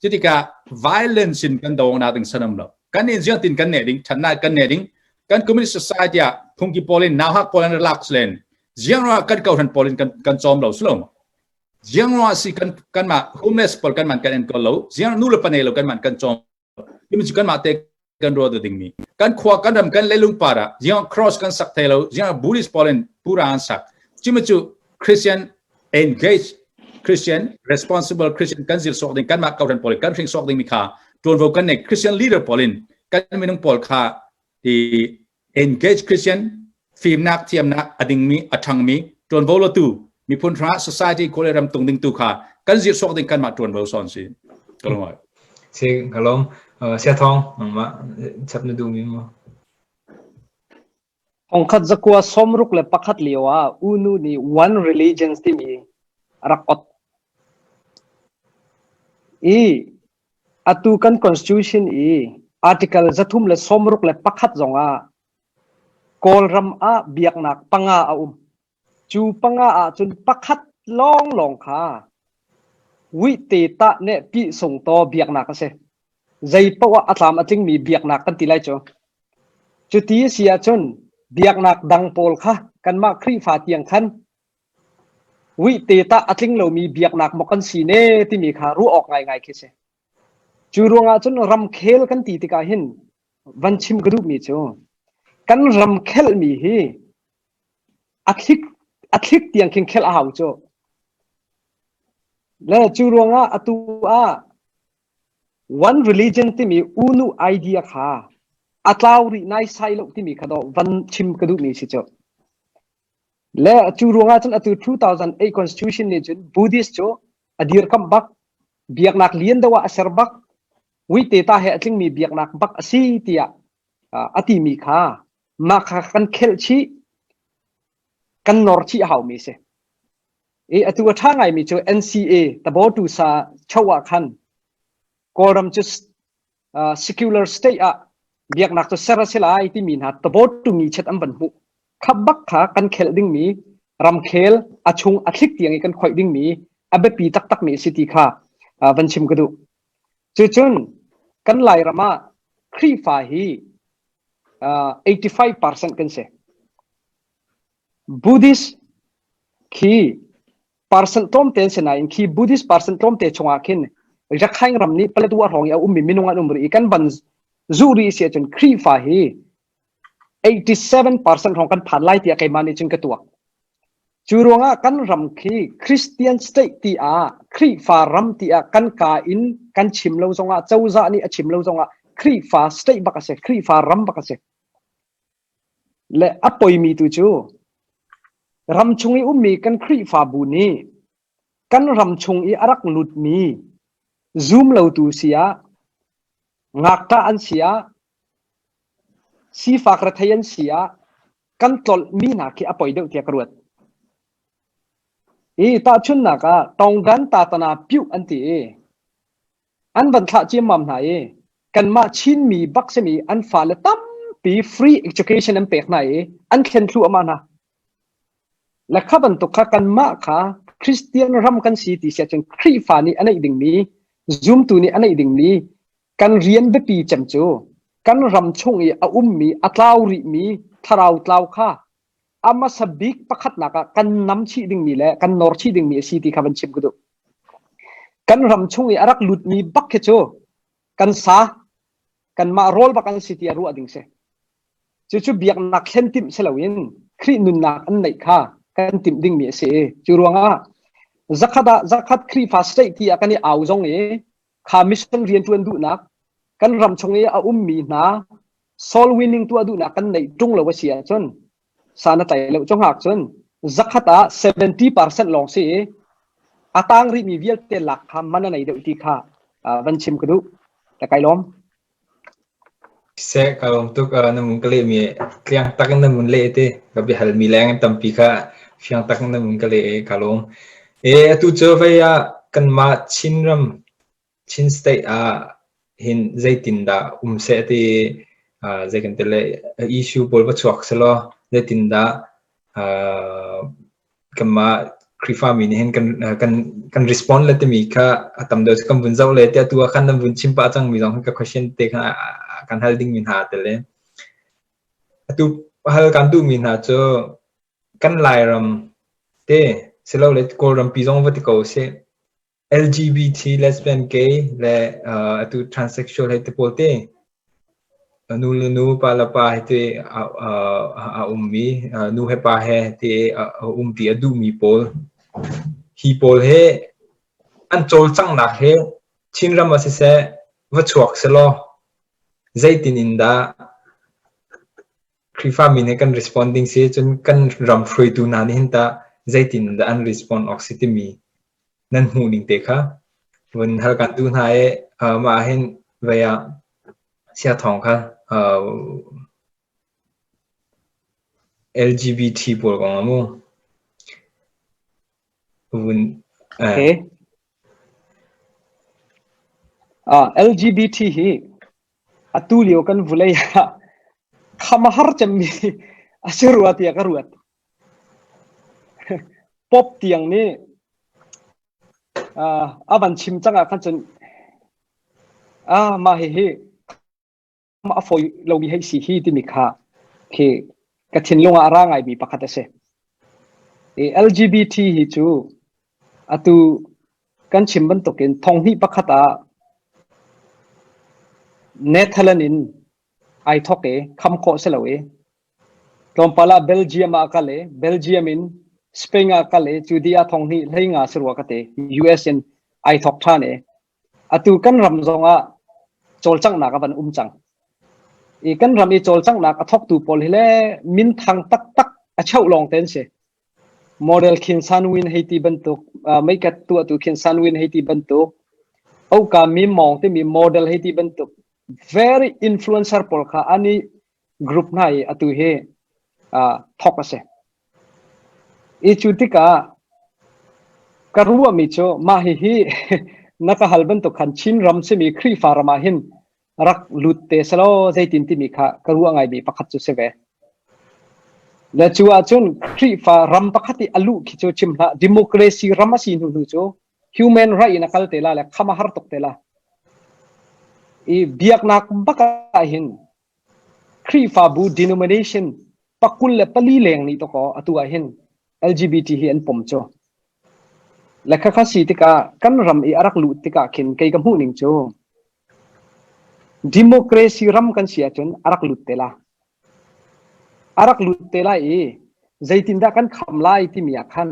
Cutika violence in kan do na ding sanam lo. Kan in ziang tin kan ne ding, thatnak kan ne ding. Kan community society ah phungki pawl in nauhak pawl an relax len. Ziang ruangah kan kohhran pawl in kan kan cawm lo si lo. Ziang ruangah si kan kan mah homeless pawl kan man kan enkawl lo. Ziang nu le pa nei lo kan man kan cawm. Timi cu kanmah te kan ruat ding mi. Kan khua kan ram kan leilung par ah ziang cross kan sak thai lo, ziang Buddhist pawl in pura an sak. Cimi cu Christian engage Christian responsible Christian kan zir sok ding kanmah kohhran pawl kan hring sok ding mi kha tuanvo kan nei Christian leader pawl in kan minung pawl kha ti engage Christian fimnak thiamnak a dingmi a ṭhangmi ṭuanvo lotu miphun hrangah society kawle ram tung ding tu kha kan zir sok ding kanmah ṭuanvo son si kalong Si kalong sia thong nangmah chap na duh mi mo Thongkhat zakua sawmruk le pakhat lio ah U Nu nih One Religions timi a rak ot. I atu kan constitution i article 361 zongah Kawlram ah biaknak panga a um. Cu panga ahcun pakhat lawnglawng kha Wihte tah neh pih sungtaw biaknak a si. Zei paoh ah a tlam a tlingmi biaknak kan ti lai cu. Cuti a si ahcun biaknak dang pawl kha kanmah Khrihfa tiang khan Wihte tah a tling lomi biaknak maw kan si ne timi kha ruah awk ngaingai khi si. Cu ruangah cun ramkhel kan ti tikah hin van chim ka duhmi cu kan ram khelmi hi a thlik a thlik tiang khin khelh a hau cu. Le cu ruangah atu ah one religion timi unu idea kha a tlau rih nai sai lo timi kha dawh van chim ka duhmi si cu. Le cu ruangah cun atu 2008 constitution nih cun Buddhist cu a dirkamh bak biaknak lian deuh ah a ser bak uite ta he a tlingmi biaknak bak a si tiah a timi kha mah kha kan khelh chih kan nor chih a haumi si. I atu a ṭha ngaimi cu NCA Tabotu sa cho ah khan Kawlram cu secular state ah biaknak cu ser a si lai timi hna tabotu mi chet an van hmuh. Kha bak kha kan khelh dingmi ramkhel a chung a thlik tiang i kan khoih dingmi a biapi taktakmi a si ti kha van chim ka duh. Cucun kan Lairam ah Khrihfa hi 85% kan si. Buddhist khi percent tlawmte an si nain khi Buddhist percent tlawmte chungah khin Rakhine ram nih Paletwa hrawng i a ummi minung an um rih i kan van zuh rih si ahcun Khrihfa hi 87% hrawng kan phan lai tiah keimah nih cun ka tuak. Cu ruangah kan ram khi Christian state ti ah Khrihfa ram ti ah kan ka in kan chim lo zongah cozah nih a chim lo zongah Khrihfa state bak a si, Khrihfa ram bak a si. Le a poimi tu cu ram chung i ummi kan Khrihfabu nih kan ram chung i a rak lutmi zum lotu si ah ngakṭah an si ah sifak rethei an si ah kan tlolhmi hna khi a poi deuh tiah ka ruat. I tahchunhnak ah Tonggan Tatana Pyuh an ti i an van thlah ciammam hna i kanmah Chinmi bak simi an fale tampi free education an pek hna i an thlen thlu amah hna. Le kha bantuk kha kanmah kha Christian ram kan si ti si ahcun Khrihfa nih a neih dingmi zumtu nih a neih dingmi kan rian biapi cem cu kan ram chung i a ummi a tlau rihmi thlarau tlau kha a hmasa bik pakhatnak ah kan nam chih dingmi le kan nor chih dingmi a si ti kha van chim ka duh. Kan ram chung i a rak lutmi bak khi cu kan sa kanmah rawl bak an si ti a ruah ding si. Cucu biaknak thlen timh si loin Khrih nunnak an neih kha kan timh dingmi a si i cu ruangah zakhat ah zakhat Khrihfa state ti ah kan i au zong i kha mission rianṭuan duhnak kan ram chung i a ummi hna soul winning tuah duhnak kan neih ṭung lo a si ahcun san a tlai lo cu ngak cun zakhat ah 70% lawng si i a tang rihmi vialte lak kha man a nei deuh ti kha van chim ka duh. Ka kai lawm. Seh ka lawm tuk na mun ka leh mi tliang tak in na mun leh te ka biahal mi leng tampi kha fiang tak in na mun ka leh i ka lawm. E atu cu vei ah kanmah Chinram Chin state ah hin zeitindah um seh ti zei kan ti le issue pawl va chuak selaw zeitindah kanmah Khrihfami nih hin kan kan kan respond le timi kha a tam deuh kan vun zoh le tiah tu ah khan nan vun chim pah cangmi zong ka question te kha kan hal ding mi hna tel i atu hal kan duh mi hna cu kan Lairam te silole Kawlram pi zong va ti ko sih LGBT, lesbian, gay le atu transsexual hei ti pawl te nu le nu, pa le pa hei ti a ummi, nu he pa he ti a umti a duhmi pawl hi pawl hi an cawlcanghnak hi Chinram ah siseh va chuak selaw zeitin in dah Khrihfami nih kan respond ding si cun kan ram hruaitu hna nih hin tah zeitin dah an respond awk si timi nan hmuh ning te kha vun hal kan duh hna i mah ah hin vei ah sia thawng kha LGBT pawl kong ah mu vun Okay. LGBT hi atu lio kan vulei ah kham a har cemmi a si rua tiah ka ruat. Pop tiang nih a van chim cang ah khan cun ah mah hihi a fawi lomi hei si hi timi kha khi ka thinlung ah a ra ngaimi pakhat a si. I LGBT hi cu atu kan chim bantukin thonghnih pakhat ah Netherlands in ai thawk i kham khawh si lo i tlawmpal ah Belgium ah a kal i Belgium in Spain ah a kal i cu dih ah thonghnih hleinga si rua ka ti US in ai thawk ṭhan i atu kan ram zong ah cawlcanghnak a van um cang. I kan ram i cawlcanghnak a thawktu pawl hi le minthang taktak a cheuh lawng te an si. Model Khin San Win hei ti bantuk, meikat tuahtu Khin San Win hei ti bantuk, Oka Mi Mawng timi model hei ti bantuk, very influencer pawl kha an i group hna i atu hi thawk a si. I cu tikah ka ruahmi cu mah hihi na ka hal bantuk khan Chin ram simi Khrihfa ram ah hin rak lut te selaw zeitin timi kha ka ruah ngaimi pakhat cu si ve. Le cu ahcun Khrihfa ram pakhat i a luh khi cu chim hlah democracy ram a si hnu hnu cu human right in a kal te la le kham a har tuk te la. I biaknak bak ah hin Khrihfabu denomination pakul le pali leng nih tawkaw atu ah hin LGBT hi an pom cu. Le khakha si tikah kan ram i a rak luh tikah khin kei ka hmuh ning cu democracy ram kan si ahcun a rak lut te la. A rak lut te lai i zeitindah kan kham lai timi ah khan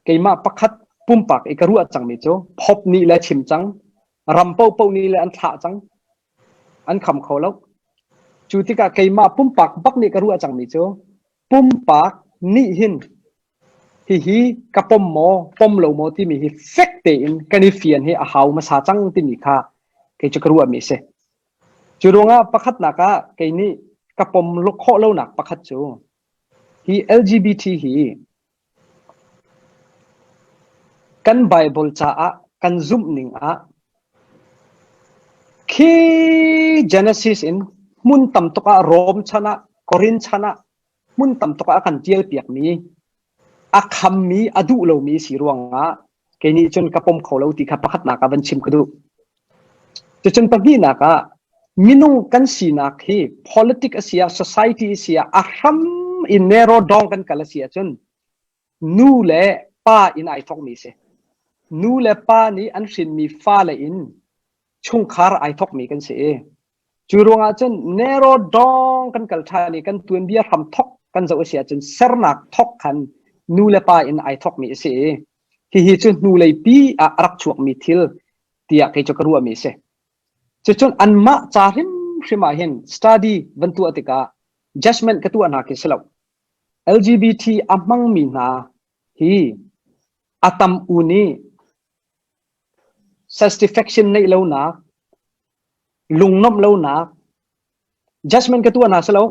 keimah pakhat pumpak i ka ruah cangmi cu Pope nih le chim cang, ram paohpaoh nih le an thlah cang, an kham kho lo. Cu tikah keimah pumpak bak nih ka ruah cangmi cu pumpak nih hin hihi ka pom maw pom lo maw timi hi fek tein kan i fian hi a hau hmasa cang timi kha kei cu ka ruahmi a si. Cu ruangah pakhatnak ah kei nih ka pom khawh lonak pakhat cu hi LGBT hi Kan Baibal caah kan zumhning ah khi Genesis in hmun tam tuk ah Rom chan ah Korin chan ah hmun tam tuk ah a kan ṭialpiakmi a khammi a duh lomi si ruangah kei nih cun ka pom kho lo ti kha pakhatnak ah van chim ka duh. Cucun pahnihnak ah minung kan sinak hi politic a si ah society a si ah a hram in narrow dong kan kal a si ahcun nu le pa in ai thawkmi a si. Nu le pa nih an hrinmi fale in chungkhar ai thawkmi kan si i Cu ruangah cun narrow dong kan kal ṭhan i kan tuanbia hram thok kan zoh a si ahcun sernak thok khan nu le pa in ai thokmi a si i hihi cu hnulei pi ah a rak chuakmi thil tiah kei cu ka ruahmi a si. Cucun anmah ca hrimhrim ah hin study van tuah tikah judgment ka tuah hna khi si lo. LGBT a hmangmi hna hi a tam u nih satisfaction neih lonak lungnomh lonak judgment ka tuah hna silo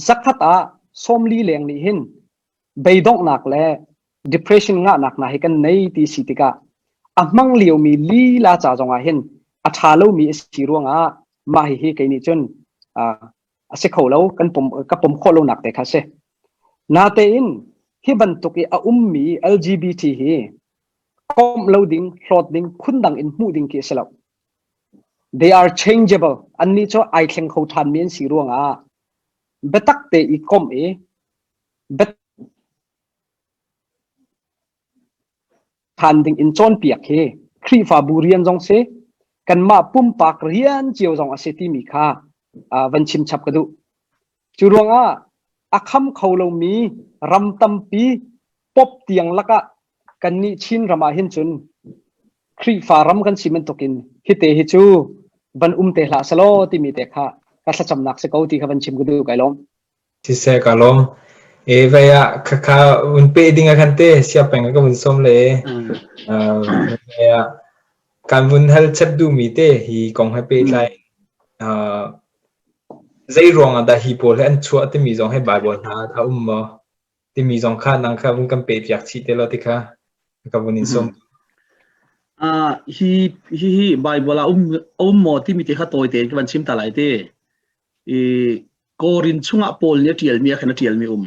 zakhat ah sawmli leng nih hin beidonghnak le depression ngahnak hna hi kan nei ti si tikah a hmang liomi lila ca zongah hin a ṭha lomi a si ruangah mah hihi kei nih cun a si kho lo kan pom ka pom khawh lonak te kha si natein hi bantuk i a ummi LGBT hi komh lo ding hlawt ding phundang in hmuh ding khi a si lo. They are changeable. Annih cu ai thleng kho ṭhanmi an si ruangah biatak te i komh i ṭhan ding in cawnpiak hi Khrihfabu rian zong si, kanmah pumpak rian cio zong a si timi kha van chim chap ka duh. Cu ruangah a kham kho lomi ram tampi pop tiang lakah kannih Chin ram ah hin cun Khrihfa ram kan si bantukin hite hi cu van um te hlah selaw timi te kha ka thlacamnak si ko ti kha van chim ka duh kai lawm. Siseh ka lawm. E vai ah khakha vun pe ding ah khan te sia peng ka vun som le vai ah kan vun hal chep du mi te hi kong he pe tlai zei ruang ah dah hi pawl he an chuah timi zong he Bible hna a um maw? Timi zong kha nang kha vun kan pe piak chih te law ti kha ka vun in sawm. Ah hi hi hi Bible ah um um maw timi te kha tawi tein ka van chim ta lai te. I Korin chungah Paul nih a ṭialmi ah khan a ṭialmi um.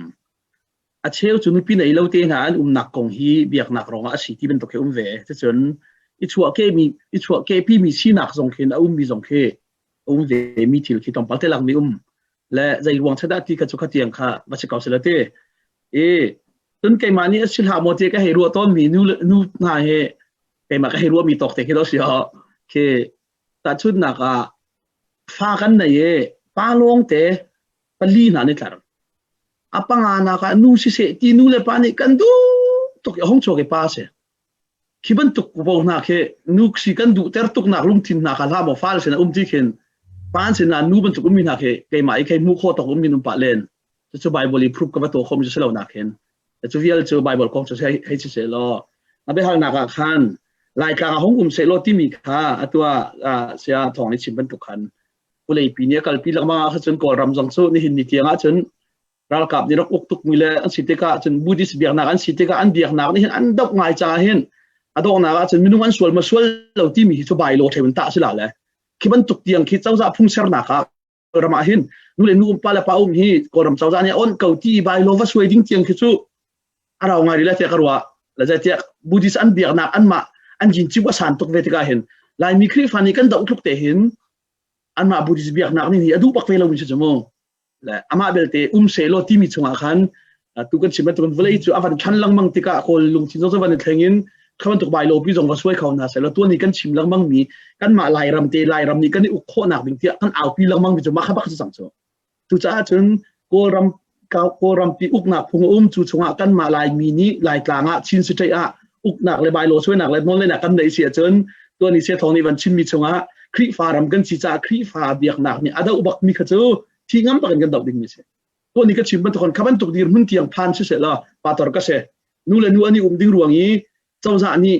A cheu cu nupi nei lo te hna an umnak kong hi biaknak rongah a si ti bantuk hi um ve. Cucun i chuahkehmi i chuahkehpimi sinak zong khin a ummi zong khi a um ve mi thil khi tlawmpal te lakmi um. Le zei ruang dah ti kha cu kha tiang kha va si ko sela ti. I cun keimah nih a si hlah maw ti ka hei ruah tawnmi nu nu hna hi keimah ka hei ruahmi tawk te khi do si ho. Khi tahchunhnak ah fa kan nei i pa lawng te pali hna an i tlar. A panga nak ah nu siseh ti nu le pa nih kan duh tuk i a hung chuak i pa a si. Khi bantuk bo hna khi nu si kan duh ter tuk nak lungthin hna kha hlah maw fale sin ah um ti khin pa sin ah nu bantuk ummi hna khi keimah i khei hmuh khawh tawk ummi um pah len. Cucu Bible i proof ka va tuah khawh mi cu si lo nak hin. Cu vial cu Bible kong cu hei si seh law a biahalnak ah khan Laitlang ah hung um seh law timi kha atu ah sia thawng nih chim bantuk khan vuleipi nih a kalpi lengmang ah cun Kawlram zong cu nihin ni tiang ah cun ralkap nih rak uk tukmi le an si tikah cun Buddhist biaknak an si tikah an biaknak nih hin an doh ngai caah hin a donghnak ah cun minung an sual ma sual lo timi hi cu bai law ṭheu in tah si la le khi bantuk tiang khi cozah phung sernak ah ram ah hin nu le nu um pa le pa um hi Kawlram cozah nih a onh ko ti bai law va suai ding tiang khi cu a rau ngai rih tiah ka ruah la tiah Buddhist an biaknak anmah an jin ciu a san tuk ve tikah hin Laimi Khrihfa nih kan doh tluk te hin anmah Buddhist biaknak nih hi a duh bak ve lo mi si cu mu le amah belte um se law timi chungah khan tu kan chim bantukin vawlei cu a van ṭhan lengmang tikah kawl lungthin zong cu van i thleng in kha bantuk bai lo pi zong va suai kho hna seh law tuan i kan chim lengmang mi kanmah Lairam te Lairam nih kan i uk khawhnak ding tiah kan aupi lengmang mi cu mah kha bak si cang cu. Cucaah cun Kawlram Kawlrampi uknak phung a um cu chungah kanmah Laimi nih Laitlang ah Chin State ah uknak le bailo suainak le nawlngeihnak kan neih si ahcun tuan i Siathawng nih van chimmi chungah Khrihfa ram kan si caah Khrihfa biaknak nih a doh bakmi kha cu thi ngam bakin kan doh dingmi si. Tuan i ka chim bantuk kha bantuk dirhmun tiang phan siseh law pator ka si. Nu le nu an i um ding ruang i cozah nih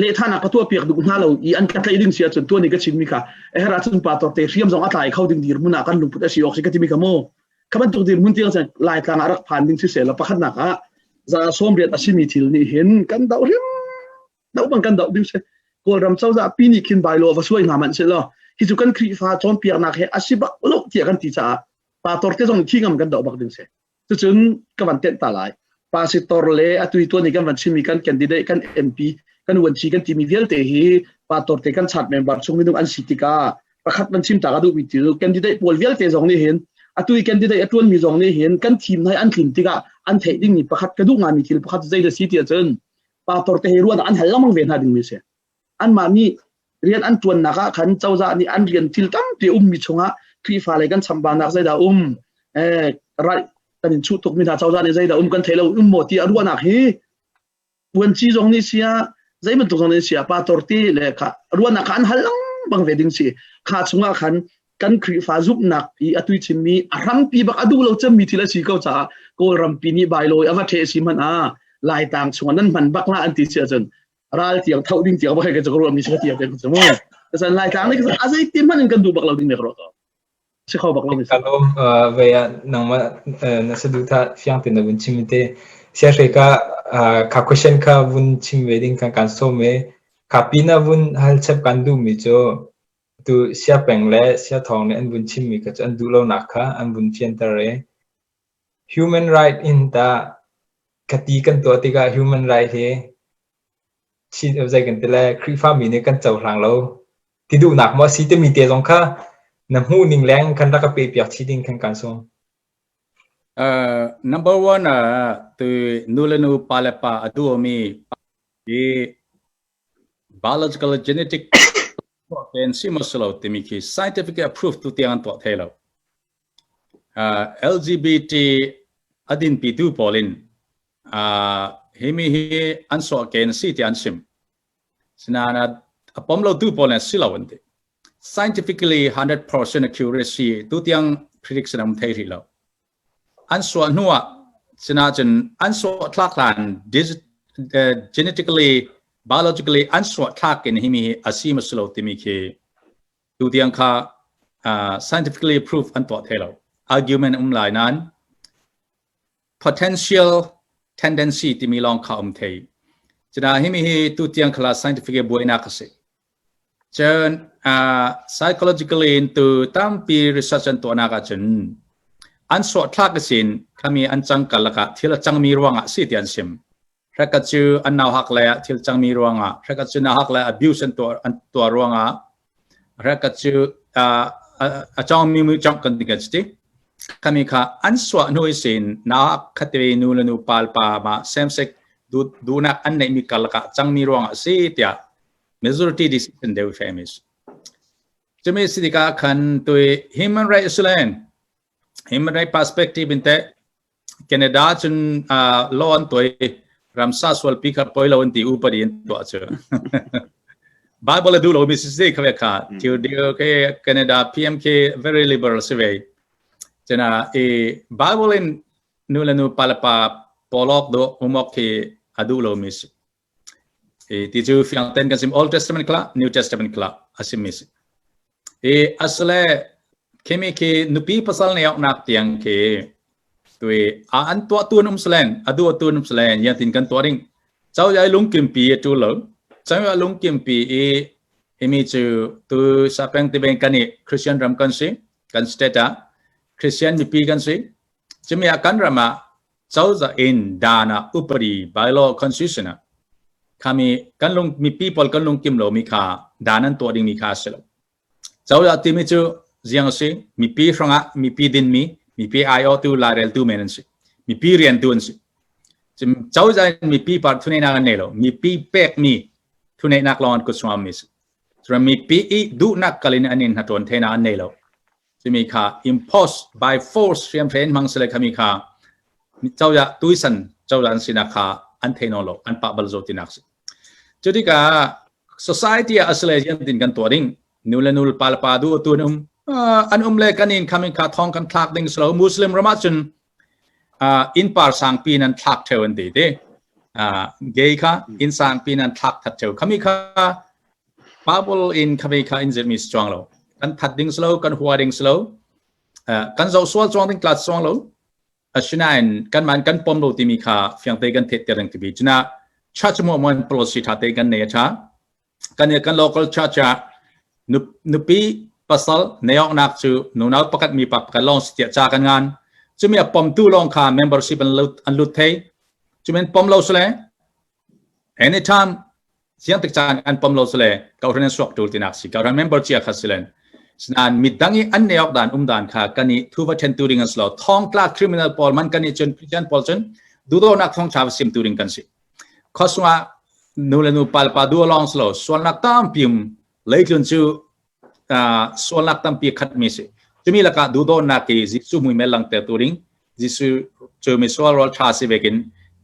lehthahnak ka tuahpiak duh hna lo i an ka tlaih ding si ahcun tuan i ka chimmi kha her ahcun pa tor te hriam zong a tlai kho ding dirhmun ah kan lungput a si awk si ka timi kha mu kha bantuk dirhmun tiang cun Laitlang ah rak phan ding siseh law pakhatnak ah za 80 a simi thil nih hin kan doh hrim doh bang kan doh ding si Kawlram cozah pi nih khin bylaw va suai hna manh seh law hi cu kan Khrihfa cawnpiaknak he a si bak lo tiah kan ti caah pa tor te zong thi ngam kan doh bak ding si Cucun ka van tenh ta lai. Pasitor le atu i tuan i kan van chimmi kan candidate, kan MP, kan uanci kan timi vialte hi pastor te kan chat member chung minung an si tikah pakhat van chim ta ka duhmi cu candidate pawl vialte zong nih hin atu i candidate a tuanmi zong nih hin kan thim hna an tlin tikah an theih dingmi pakhat ka duh ngaimi thil pakhat zei da si ti ahcun pastor te hi ruahnak an hal lengmang ve hna dingmi si. Anmah nih rian an ṭuannak ah khan cozah nih an rian thil tampi a ummi chungah Khrihfa lei kan chambaunak zeidah um eh right kan in chuh tukmi hna cozah nih zeidah um kan thei lo um maw ti a ruahnak hi vuanci zong nih sia zei bantuk zong nih sia pastor ti le kha ruahnak kha an hal lengmang ve ding si kha chungah khan kan Khrihfa zumhnak i atu chimmi a hrampi bak a duh lo cemmi thil a si ko caah Kawlrampi nih bailawi a va ṭheh si hmanh ah Laitlang chungah nan hman bak la an ti si ahcun ral tiang tho ding tiang ba kai ka ruah mi si tiang te ku mu san lai tlang ni a zei ti man in kan du bak lo ding ne ro to si kho bak lo mi kalom ve ya nangma na sadu tha fiang te na vun chim te sia hre ka kha question kha vun chim ve ding kan kan so me kha pi na vun hal chep kan du mi chu tu sia peng le sia thong ne an vun chim mi kha chu an du lo nak kha an vun fianter e human right in ta Khati kan tuah tikah human right hi Chin zei kan ti le Khrihfami nih kan cohlang lo. Ti duhnak maw si timi te zong kha na hmuh ning leng khan rak ka pe piak chih ding khan kan sawm. Number one tu nu le nu pa le pa a duhmi hi biological genetic ten si maw si lo timi khi scientific approve tu tiang an tuah thei lo. LGBT a dinpitu pawl in himi hi an sawh ken si ti an chim. Sinain a pom lo tu pawl nih si lo an ti. Scientifically 100% accuracy tu tiang prediction um thei rih lo. An suah hnu ah sinacun an suah thlak hlan genetically biologically an suah thlak in himi hi a si ma si lo timi khi tu tiang kha scientifically proof an tuah thei lo. Argument um lai nain potential tendency timi lawng kha um thei. Cuna himi hi tu tiang khala scientific buainak a si. Cun psychologically in tu tampi research an tuahnak ahcun an sawh thlak sin khami an cang kalak ah thil a cangmi ruangah si ti an sim. Hrekat cu an nau hak le thil cangmi ruangah, hrekat cu nau hak le abuse an tuah an tuah ruangah, hrekat cu a cawngmi mu cawng kan ti kan ti. Khami kha an suah hnu sin nau hak khate nu le nu pal pa ma same sex duhnak an neihmi karlak ah cangmi ruangah si tiah majority decision deu famous. Cumi si tikah khan tui human rights len human right perspective in te Canada cun law an tuai ramsa sual pi kha poi lo an ti upadi an tuah cu. Bible a duh lo mi si kha kha Trudeau ke Canada PMK very liberal si ve. Cuna i Bible in nu le nu pa le pa polok do umok khi a duh lo mi si. I ti cu fiang ten kan sim Old Testament kla New Testament kla a sim mi si. I asle khimi khi nupi pasal ne nak tiang khi tui a an tua tu um slen adu tu um slen ya tin kan tua ding chau yai lung kim pi tu lo chau ya lung kim pi i imi chu tu sa peng ti beng kan i Christian ram kan si kan state a Christian mipi kan si chumi a kan rama cozah in dan ah upadi bylaw constitution ah khami kan lung mipi pawl kan lungkim lomi kha dan an tuah dingmi kha a si lo. Cozah timi cu ziang a si mipi hrangah mipi dinmi mipi aiawhtu laireltu men an si mipi riantu an si. Cozah in mipi par thuneinak an nei lo mipi pekmi thuneinak lawng an kut chungah mi si. Cun mipi i duhnak kalin an in hnaṭuan thenak an nei lo. Cumi kha impose by force hriamhren hmang sile khami kha cozah tuisan cozah an sinak kha an thei nawn lo an pah bal zo tinak si. Cu tikah society ah asile yan tin kan tuah ding nu le nu pa le pa du tu an um an um le kan in khamin kha thong kan thlak ding slo muslim ram ah cun inn par sangpi nan thlak theo an ti te gay kha inn sangpi nan thlak that theo khami kha Bible in khami kha in zirmi si chuang lo kan that ding slo kan hua ding slo kan zoh sual chuang ding tlat chuang lo asinain kan man kan pom lo timi kha fiangte kan theih ter ding tibi cuna church mo mon policy tha te kan nei a tha kan kan local church ah nupi pasal neok nak chu nunau pakat mi pa pakat long tia cha kan ngan chumi a pom tu long kha membership an lut an lut thei chumen pom lo sule anytime siang tik caan an pom lo sule ko hran suak tul tinak si ko hran member chia kha silen sinan midang i an neok dan um dan kha kani thuva then tu ring an slo thong tla criminal pawl man kani chun Christian pawl chun dudo nak thong cha sim tu ring kan si khoswa nu le nu pal pa du long slo sualnak tampi um leitlun cu sualnak tampi khat mi si chumi laka duhdawtnak i Jesuh mui mel langter tu ding Jesuh cu mi sual rawl tha si vekin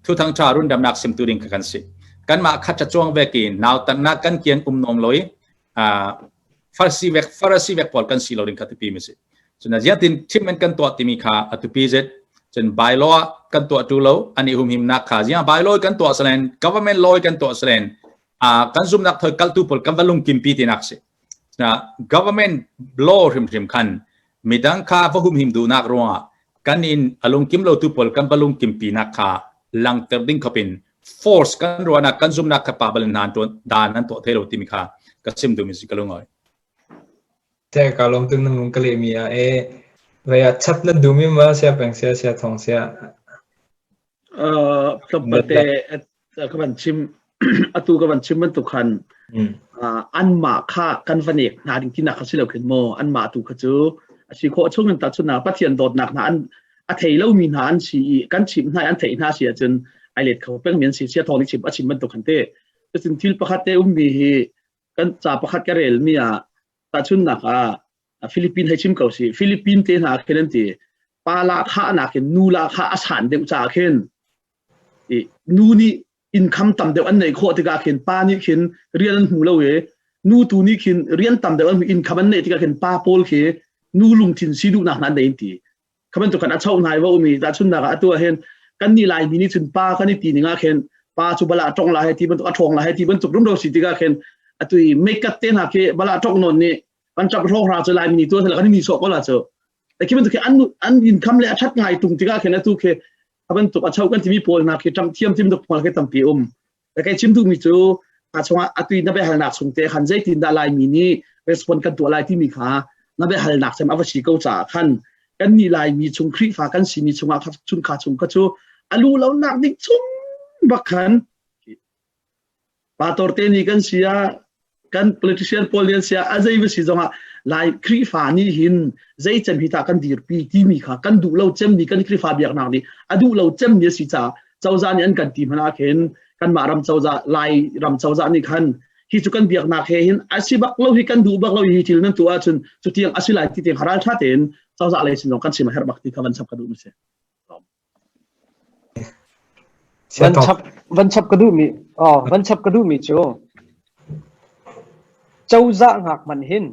thu thang tha rundamnak sim tu ding kha kan si kanmah khat tha chuang veki nau tannak kan kian um nom loi farasi vek farasi vek pawl kan si lo ding kha tupi mi si cun ziatin treatment kan tuah timi kha atupi zet cun bylaw kan tuah tu lo ani humhim nak kha ziang bylaw kan tuah salen government law kan tuah salen kan zumnak thoi kaltu pawl kan va lungkim pi tinak si na government law hrimhrim khan midang kha va humhim duhnak ruangah kan in alungkim lo tu pawl kan va lungkim pi nak kha langter ding khopin force kan ruahnak kan zumnak kha pa bal nan tuan dan an tuah thei lo timi kha ka sim duhmi si ka lungoi Te ka lom tung nang ka le mi a e vaya chat na dumi ma sia peng sia sia thong sia tlawmpal te ka van chim atu ka van chim bantuk khan. Anmah kha kan va nek hna ding tinak kha si lo khin maw anmah tu kha cu a si khawh chung in tahchunhnak Pathian dawtnak hna an a thei lomi hna an si i kan chimh hna i an theih hna si ahcun ai let kho pengmi an si sia thawng nih chim a chim bantuk khan te. Cutin thil pakhat te ummi hi kan ca pakhat ka relmi ah tahchunhnak ah Philippine hei chim ko si Philippine te hna khin an ti pa lahkhah nakin nu lahkhah a san deuh caah khin i nu nih income tam deuh an neih khawh tikah khin pa nih khin rian an hmu lo i nu tu nih khin rian tam deuh an hmu income an neih tikah khin pa pawl khi nu lungthin si duhnak hna an nei in ti. Kha bantuk khan a choh hnai va um i tahchunhnak ah atu ah hin kan nih Laimi nih cun pa kan i ti ning ah khin pa cu bala tong la he ti bantuk a ṭhawng la he ti bantuk rumro si tikah khin atu i make-up te hna khi bala ṭok nawn nih kan ṭap hrawng hra cu Laimi nih tu kan i ni sawh ko la cu. Khi bantuk khi an an income le a ṭhat ngai tung tikah khin atu khi a bantuk a cho kan timi pawl hna khi ṭam thiam tim duk pawl khi tampi um. Kai chim duhmi cu a chungah atu na biahalnak chung te khan zeitin dah Laimi nih respond kan tuah lai timi kha na biahalnak cem a va si ko caah khan kan nih Laimi chung Khrihfa kan simi chungah chun kha chung kha cu a lu lo nak ding chung bak khan Pastor te nih kan si ah kan politician pawl nih an si ah a zei va si zongah Lai Khrihfa nih hin zei cem hi tah kan dirpi timi kha kan duh lo cemmi kan Khrihfa biaknak nih a duh lo cemmi a si caah cozah nih an kan ti hmanh ah khin kanmah ram cozah Lai ram cozah nih khan hi cu kan biaknak he hin a si bak lo hi kan duh bak lo hi thil nan tuah ahcun cutiang a si lai ti tiang ral tha tein cozah lei sin zong kan chim a herh bak ti kha van chap ka duh mi si. Van chap van chap ka duhmi oh van chap ka duhmi cu cozah ngak man hin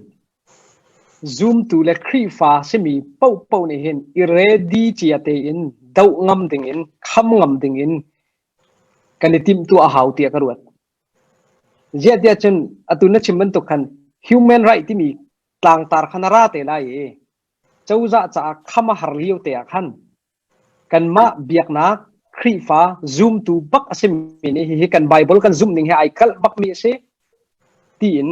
zumtu le Khrihfa simi paohpaoh nih hin i ready cia tein doh ngam dingin kham ngam dingin kan i timhtuah a hau tiah ka ruat. Ziah tiah cun atu na chim bantuk khan human right timi tlangtar khan a ra te lai i cozah caah kham a har lio te ah khan Kanmah biaknak Khrihfa zumtu bak a simi nih hihi kan Bible kan zumh ning he ai kalh bakmi a si tiin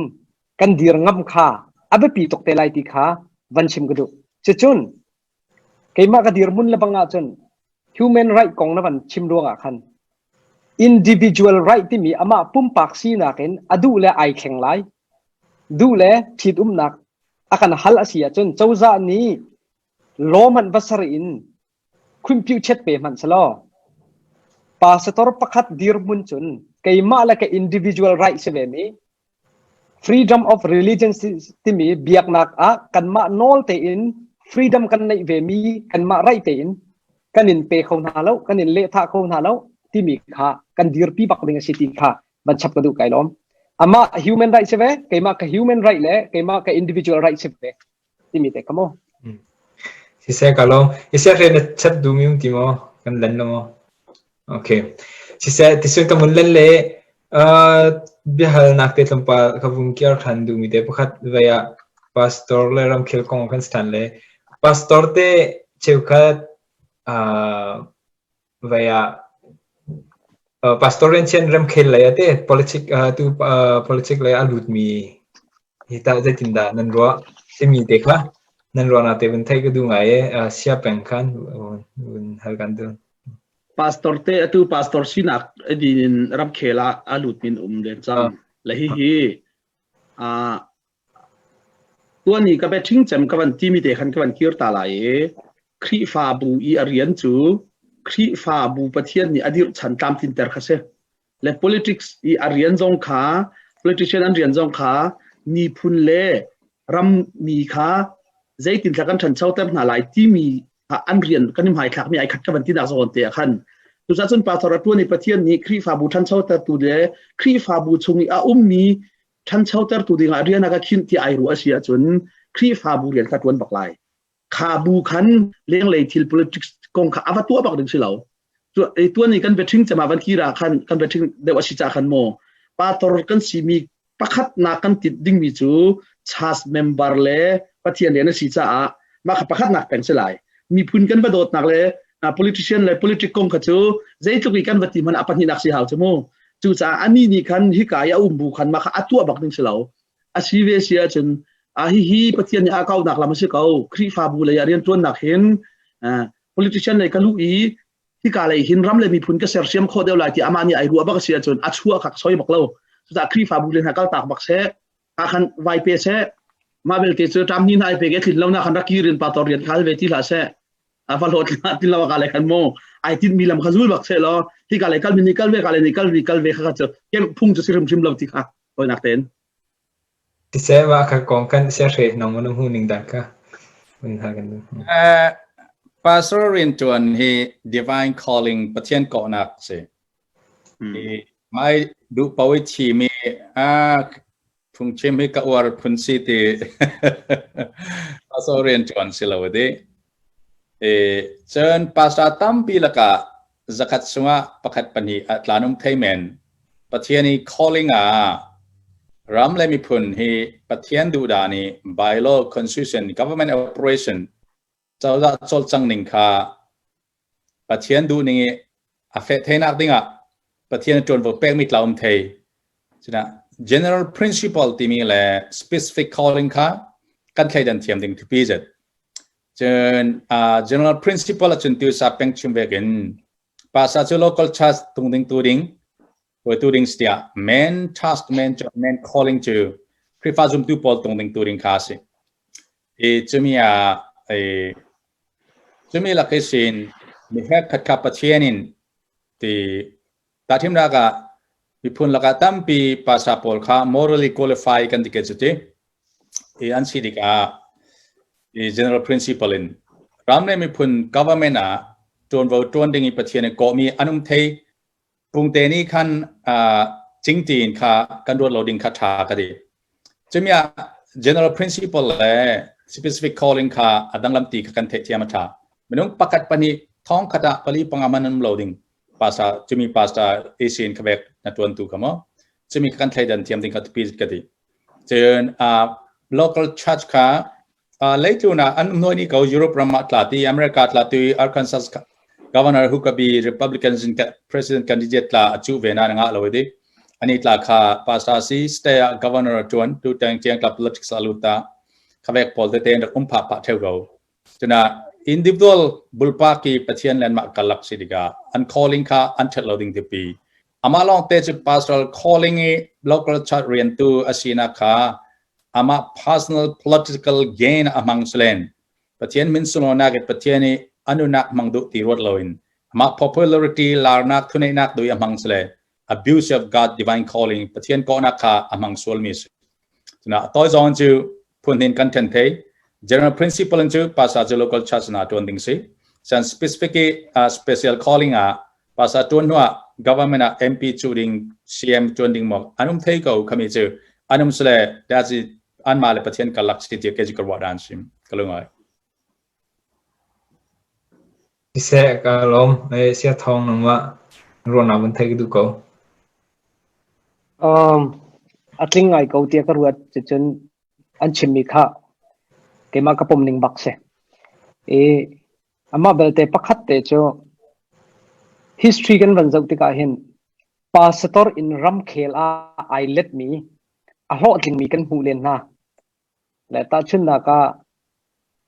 kan dir ngam kha a biapi tuk te lai ti kha van chim ka duh. Cucun keimah ka dirhmun le bang ahcun human right kong na van chim ruangah khan individual right timi amah pumpak sinak in a duh le ai thleng lai. Duh le ṭhitumnak a kan hal a si ahcun cozah nih Law hmanh va ser in khunpiu chet pe hmanh selaw pastor pakhat dirhmun cun keimah le ka individual right si ve mi freedom of religion timi biaknak ah kanmah nawl tein freedom kan neih ve mi kanmah right tein kan in pe kho hna lo kan in lehthah kho hna lo timi kha kan dirpi bak ding a si ti kha van chap ka duh kai lawm amah human right si ve keimah ka human right le keimah ka individual right si ve timi te kha mu. Siseh ka lawm. Iseh re na chat du mi um ti maw? Kan len lo maw? Okay. Siseh tisun ka mun len le uh, biahalnak te tlawmpal ka vung kiar than du mi te pakhat vei ah pastor le ramkhel kong kan stan le pastor te cheukhat uh, Vai ah pastor rian chian remkhel lei ah te politic tu politic lei a lutmi hi tah zeitindah nan ruah timi te kha nan ruahnak te vun theih ka duh ngai i sia peng khan vun hal kan duh. Pastor te atu pastor sinak din in ramkhel ah a lut min um len cang. Le hihi Tuan i ka biaṭhing cem ka van timi te khan ka van kir ta lai i Khrihfabu i a rian cu Khrihfabu Pathian nih a dirhchan tlamtlinter kha si. Le politics i a rian zong kha politician an rian zong kha miphun le rammi kha zeitinthla kan ṭhanchoter hna lai timi an rian kan i hmaithlakmi ai khat ka van tinak zawn te ah khan cucaah cun pastor a ṭuan i Pathian nih Khrihfabu ṭhanchotertu le Khrihfabu chung i a ummi ṭhanchotertu dingah rian a ka khinh ti ai ruah a si ahcun Khrihfabu rian kha ṭuan bak lai. Kha bu khan lenglei thil politics kong kha a va tuah bak ding si lo. Tuan i kan biaṭhing cem ah van kira khan kan biaṭhing deuh a si ca khan maw pastor kan simi pakhatnak kan tit dingmi cu church member le Pathian rian a si caah mah kha pakhatnak peng si lai. Miphun kan va dawtnak le politician le politic kong kha cu zeitluk i kan va ti hmanh a pahnihnak si hau cu mu. Cucaah anih nih khan hika i a um bu khan mah kha a tuah bak ding si lo. A si ve si ahcun a hihi Pathian nih a kaunak lam a si ko. Khrihfabu lei ah rianṭuannak hin politician lei ka luh i hika lei hin ram le miphun ka sersiam khawh deuh lai ti amah nih ai ruah bak a si ahcun a chuah kha ka soi bak lo. Cucaah Khrihfabu le hna kaltak bak seh, ka khan vai pe seh, mah belte cu ṭam ni hna ai pek i tlin lo na khan rak kir in pastor rian khal ve ti hlah seh. A va hlawt ti lo ka le khan mu ai tin mi lam kha zul bak seh law hi ka le kal mi ni kal ve ka le ni kal mi kal ve kha cu kem phung cu si hrimhrim lo ti kha toinak tein. Siseh mah kha kong kan siahre nang na hmuh ning dan kha hun hal kan duh. Pastor riantuan hi divine calling Pathian kawhnak si. Mai duh pawi thimi a phungchim hi ka uar phun si ti pastor riantuan si lo di. Cun pastor tampi lakah zakhat chungah pakhat pahnih ah tlanum thei men. Pathian i calling ah ram le miphun hi Pathian duhdan i bylaw, constitution, government operation cozah cawlcang ning kha Pathian duhning i a feh theinak dingah Pathian ṭuanvo pekmi tla um thei. Cuna general principle timi le specific calling kha kan thleidan thiam ding thupi zet. Cun uh, general principle ahcun tu sa peng chim vekin pasa cu local church tung ding tu ding tu ding tiah main task main job main calling cu Khrihfa zumtu pawl tung ding tu ding kha si. I cumi ah i cumi lak i sin mi hek khat kha Pathian in ti tahthimnak ah miphun lakah tampi pasa pawl kha morally qualify kan ti ke cu ti i an si tikah i general principle in ram le miphun government ah ṭuanvo ṭuan ding i Pathian i kawhmi an um thei Pungte nih khan cingti in kha kan ruat lo ding kha ṭha ka ti. Cumi ah general principle le specific calling kha a danglam ti kha kan theihthiam a ṭha. Minung pakhat pahnih thong khat ah pali panga man um lo ding pastor cumi pastor AC in khabek na tuan tu kha mo cumi kan thleidan thiam ding kha tupi ka ti. Cun local church kha Leitlun ah an um nuai ni ko. Europe ram ah tla ti, America tla ti, Arkansas Governor Huckabee Republicans in president candidate tla a cuh ve na ngah lo di. Ani tla kha pastor si state ah governor a tuan tu tang tiang tla politics a lut ta. Khavek pawl te ten rak um pha pha theu ko. Tuna individual bulpa ki Pathian len mah kalak si diga an calling kha an that lo ding ti pi. Amah lawng te cu pastoral calling i local church rian tu asina kha amah personal political gain a hmang selen Pathian min sunlawinak i Pathian i anunak hmang duh ti ruat loin amah popularity larnak thuneihnak du i a hmang sele abuse of God divine calling Pathian kawhnak kha a hmang sualmi si. Cuna toi zong cu phun hin kan then thei general principle in cu pastor cu local church na tuan ding si san specific uh, special calling ah pastor tuan hnu ah government ah MP cu ding CM tuan ding mo anum thei ko khami cu anum sle da chi an ma le pathian kalak si ti ke ji karwa dan sim kalungai Siseh ka lawm sia thawng nangmah ruahnak van theih ka duh ko. Um, a tling ngai ko tiah ka ruat cucun an chimmi kha keimah ka pom ning bak si. I amah belte pakhat te cu history kan van zoh tikah hin pastor in ramkhel ah ai letmi a hlawhtlingmi kan hmuh len hna. Le tahchunhnak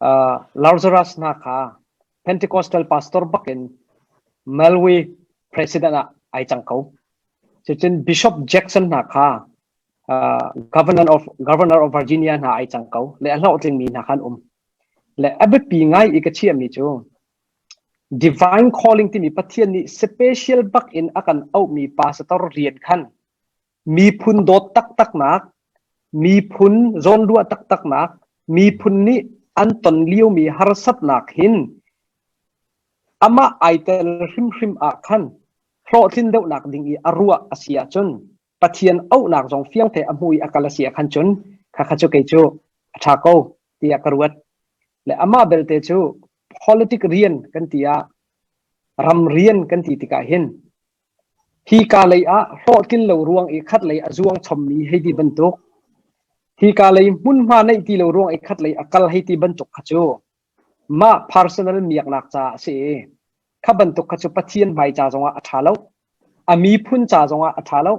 ah Lazarus hna kha Pentecostal pastor bakin Malawi president ah ai cang ko. Cucun Bishop Jackson hna kha governor of governor of Virginia hna ai cang ko. Le a hlawhtlingmi hna kha an um. Le a biapi ngai i ka chiahmi cu divine calling timi Pathian nih special bak in a kan auhmi pastor rian khan miphun dawt taktaknak, miphun zawnruah taktaknak, miphun nih an ton liomi harsatnak hin amah ai tel hrimhrim ah khan hlawhtlin deuhnak ding i a ruah a si ahcun Pathian auhnak zong fiangte a hmu i a kal a si ah khan cun khakha cu kei cu a ṭha ko tiah ka ruat. Le amah belte cu politic rian kan ti ah ram rian kan ti tikah hin Hika lei ah hlawhtlin lo ruang i khatlei a zuang chommi hei ti bantuk, hika lei hmunhma neih ti lo ruang i khatlei a kal hei ti bantuk kha cu mah personal miaknak caah a si i kha bantuk kha cu Pathian hmai ca zongah a ṭha lo, a miphun ca zongah a ṭha lo.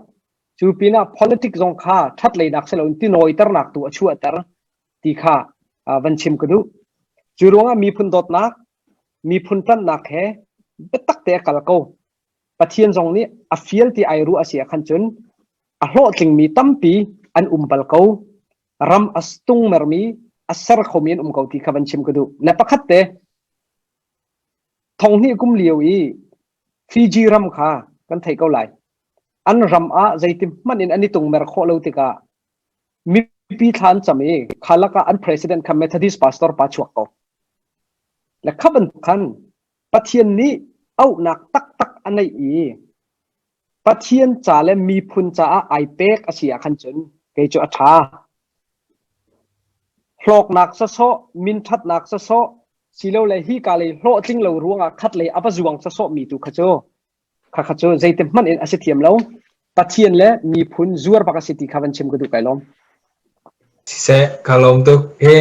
Cu pinah politics zong kha ṭhatleinak si loin tinawiternak tu a chuahter ti kha van chim ka duh. Cu ruangah miphun dawtnak, miphun ṭanhnak he biatak te a kal ko. Pathian zong nih a fial ti ai ruah a si ah khan cun A hlawhtlingmi tampi an um bal ko. Ram a tungmermi, a ser khomi an um ko ti kha van chim ka duh. Le pakhat te, thonghnih kum lio i Fiji ram kha kan thei ko lai. An ram ah zeiti hmanh in an i tungmer khawh lo tikah mipi thla an cam i kha lakah an president kha Methodist pastor pa chuak ko. Le kha bantuk khan Pathian nih auhnak taktak a neih i Pathian ca le miphun caah ai pek a si ah khan cun kei cu a ṭha. Hlawknak sawsawh, minṭhatnak sawsawh, silole hika lei hlawhtling lo ruangah khatlei a va zuang sawsawh mi tu kha cu khakha cu zeiti hmanh in a si thiam lo. Pathian le miphun zuar bak a si ti kha van chim ka duh kai lawm. Siseh, ka lawm tuk. Hi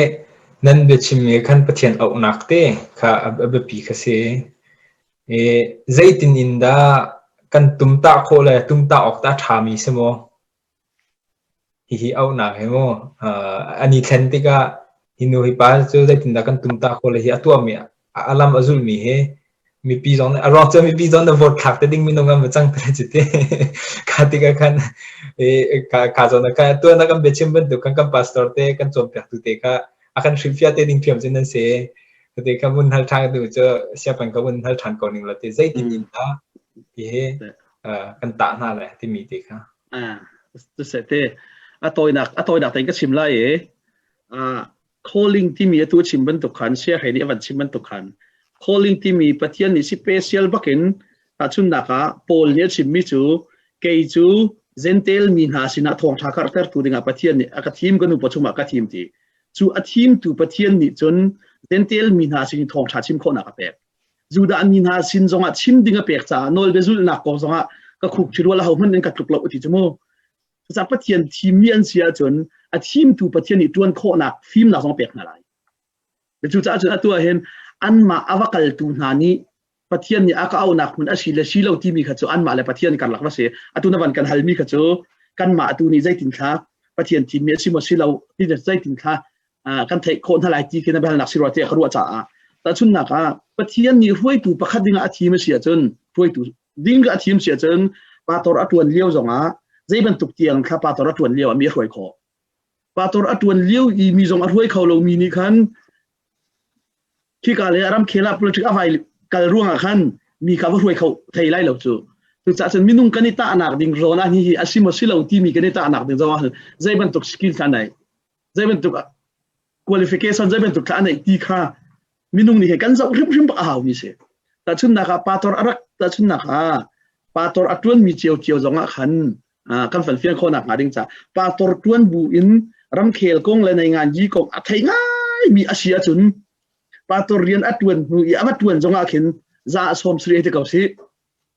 nan biachimmi khan Pathian auhnak te kha a biapi kha si. I zeitin in dah kan tumtah khawh le tumtah awk tah a ṭhami si maw? Hihi auhnak hi mu an i thlen tikah hi nu hi pa cu zeitindah kan tumtah khawh le hi a tuahmi a lam a zulmi hi mipi zong nih a ruang cu mipi zong nih vote thlak te ding minung an va cang te cu ti. Kha tikah khan kha zawn ah khan tuan ah kan biachim bantuk khan kan pastor te kan cawnpiaktu te kha a kan hrilhfiah te ding ṭhiam cun nan si. Te kha vun hal ṭhan tu cu siapan ka vun hal ṭhan ko ning la ti zeitin in dah hihi kan tah hna le timi te kha. Ah, te a tawinak tein ka chim lai i calling timi atu chim bantuk khan sia hei nih a van chim bantuk khan calling timi Pathian nih special bakin tahchunnak ah Paul nih a chimmi cu kei cu Gentile mi hna sinah thawngṭha karhtertu dingah Pathian nih a ka thim ka nu pawchung ah ka thim ti cu a thimtu Pathian nih cun Gentile mi hna sin thawngṭha chim khawhnak a pek Judah mi hna sin zongah chim ding a pek caah nawlbia zulhnak kong zongah ka khuk ṭhi ho hmanh in ka tluk lo ti cu mu. Cucaah Pathian thimmi an si ahcun a thimtu Pathian nih ṭuan khawhnak fimnak zong a pek hna lai. Cucaah cun atu ah hin anmah a va kaltu hna nih Pathian nih a ka auhnak hmun a si le si lo timi kha cu anmah le Pathian karlak va si. Atu na van kan halmi kha cu kanmah atu nih zeitin thla Pathian thimmi a si maw si lo ti zeitin thla kan theih khawh hna lai ti khi na biahalnak si rua tiah ka ruah caah tahchunhnak ah Pathian nih hruaitu pakhat dingah a thim a si ahcun hruaitu ding a thim si ahcun pastor a tuan lio zongah zei bantuk tiang thla pastor a tuan lio ah mi a hruai khawh pastor a tuan lio i mi zong a hruai kho lo mi nih khan khika le ramkhel ah politics a vai kal ruangah khan mi kha va hruai kho thei lai lo cu cucaah cun minung kan i tahnak ding zawn ah hi a si maw si lo timi kan i tahnak ding zawn ah zei bantuk skill kha nei zei bantuk qualification zei bantuk thla neih ti kha minung nih he kan zoh hrimhrim bak a hau mi si tahchunnak ah pastor a rak tahchunnak ah pastor a tuan mi cio cio zong ah khan kan van fian khawhnak hnga ding ca pastor tuan bu in ramkhel kong le nei ngan yi kong a thei ngai mi a si ahcun pastor rian a tuan hnu i a va tuan zong ah khin za sawm sri te ko si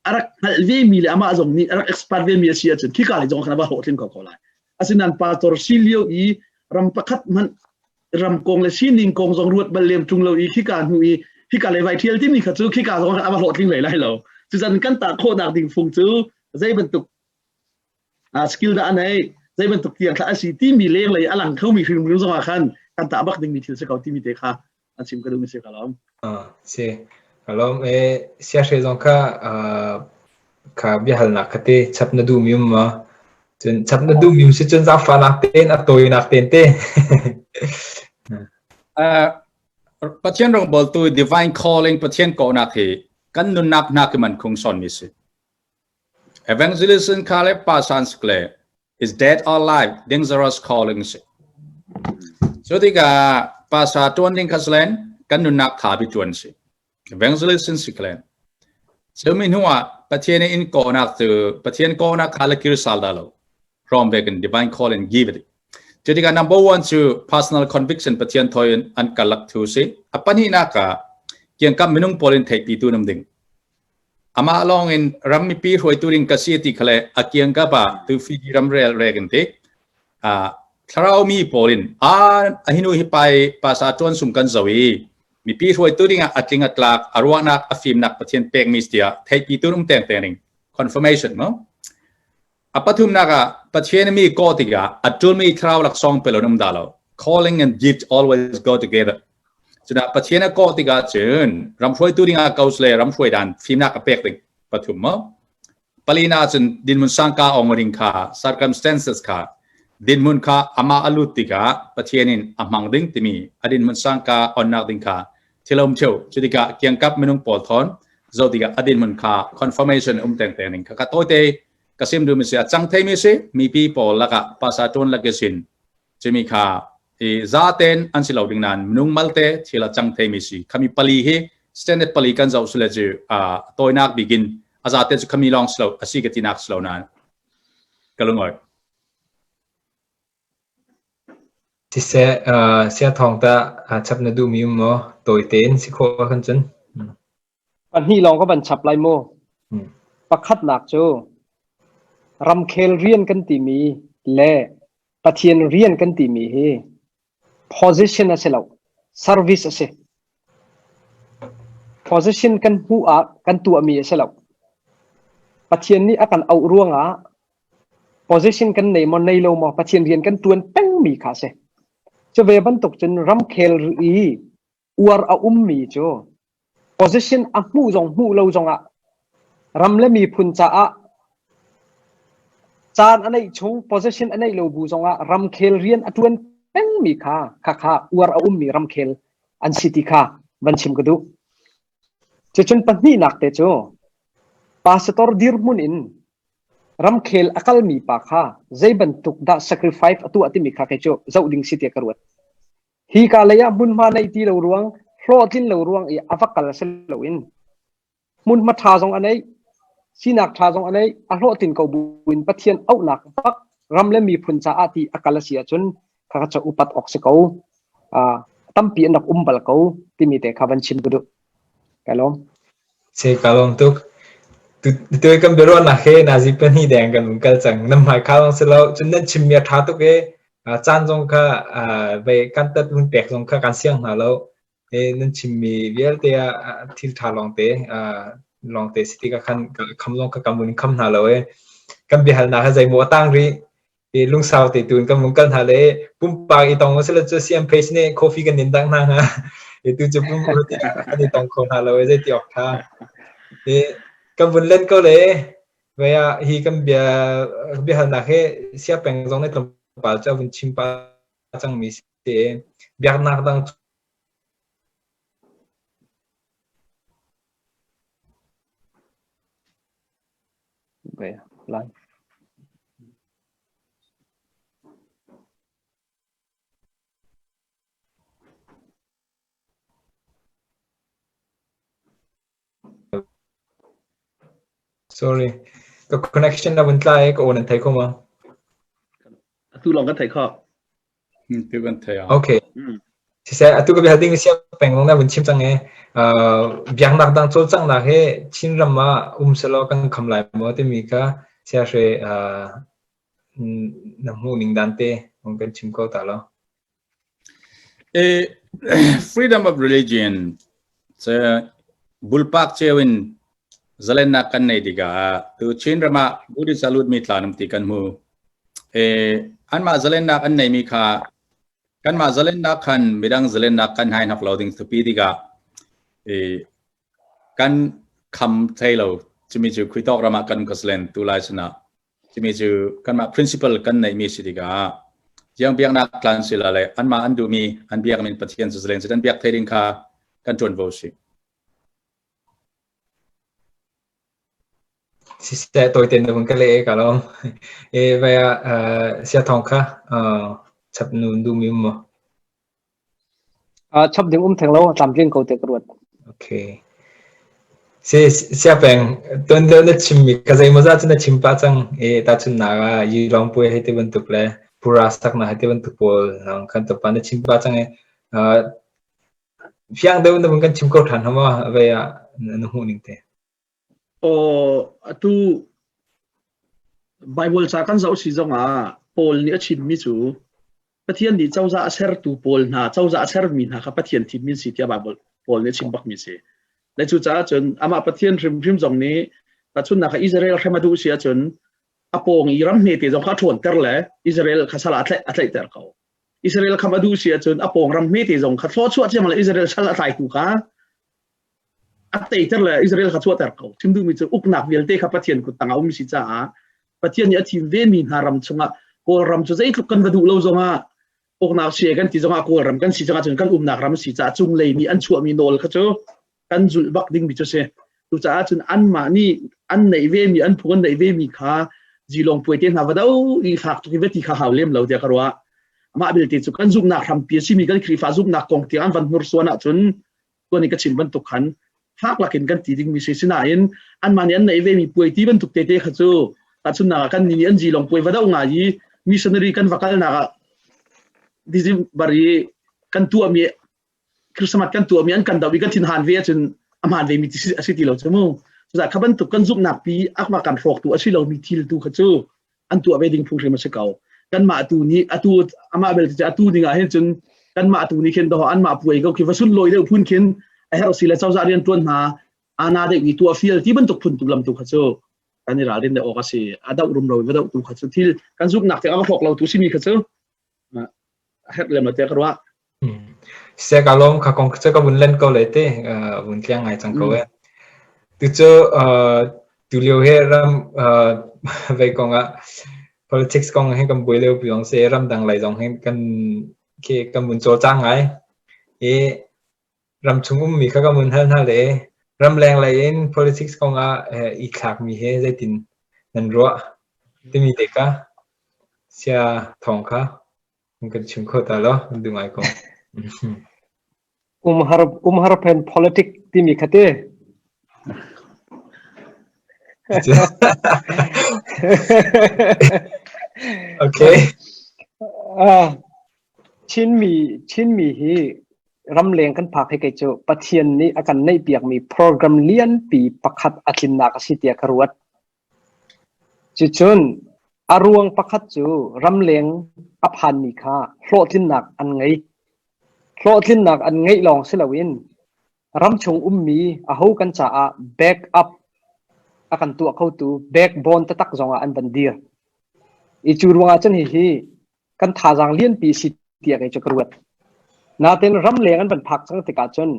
a rak hngalh ve mi le amah zong nih a rak expert ve mi a si ahcun khika lei zong khan a va hlawhtling ko ko lai asinain pastor si lio i ram pakhat hmanh ram kong le sining kong zong ruat bal lem tung lo i khika hnu i hika le vai thial timi kha cu khika zong a va hlawhtling hlei lai lo cucan kan tah khawhnak ding fung cu zei bantuk skill dah a nei zei bantuk tiang thla a si timi leng lei a lang khomi hrimhrim zong ah khan kan tah bak dingmi thil si ko timi te kha an chim ka duhmi si ka lawm. Si ka lawm e siahre zong kha kha biahalnak kha te chap na duhmi um ma cun chap na duhmi um si cun zaangfahnak tein a tawinak tein te. Pathian rawngbawltu divine calling Pathian kawhnak hi kan nunnak hna ki man khung son mi si. Evangelism kha le pa san le is dead or alive dangerous calling si. Cu tikah pasa tuan ding kha slen kan nunnak tha bi tuan si. Evangelism si klen. Cu mi hnu ah Pathian in kawhnak cu Pathian kawhnak kha le kir sal da lo. From back in divine call and give it. Cu tikah number one cu personal conviction Pathian thoi in an kalak thu si. A pahnihnak ah kiangkam minung pawl in theihpi tu nam ding. Amah lawng in ram mipi hruaitu ding ka si ti kha le a kiangkap ah tu Fiji ramrel rek in ti thlarau mi pawl in a hinu hi pai pasa tuan sung kan zo i mipi hruaitu ding ah a tling a tlak a ruahnak a fimnak Pathian pek mi tiah theihpi tu um teng teng ding confirmation no A pathumnak ah Pathian mi kawh tikah a ṭulmi thlarau laksawng pe lo um dah lo. Calling and gift always go together. Cuna Pathian a kawh tikah cun ramhruaitu dingah ko le ramhruai dan fimnak a pek ding pathum mo. Palina cun dinhmun sangka ong ring kha circumstances kha dinhmun kha ama alut tikah Pathian in a hmang ding timi a dinhmun sangka onnak ding kha thilom theu cutikah kiangkap minung pawl thon zo tikah a dinhmun kha confirmation um teng teng ning kha ka toite ka sim du mi si a cang thei mi si mipi pawl lakah pasa ton lakesin cumi kha i zaten an si lo ding nan minung malte thil a cang thei mi si khami pali hi standard pali kan zoh sule cu a toinak bikin a zate cu khami long slo asi ka tinak slo nan ka lungoi. Siseh, sia thawng ta chap na duh mi um maw? Tawi tein si khawh kan cun. Pahnih lawng ka van chap lai mu. Pakhatnak cu ramkhel rian kan timi le Pathian rian kan timi hi position a si lo, service a si. Position kan hmuh ah kan tuahmi a si lo. Pathian nih a kan auh ruangah position kan nei maw nei lo maw Pathian rian kan tuan pengmi kha a si. Cu ve bantuk cun ramkhel i uar a ummi cu position a hmuh zong hmuh lo zongah ram le miphun caah caan a neih chung position a neih lo bu zongah ramkhel rian a ṭuan pengmi kha khakha uar a ummi ramkhel an si ti kha van chim ka duh. Cucun pahnihnak te cu pastor dirhmun in ramkhel a kalmi pa kha zei bantuk dah sacrifice a tuah timi kha kei cu zoh ding si tiah ka ruat. Hi ka lei ah hmunhma neih ti lo ruang, hlawhtlin lo ruang i a va kal si loin hmunhma ṭha zong a nei, sinak ṭha zong a nei, a hlawhtlin ko buin Pathian auhnak bak ram le miphun caah ti a kal a si ahcun khakha cu upat awk si ko. Tampi an rak um bal ko timi te kha van chim ka duh. Ka lawm. Se ka lawm tuk. Tu kan biaruahnak he nazi pahnih deng kan um kal cang. Nan hmai kha lawng si lo. Cun nan chimmi a ṭha tuk e. Caan zong kha vei kan tat vun pek zong kha kan siang hna lo. Nan chimmi vialte ah thil ṭha lawngte lawngte si tikah khan kham zong kha kan vun kham hna lo e. Kan biahalnak hi zeimaw a tang rih. I lungsau te tuin kan vun kal hna le pumpak i tong sila cu siam face nih coffee kan nin dang hna hnga. I tu cu pumpak kan i tong kho hna lo e zei ti awk ṭha. I kan vun len ko le Vei ah hi kan bia biahalnak hi siapeng zong nih tlawmpal cu a vun chim pah cangmi si i biaknak dang Ve lai. Sorry. Ka connection na vun tla i ka aw nan thei kho ma? Atu lawng kan thei kho. Tu kan thei ah. Okay. Siseh, atu ka bia ding sia peng lawng na vun chim cang e. Biaknak dang cawlcanghnak he Chinram ah um selaw kan kham lai maw timi kha sia hre na hmuh ning dan te hong kan chim ko ta lo. Freedom of religion cu bulpak cio in zalennak kan nei tikah tu Chin ram ah Buddhist a lutmi tla nam ti kan hmu. Anmah zalennak an neimi kha kanmah zalennak khan midang zalennak kan hai hnak lo ding thupi tikah kan kham thei lo. Cumi cu khuitawk ram ah kan ka tu lai sinah Timi cu kanmah principle kan neihmi si tikah Jiang biaknak tlan sila le anmah an duhmi an biak min Pathian cu zaleng an biak thei ding kha kan ṭuanvo si. Siseh tawite na vun ka le ka lawm. E vai sia thong kha chap nu duhmi um maw? Chap ding um theng lo, tlamtling ko te ka ruat. Okay. Si siapeng tuan deuh na chimmi ka zeimaw cu na chim pah cang i tahchunhnak ah yi lawng puai hei ti bantuk le pura saknak hei ti bantuk pawl kan tupa na chim pah cang i fiang deuh na vun kan chim ko ṭhan hama vei ah na hmuh ning te. Aw atu Bible ca kan zoh si zongah Paul nih a chimmi cu Pathian nih cozah a sertu pawl hna, cozah a sermi hna kha Pathian thimmi an si tiah Bible Paul nih a chim bakmi a si. Le cucaah cun amah Pathian hrimhrim zong nih tahchunhnak ah Israel hrem a duh si ahcun a pawng i ram hmete zong kha a ṭhawnter le Israel kha sal ah a tlaihter ko. Israel kham a duh si ahcun a pawng ram hmete zong kha thluachuah ciam le Israel sal a tlaitu kha. A teiter le Israel kha chuahter ko. Chim duhmi cu uknak vialte kha Pathian kut tangah um si caah Pathian nih a thim ve mi hna ram chungah Kawlram cu zeitluk kan va duh lo zongah uknak si kan ti zongah Kawlram kan si zongah cun kan umnak ram si caah cunglei nih an chuahmi nawl kha cu kan zulh bak dingmi cu si. Cucaah cun anmah nih an neih vemi an phung an neih vemi kha zilong puai te hna va do i fak tuk i va ti kha hau lem lo tiah ka ruah. Amah belte cu kan zumhnak hrampi a simi kan Khrihfa zumhnak kong tiang an van hnursuan ahcun tuan i ka chim bantuk khan fak lakin kan ti dingmi si. Sinain anmah nih an neih vemi puai ti bantuk tete kha cu tahchunhnak ah kan nih an zilong puai va do ngai i missionary kan va kalnak ah December i kan tuahmi Christmas kan tuahmi an kan doh i kan thinhan ve ahcun a hmaan vemi a si ti lo cu mu. Cucaah kha bantuk kan zumhnak pi akmah kan hrawktu a si lomi thil tu kha cu an tuah ve ding phung hrim a si ko. Kanmah tu nih atu amah belte cu atu ding ah hin cun kanmah tu nih khin doh anmah puai ko khi va sunlawi deuh phun khin a herh si le cozah rian tuan hna ana deuh i tuah fial ti bantuk phun tu lam tu kha cu kan i ralrin deuh awk a si. A doh rumro va doh tu kha cu thil kan zumhnak te a va hrawk lo tu simi kha cu a herh lem lo tiah ka ruah. Seh ka lawm kha kong cu ka vun len ko lai te vun tliang ngai cang ko e. Tu cu tu lio he ram vei kong ah politics kong he kan buai lio pi zong si ram dang lei zong he kan khi kan vun cawlcang ngai. I ramchung ummi kha kan vun hal hna le ramleng lei in politics kong ah i thlakmi he zeitin nan ruah timi te kha sia thawng kha kan chim kho ta lo kan duh ngai ko. Umhar umhar pen politic timi kha te. Okay. Uh, Chinmi Chinmi hi ramleng kan phak hi kei cu Pathian nih a kan neihpiakmi program lianpi pakhat a tlinnak a si tiah ka ruat. Cucun a ruang pakhat cu ramleng a phanmi kha hlawhtlinnak an ngei. Hlawhtlinnak an ngeih lawng si loin ramchung ummi aho kan caah back up a kan tuah khotu backbone taktak zongah an van dir. I cu ruangah cun hihi kan thazaang lianpi si tiah kei cu ka ruat. Natin ramleng an van phak cang tikah cun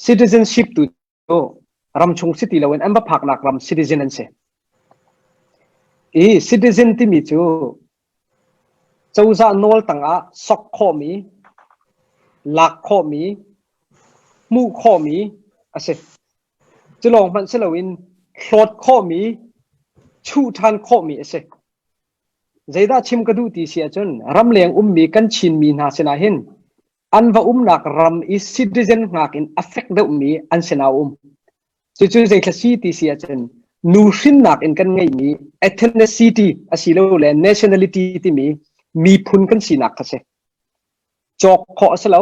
citizenship tu cu ramchung si ti loin an va phaknak ram citizen an si. I citizen timi cu cozah nawl tangah sok khawhmi, lak khawhmi, hmuh khawhmi a si. Cu lawng hmanh si loin hlawt khawhmi, chuh ṭhan khawhmi a si. Zeidah chim ka duh ti si ahcun ramleng ummi kan Chinmi hna sinah hin an va umnak ram i citizen hngak in a fek deuhmi an sinah a um. Cucu zeithla si ti si ahcun nu hrinnak in kan ngeihmi ethnicity asilole nationality timi miphun kan sinak kha si. Cawk khawh a si lo,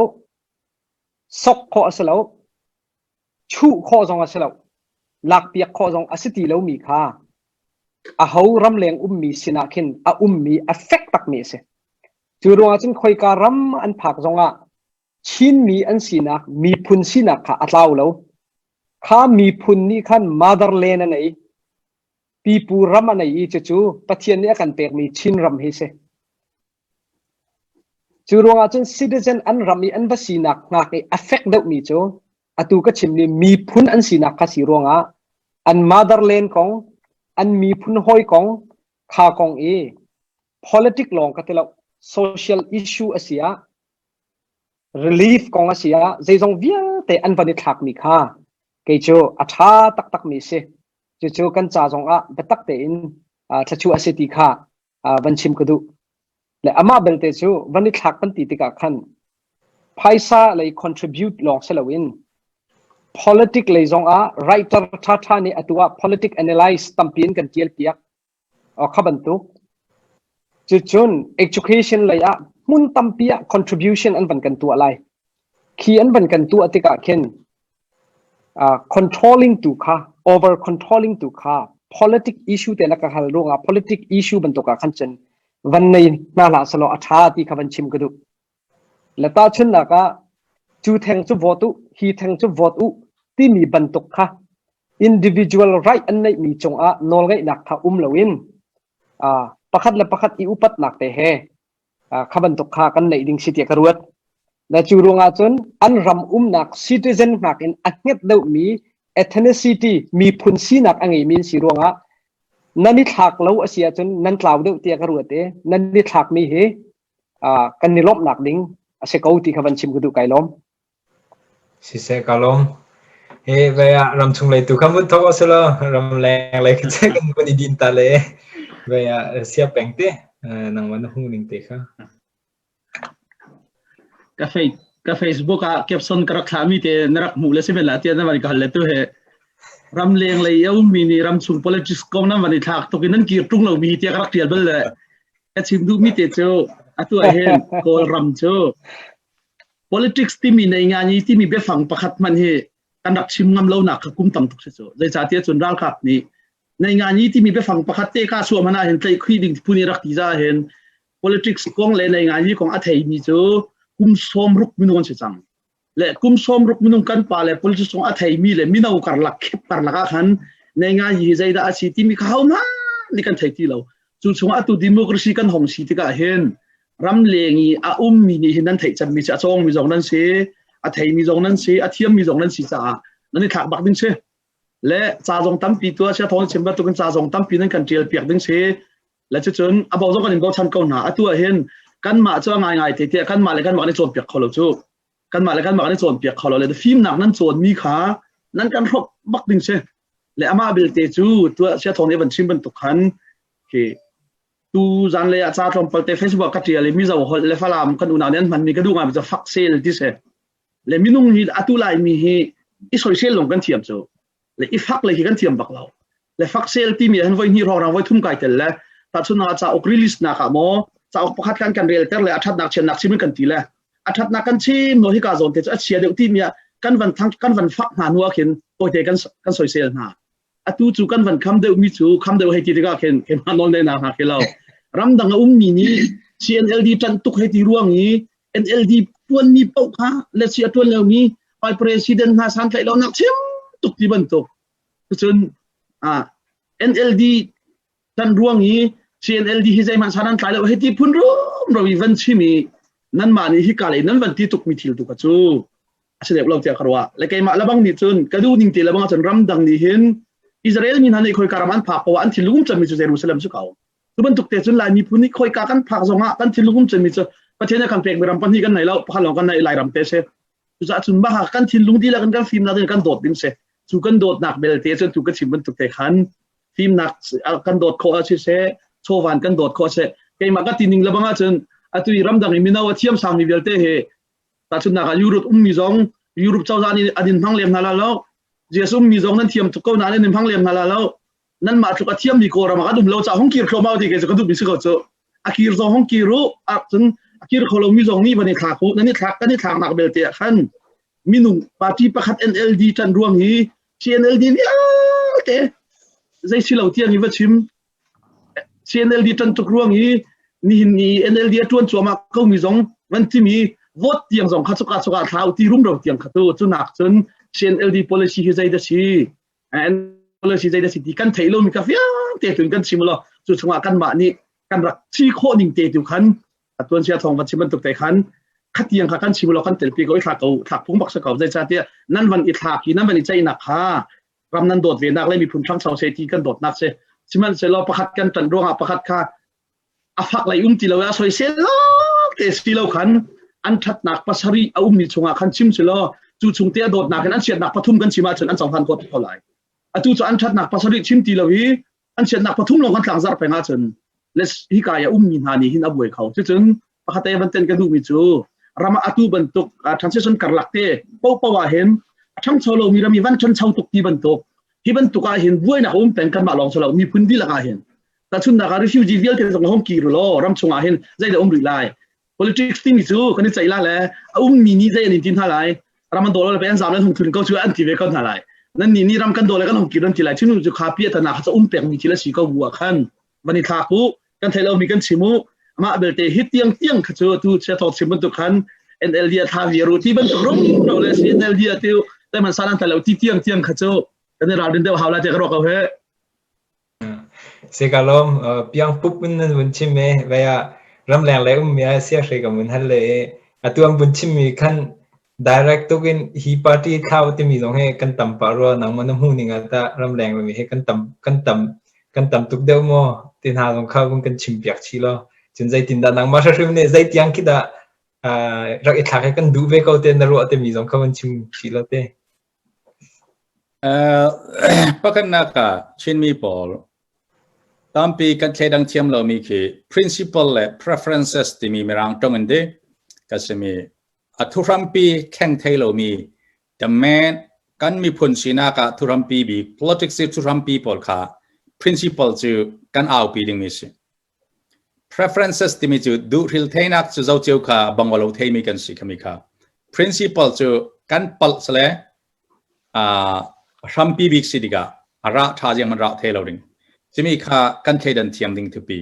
sok khawh a si lo, chuh khawh zong a si lo, lakpiak khawh zong a si ti lomi kha aho ramleng ummi sinah khin a ummi a fek takmi a si. Cu ruangah cun khoika ram an phak zongah Chinmi an sinak, miphun sinak kha a tlau lo. Kha miphun nih khan motherland a nei, pipu ram a nei i cucu Pathian nih a kan pekmi Chin ram hi si. Cu ruangah cun citizen an ram i an va sinak hngak i a fek deuhmi cu atu ka chimmi miphun an sinak kha si ruangah an motherland kong, an miphun hawi kong, kha kong i politic lawng ka ti lo, social issue a si ah, relief kong a si ah, zeizong vialte an van i thlakmi kha kei cu a ṭha taktakmi si. Cucu kan ca zongah biatak tein thluachuah a si ti kha van chim ka duh. Le amah belte cu van i thlak kan ti tikah khan phaisa lei contribute lawng si loin politic lei zong ah writer ṭhaṭha nih atu ah politic analyze tampi in kan ṭial piak. Kha bantuk. Cucun education lei ah hmun tampi ah contribution an van kan tuah lai. Khi an van kan tuah tikah khin controlling tu kha over controlling tu kha politic issue te na ka hal ruangah politic issue bantuk ah khan cun van nei hna hlah selaw a tha ti kha van chim ka duh. Le tahchunhnak ah cu theng cu vote u hi theng cu vote u timi bantuk kha individual right an neihmi cungah nawlngeihnak kha um loin pakhat le pakhat i upatnak te he kha bantuk kha kan neih ding si tiah ka ruat. Na cu ruangah cun an ram umnak citizen hnakin a hnget deuhmi ethnicity miphun sinak a ngeimi an si ruangah nan i thlak lo a si ahcun nan tlau deuh tiah ka ruat i nan i thlakmi hi kan i lawmhnak ding a si ko ti kha van chim ka duh kai lawm. Siseh ka lawm. Hi vei ah ramchung lei tu kha mun thok a lo ramleng lei kha kan vun i din ta le vei ah sia peng te nangmah na hmuh ning te kha. Ka ka Facebook ah caption ka rak thlahmi te na rak hmuh le si men la tiah na van ka hal le tu he ramleng lei a ummi nih ramchung politics kong nan van i thlak tuk in nan kir ṭung lomi tiah ka rak ṭial bal le ka chim duhmi te cu atu ah hin Kawlram cu politics timi nei ngai timi biafang pakhat hmanh hi kan rak chim ngam lo nak kha kum tam tuk si cu zeicahtiah cun ralkap nih nei ngai timi biafang pakhat te ka suah hmanh ah hin tlaih khui ding phun i rak ti za hin politics kong le nei ngai kong a theimi cu kum 60 minung an si cang le kum 60 minung kan pa le politics kong a theimi le mino karlak khep karlak ah khan nei ngai hi zeidah a si timi kha ho hmanh nih kan thei ti lo cu chungah atu democracy kan hong si tikah hin ramleng i a ummi nih hin nan theih cemmi si a cawngmi zong nan si a theimi zong nan si a thiammi zong nan si caah nan i thlak bak ding si le ca zong tampi tu sia thawng chim bantukin ca zong tampi nan kan tial piak ding si le cucun a bo zong kan in bochan ko hna atu ah hin kanmah cu a ngai ngai te tiah kanmah le kanmah kan i cawnpiak kho lo cu kanmah le kanmah kan i cawnpiak kho lo le fimnak nan cawnmi kha nan kan hrok bak ding si le amah belte cu tuah sia thawng nih van chim bantuk khan khi tu zanlei ah ca tlawmpal te Facebook ka tial i Mizo holh le Falam kan unau nih an hmanmi ka duh ngai cu fak sel ti si le minung hi atu laimi hi i soisel lawng kan thiam cu le i fak le hi kan thiam bak lo le fak sel timi han voi hnih hrawng voi thum kai tel le tahchunhnak ah cauk release nak ah maw cauk pakhat kan kan rel ter le a thatnak chiatnak chim in kan ti le a thatnak kan chim no hi ka zawn te cu a chia deuh ti mi ah kan van thang kan van fak hna hnu ah khin tawite kan kan soisel hna atu cu kan van kham deuh mi cu kham deuh hei ti tikah khin keimah nawl nei nak hna khi lo ramdang a ummi nih CNLD ṭanh tuk hei ti ruang i NLD tuanmi paoh kha le si a tuan lomi vice president hna santlaih lonak chim tuk ti bantuk cun NLD tan ruang i CNLD hi zeihmanh san an tlai lo hei ti phun rum ro i van chim i nanmah nih hika lei nan van ti tuk mi thil tu kha cu a si deuh lo tiah ka ruah le keimah lebang nih cun ka duh ning te lebang cun ramdang nih hin Israel mi hna nih khoika ram an phak poah an thinlung um cemmi cu Jerusalem cu ko cu bantuk te cun Lai miphun nih khoika kan phak zongah kan thinlung um cemmi cu Pathian nih kan pekmi ram pahnih kan nei lo pakhat lawng kan nei Lairam te si cucaah cun mah kan thinlung dihlak in kan fimnak in kan dawt ding si cu kan dawtnak belte cun tu ka chim bantuk te khan fimnak kan dawt khawh ah siseh chawvan kan dawt khawh seh keimah ka tining lebang ahcun atu i ramdang i mino a thiam sangmi vialte he tahchunhnak ah Europe ummi zong Europe cozah nih an in hmang lem hna la lo US ummi zong nan thiam tuk ko nain an in hmang lem hna la lo nanmah tluk a thiammi Kawlram ah kan um lo caah hung kir thluahmah ti kei cu ka duhmi si ko cu a kir zong hung kir u cun a kir kho lomi zong nih van i thlak u nan i thlak kan i thlaknak belte ah khan minung party pakhat NLD ṭan ruang hi CNLD vialte zei si lo tiang i va chim CNLD ṭan tuk ruang i nihin ni NLD a ṭuan cuahmah ko mi zong van timi vote tiang zong kha cuka cuka thlau ti rumro tiang kha tu cu nak cun CNLD policy hi zei da si policy zei da si ti kan thei lo mi ka vialte tun kan chim lo cu chungah kanmah nih kan rak chi khawh ning te tu khan atuan sia thong van chim bantuk te khan khatiang kha kan chim lo kan telpi ko i thlak ko thlak phung bak sa ko zei ca tiah nan van i thlak i nan van i ceihnak kha ram nan dawt ve nak le miphun ṭhangcho se ti kan dawtnak se sihmanhsehlaw pakhat kan ṭan ruangah pakhat kha a fak lei um ti lo a soisel lo te si lo khan an ṭhatnak pasarih a ummi chungah khan chim si law cu chung te a dawtnak in an chiatnak pathum kan chim ahcun an cohlan khawh ko lai atu cu an ṭhatnak pasarih chim ti lo i an chiatnak pathum lawng kan tlangzarh peng ahcun le hika i a ummi hna nih hin a buai kho cucun pakhat te van ten ka duhmi cu ram ah atu bantuk transition karlak te popo ah hin a ṭhangcho lomi ram i van ṭhancho tuk ti bantuk hi bantuk ah hin buainak um peng kanmah lawng si lo miphun dihlak ah hin tahchunhnak ah refugee vialte zong hong kir law ram chung ah hin zeidah um rih lai politics timi cu kan i ceih la le a ummi nih zei an in ti hna lai ram an daw lo le an zam le hung thun ko cu an ti ve ko hna lai nan nih nih ram kan daw le kan hung kir an ti lai chunu cu kha pia tana kha um pek mi thil a si ko bu ah khan van i thlak u kan thei lomi kan chim u amah belte hi tiang tiang kha cu tu chia thawk chim bantuk khan NLD a thla viaru ti bantuk rum ro le NLD a tiu tai man sanan lo ti tiang tiang kha cu kan i ralrin deuh hau la te ka ruak ko he Se ka lom piang pup in nan vun chim e vaya ramleng le um mi a sia hre ka mun hal le. Atu an vun chimmi khan direct tukin hi party thlau timi zong hi kan tam pah rua. Nangmah na hmuh ning ah tah ramleng rami hi kan tam kan tam kan tam tuk deuh maw ti hna zong kha vun kan chim piak chih law. Cun zeitindah nangmah hrimhrim nih zeitiang khi dah rak i thlak hi kan duh ve ko te na ruah timi zong kha vun chim chih law te. Pakhatnak ah Chinmi pawl tampi kan thleidang thiam lomi khi principle le preferences timi Mirang tong in di ka simi a thuhrampi thleng thei lomi the main kan miphun sinak ah thuhrampi bik politics i thuhrampi pawl kha principle cu kan aupi dingmi si. Preferences timi cu duhhril theinak cu zocio kha bangwalo theimi kan si khami kha. Principle cu kan palh sale hrampi bik si tikah a rah tha ziang man rah thei lo ding. Cimi kha kan thleidan thiam ding thupi.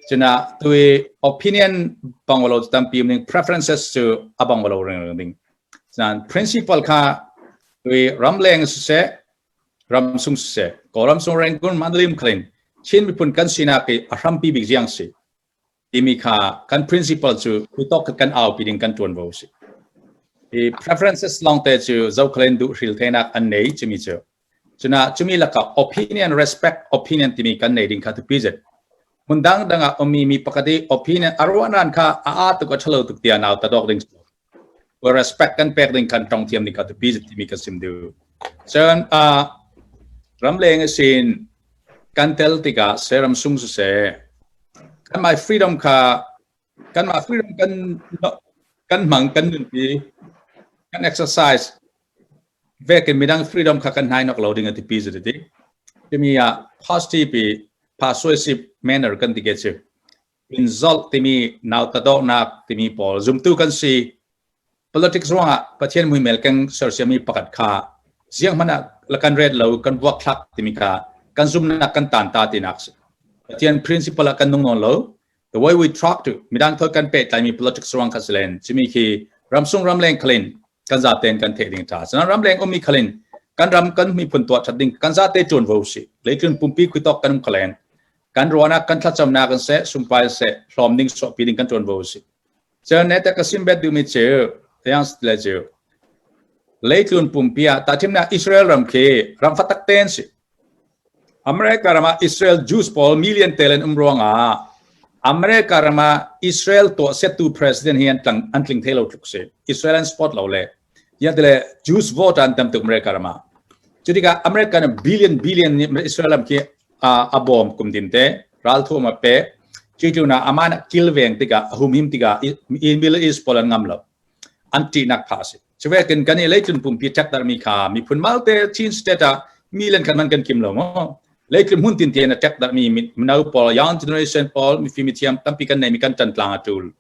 Cuna tui opinion bangwalo tampi ding, preferences cu a bangwalo ring ding. Cunan principle kha tui ramleng siseh, ram sung siseh, Kawlram sung Rangoon Mandalay khalin Chin miphun kan sinak i a hrampi bik ziang si timi kha kan principle cu khutok kan aupi ding kan tuanvo si. I preferences lawngte cu zokhalen duh hril thenak an nei chimi cu. Cuna chumi laka opinion, respect opinion timi kan nei ding kha tupi zet. Mun dang dang ah ummi mi pakhat i opinion aruanan kha a a tuk a thalo tuk tia nau ta dok ding respect kan pek ding kan tong thiam ding kha tupi timi ka sim du. Cun ramleng asin kan tel tikah se ram sung su se kan my freedom kha kan mah freedom kan kan hmang kan nunpi kan exercise vekin midang freedom kha kan hnai nok lo ding ati pi zu ti timi ah positive persuasive manner kan ti ke chu insult timi nautadawhnak timi pawl zumtu kan si. Politics ruangah Pathian muimel keng sersiami pakhat kha ziang hmanh ah la kan ret lo, kan vuak thlak timi kha kan zumnak kan tan ta tinak si. Pathian principle ah kan nung nawn lo. The way we talk to midang thol kan pehtlaimi politics ruang kha silen chimi khi ramsung ramleng khalin kan zaten kan theih ding tha. Sanan ramleng ummi khalin kan ram kan miphun tuah that ding kan zate tuanvo si. Leitlun pumpi khuitok kan um khalen kan ruahnak, kan thlacamnak in seh, sumpai seh, hlawm ding, sawhpi ding kan ṭuanvo a si. Cun ne te ka sim bet duhmi cu yang le cu leitlun pumpi ah tahthimnak Israel ram khi ram fatak ten si. America ram ah Israel Jews pawl million tel an um ruangah America ram ah Israel tuah settu president hi an tlang an tling thei lo tluk si. Israel an support lo le ya le Jews vote an tam tuk America ram ah. Cutikah America billion billion Israel ram khi a bawm kum din te ralthuam a pe. Cucu na aman kilveng tikah, a humhim tikah Middle East pawl an ngam lo, an ṭihnak pha a si. Cuvekin kan i leitlun pumpi ṭhekdarh mi kha miphun malte Chin state ah mi len khat man kan kim lo maw? Leitlun hmun tin tian a ṭhekdarh mi mino pawl, young generation pawl, mifim mithiam tampi kan nei mi kan ṭan tlang a ṭul.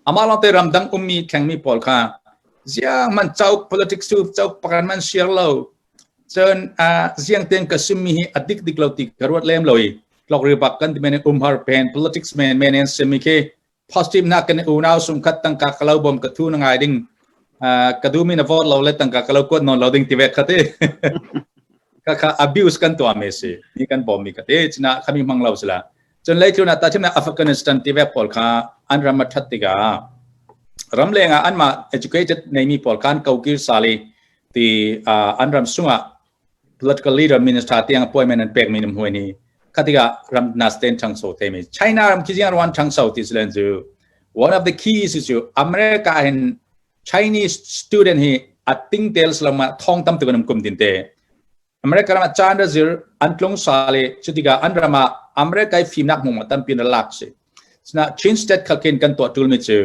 Amah lawngte ramdang ummi thlengmi pawl kha ziang man cauk politics cu cauk pakhat man share lo. Cun ziang ten ka simmi hi a dik dik lo ti ka ruat lem lo i tlok ri bak kan ti men umhar pen politics men men en simi khi positive na kan unau sung khat tangka ka lo bom ka thu na ngai ding, ka du mi na vote lo le tangka ka lo kuat non lo ding ti ve khate ka kha abuse kan tua me si ni kan bom mi khate china khami mang lo sila. Cun leitlun ah tahchim Afghanistan ti ve pawl kha an ram a that tikah ramleng ah anmah educated neimi pawl khan kokir sali ti an ram sungah political leader, minister tiang appointment an pek mi nam huai ni khatika ram na sten thang so te mi China ram khi jiang wan thang so ti silen cu one of the keys cu America hin Chinese student hi ating tel salama thong tam tu kan kum tin te America ram ah caan ra zir an tlung sale. Cutikah an ram ah America i fimnak hmung tampi na lak si. Sina Chin state khakin kan tuah tul mi cu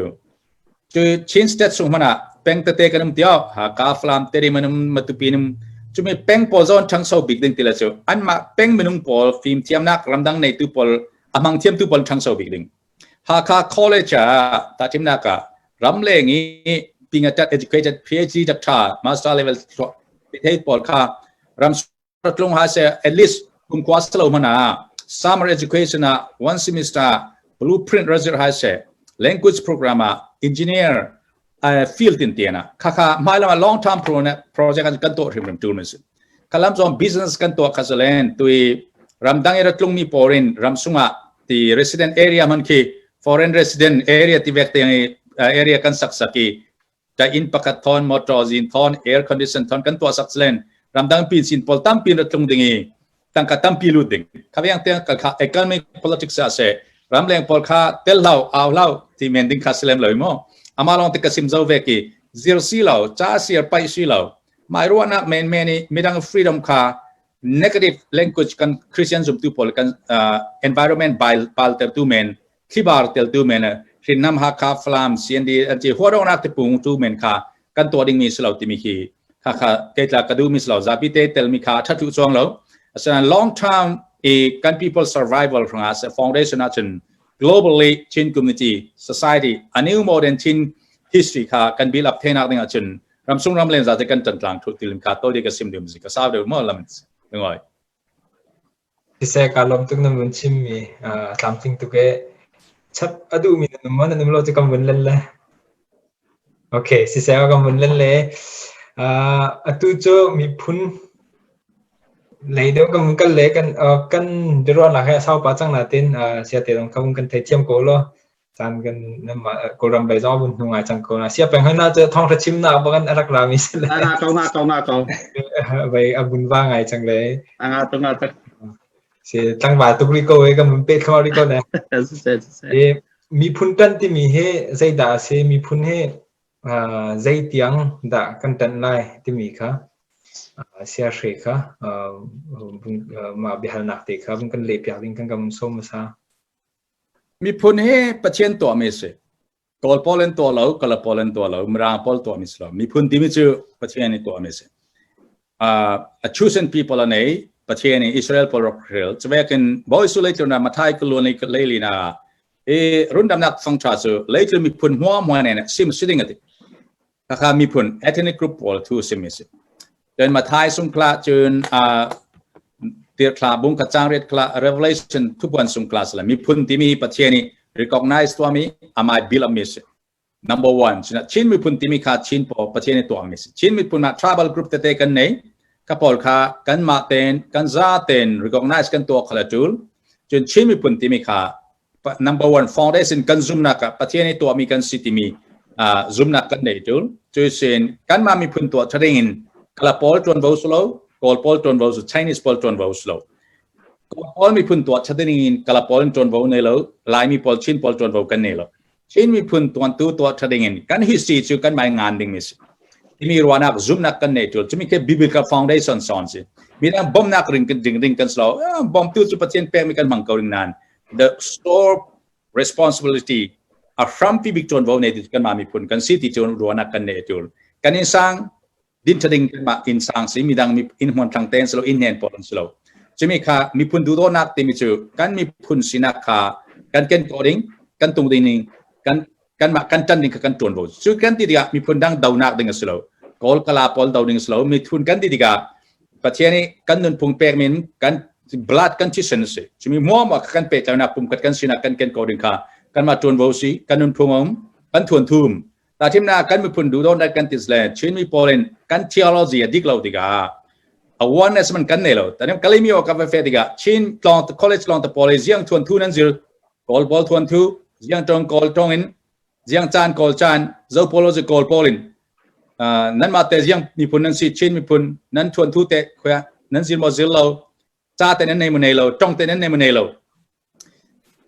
cu Chin state sung hmana peng tete kan um tiao Haka, Falam, Tedim an um, Matupi um. Cumi peng pawl zon ṭhang so bik ding ti le cu anmah peng minung pawl fim thiamnak ramdang nei tu pawl amang thiam tu pawl ṭhang so bik ding. Hakha College ah tahthimnak ah ramleng i pingatat educated PhD, doctor, master level thei pawl kha ram tlung ha se at least kum kwa salo mana summer education ah one semester blueprint razir ha se language program ah engineer field tin tiana kha kha hmailam long term project kan kan to hrim rim tul si kalam zong business kan to khazalen tui ramdang era tlung mi porin ram sunga ti resident area man khi foreign resident area ti vek te. area kan sak sak i ta inn pakhat thon motor zin thon air condition thon kan tuah sak slen ramdang pin sin pol tampi ra tlung ding i tangka tampi lut ding khaviang te kal kha economic politics a se ramleng pawl kha tel hlau au hlau ti men ding kha silem loi mo ama long te kasim zo ve ki zir si lo cha sir pai si lo mai ruahnak men men i midang freedom kha negative language kan Christian zumtu pawl kan environment pal ter tu men thlibar tel tu men hrinnam Hakha Falam CND an ci huadongnak te pung tu men kha kan tuah ding mi si lo timi khi kha kha keitla ka du mi si lo zapi te tel mi kha thathu chuang lo asana long term e kan people survival from us foundation achin globally Chin community society a new modern Chin history kha kan build up thenak ding achin ramsung ramlen za te kan tan tlang thu tilim kha to di ka sim dum si ka saw de mo lam ngoi. Siseh, kaa lawm tuk na vun chimmi a tlamtling tuk ee. Chap a duhmi na um maw? Na um lo cu kan vun len le. Okay, siseh kan vun len le. Atu cu miphun lei deuh kan vun kal le kan kan biaruahnak he a sau pah cang natin siate zong kha vun kan theithiam ko law. Caan kan Kawlram bei zong vun hnu ngai cang ko na. Sia peng hoi na cu thawngtha chimnak bakan a rak rami si le. Nga ko nga ko nga ko. Vai a bun va ngai cang le. Nga to nga to. Si tlangval tuk ri ko e kan mun pe thlo ri ko ne. E miphun tan timi hi zeidah a si miphun hi zei tiang dah kan tan lai timi kha sia hre kha mah biahalnak te kha kan leh piak ding kan kan som sa. Miphun hi Pathian tuahmi a si. Kawl pawl an tuah lo, Kala pawl an tuah lo, Mirang pawl tuahmi si lo. Miphun timi cu Pathian nih tuahmi a si. A chosen people an ei, Pathian nih Israel pawl rak hril. Cuvekin Bawi Jesuh leitlun ah Mathai kuluan i leili na i rundamnak thawngṭha cu leitlun miphun hmuahhmuah nen sim si ding a ti. Khakha miphun ethnic group pawl thu simi si. Cun Mathai sungkla cun tirthla bung kha chang riat kla Revelation thupuan sungkla sala miphun timi Pathian i recognize tuami amai bil ami si. Number one, Chin miphun timi kha Chin po Pathian i tuami si. Chin miphun ah tribal group tete kan nei. Ka pawl kha kan mah ten kan za ten recognize kan tuah khala tul. Cun Chin miphun timi kha number one foundation kan zumnak ah Pathian i tuahmi kan si timi zumnak kan nei tul. Cu sin kanmah miphun tuah thading in kala pawl tuanvo su lo, Kawl pawl tuanvo su, Chinese pawl tuanvo su lo. Kawl pawl miphun tuah thading in kala pawl tuanvo nei lo, Laimi pawl Chin pawl tuanvo kan nei lo. Chin miphun tuantu tuah thading in kan history cu kan mai ngan ding mi si. Timi ruahnak zumnak kan nei tul. Cumi ke biblical foundation son si. Midang bomnak ring ding ding kan slo. Bom tu cu Pathian pek mi kan hmang ko ring nan. The store responsibility a hrampi bik ṭuanvo nei tu kanmah miphun kan si ti cu ruahnak kan nei tul. Kan inn sang din thading kanmah inn sang si midang inn hmuan thlang ten silo inn hnen pawl an si lo. Cumi kha miphun duhdawtnak timi cu kan miphun sinak kha kan ken ko ding kan tung ding ning kan kanmah kan ṭan ding kha kan ṭuanvo. Cu kan ti tikah miphun dang donak ding a si lo. Kawl kala pawl do ding a si lo. Miphun kan ti tikah Pathian i kan nunphung pek min kan blood kan thisen a si. Cumi muam ah kan pehtlaihnak pumkhat kan sinak kan ken ko ding kha kanmah ṭuanvo si kan nunphung um kan thuan thum. Ta thimnak kan miphun duhdawtnak kan tis le Chinmi pawl in kan theology a dik lo tikah awareness man kan nei lo. Tanim Kalemyo ka va fe tikah Chin tlong college long te pawl i ziang thuan thu nan zir Kawl pawl thuan thu ziang tong kawl tong in ziang caan kawl caan zo pawl zi kawl pawl in nanmah te ziang miphun nan si Chin miphun nan thuan thu te khoya nan zir maw zir lo ca te nan nei mu nei lo tong te nan nei mu nei lo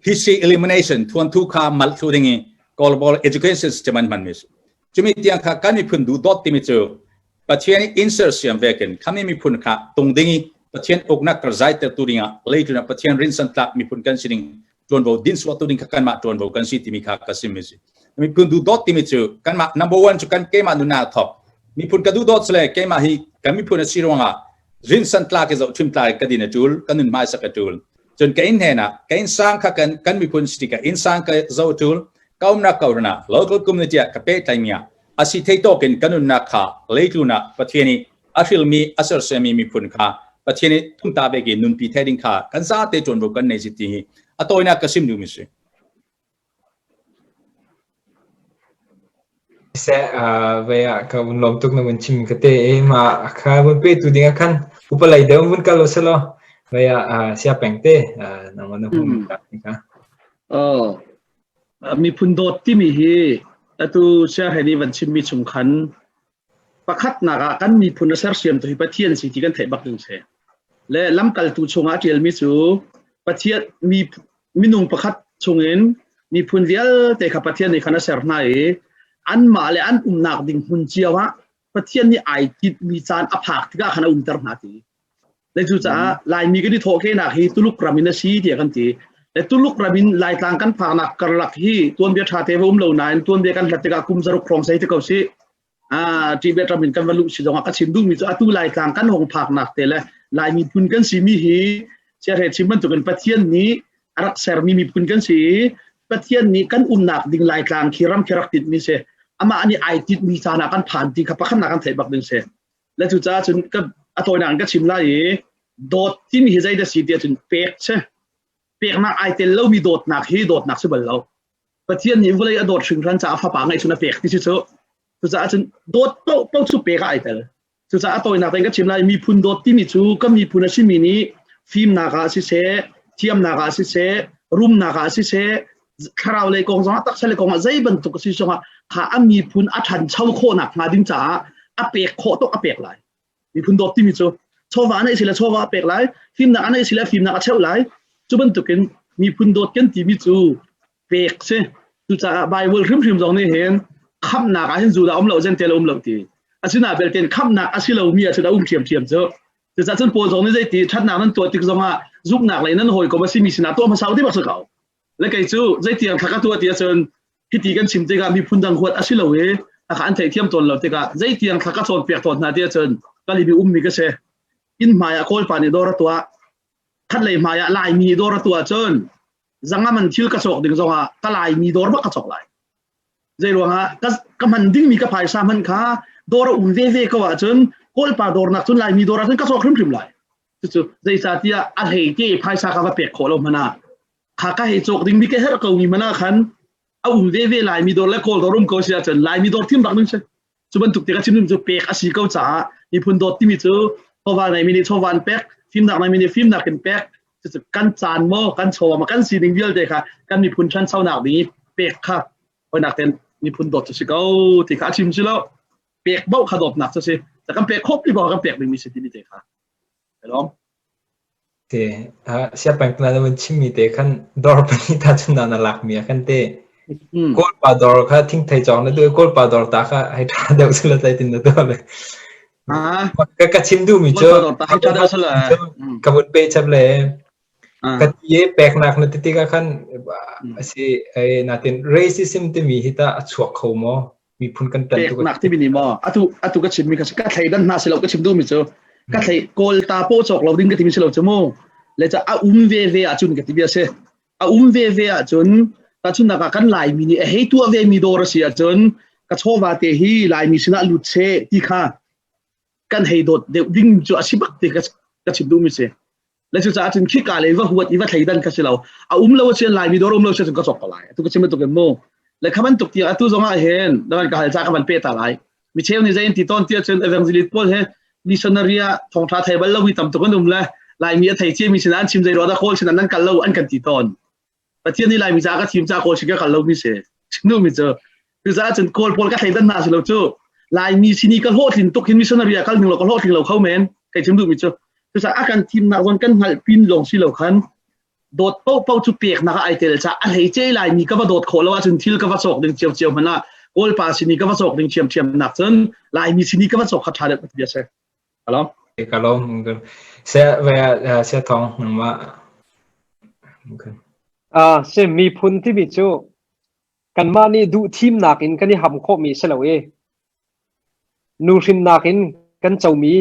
history elimination thuan thu kha mal thu ding i global education system an hman mi chumi tiang kha kan miphun du dot timi cu Pathian insert siam vekin khami miphun kha tung ding i Pathian uknak karzai ter tu dingah leituna Pathian rinsan tlak miphun kan sining ṭuanvo din suah tu ding kha kanmah ṭuanvo kan si timi kha ka sim mi si. Miphun duhdawt timi cu kanmah number one cu kan keimah nunnak thok. Miphun ka duhdawt sile keimah hi kan miphun a si ruangah rinsan tlak i zoh ṭhim tlak ka din a ṭul, ka nun hmaisak a ṭul. Cun ka inn hnen ah ka inn sang kha kan kan miphun si tikah inn sang ka zoh a ṭul, ka umnak ko ah local community ah ka pehtlaimi ah a si thei tawk in ka nunnak kha leitlun ah Pathian i a hrilmi a sersiammi miphun kha Pathian i tumta bek i nunpi thei ding kha kan zate ṭuanvo kan nei si ti hi a tawinak ka sim duhmi si. Seh ve ah ka vun lawm tuk na vun chim ka te i ma kha vun pe tu ding ah khan upa lei deuh vun kal selaw ve ah sia peng te nang na hum ka. Oh miphun dawt timi hi. Atu sianghlei nih van chimmi chung khan pakhatnak ah kan miphun a sersiamtu hi Pathian si ti kan theih bak ding si. Le lamkaltu chungah a ṭialmi cu Pathian mi minung pakhat chungin miphun vialte kha Pathian nih khan a ser hna i anmah le an umnak ding hmun cio ah Pathian nih ai tinhmi caan a phak tikah khan a umter hna ti. Le cucaah Laimi kan i thawhkehnak hi Tuluk ram in a si tiah kan ti. Le Tuluk ram in Laitlang kan phaknak karlak hi tuanbia ṭha te va um lo nain tuanbia kan hlat tikah kum zaruk hrawng sei te ko si. Ah, Tibet ram in kan va luh si zongah ka chim duhmi cu atu Laitlang kan hong phaknak te le Lai miphun kan simi hi chiahre chim bantukin Pathian nih a rak sermi miphun kan si i Pathian nih kan umnak ding Laitlang khi ram khi rak tinhmi si. Amah nih ai tinhmi caan ah kan phan ti kha pakhatnak kan theih bak ding si. Le cucaah cun ka a tawinak in ka chim lai i dawt timi hi zeidah si tiah cun pek si. Peknak ai tel lomi dawtnak hi dawtnak si bal lo. Pathian nih vawlei a dawt hringhran caah fapa ngeih chun a pek ti si cu. Cucaah cun dawt paoh paoh cu pek ah ai tel. Cucaah a tawinak tein ka chim lai miphun dawt timi cu ka miphun a simi nih fimnak ah siseh, thiamnak ah siseh, rumnak ah siseh, thlarau lei kong zongah taksa lei kong ah zei bantuk a si zongah kha a miphun a ṭhancho khawhnak hnga ding caah a pek khawh tuk a pek lai. Miphun dawt timi cu chawva a neih si le chawva a pek lai, fimnak a neih si le fimnak a cheuh lai. Cu bantukin miphun dawt kan timi cu pek si. Cucaah Bible hrimhrim zong nih hin khamhnak ah hin Judah um lo Gentile um lo ti. Asinain belte khamhnak a si lomi ah cun a um ṭhiamṭhiam cu. Cucaah cun Paul zong nih zeiti ṭhatnak nan tuah tik zongah zumhnak lei nan hawikom a simi sinah tuah hmasa u ti bak si ko. Le kei cu zeitiang thla ka tuah ti ahcun hiti kan chim tikah miphun dang huat a si lo i a an theihthiam tawn lo tikah zeitiang thla ka cawnpiak tawn hna ti ahcun kalibi ummi ka si. Inn hmai ah Kawlpa nih dawr a tuah. Khatlei hmai ah Laimi nih dawr a tuah ahcun zangam an thil ka cawk ding zongah ka Laimi dawr bak ka cawk lai. Zei ruangah ka, ka hman dingmi ka phaisa hman kha dawr a um veve ko ahcun Kawlpa dawr nak cun Laimi dawr ahcun ka cawk hrimhrim lai. Cucu zeicahtiah a hlei te phaisa ka va pek khawh lo hmanh ah kha ka hei cawk dingmi ka herh ko mi hmanh ah khan a um veve Laimi dawr le Kawl dawr um ko si ahcun Laimi dawr thim bak ding si. Cu bantuk te ka chim cu pek a si ko caah miphun dawt timi cu chawva neimi nih chawva an pek, fimnak neimi nih fimnak in pek. Cucu kan caan maw, kan chawva maw, kan sining vialte kha kan miphun ṭhanchonak ding i pek kha hoinak ten miphun dawt cu si ko ti kha a chim si lo. Pek bauh kha dawtnak cu si. Kan pek khawp ti kan pek dingmi si timi te kha. Hello. Te siapeng na na chimmi te khan dawr pahnih ta chun na lak mi khan te kawl pa dawr kha thingthei cawng na duh kawl pa dawr ta kha hei tha deuh sila tlai tin na tuah le ka ka chim duh mi cu ka vun pe chap le ka ti peknak na ti tikah khan asi ai natin racism timi hi ta a chuak kho maw miphun kan tan tuk peknak timi nih maw atu atu ka chimmi kha ka thleidan hna si lo ka chim duhmi cu ka thlei kawl ta po cawk lo ding ka timi si lo cu mu le ca a um ve ve ahcun ka ti bia si a um ve ve ahcun tahchunnak ah kan laimi nih a hei tuah ve mi dawr a si ahcun ka chawva te hi laimi sinah lut seh ti kha kan hei dawt deuh ding cu a si bak ti ka ka chim duhmi si Le cucaah cun khika lei va huat i va thleidan kha si lo. A um lo a si Laimi dawr um lo si cun ka cawk ko lai. Atu ka chim bantuk in mu. Le kha bantuk tiang atu zong ah hin davan ka hal ca ka van pe ta lai. Mi cheu nih zei in ti tawn ti ahcun evangelist pawl he missionary ah thawngtha thei bal lo mi tam tuk an um le Laimi a thei cia mi sinah an chim zei ruah dah Kawl sinah nan kal lo an kan ti tawn. Pathian nih Laimi ca ka thim ca Kawl sin ka kal lo mi si. Nu mi cu cucaah cun Kawl pawl ka thleidan hna si lo cu Laimi sin i ka hlawhtlin tuk hin missionary ah kal ning lo ka hlawhtling lo kho men kai chim duh mi cu cucaah a kan thimnak zawn kan hngalh pin lawng si lo khan dawt paohpaoh cu peknak ah ai tel ca a hleice Laimi ka va dawt khawh lo ahcun thil ka va cawk ding ciocio hmanh ah Kawlpa sin i ka va cawk ding ṭhiamṭhiam nak cun Laimi sin i ka va cawk kha ṭha deuh ka ti a si. Hello. Ka lawm. Sia sia thong nangmah. Okay. Ah, si miphun timi cu kanmah nih duh thimnak in kan i ham khawhmi si lo i nuhrinnak in kan comi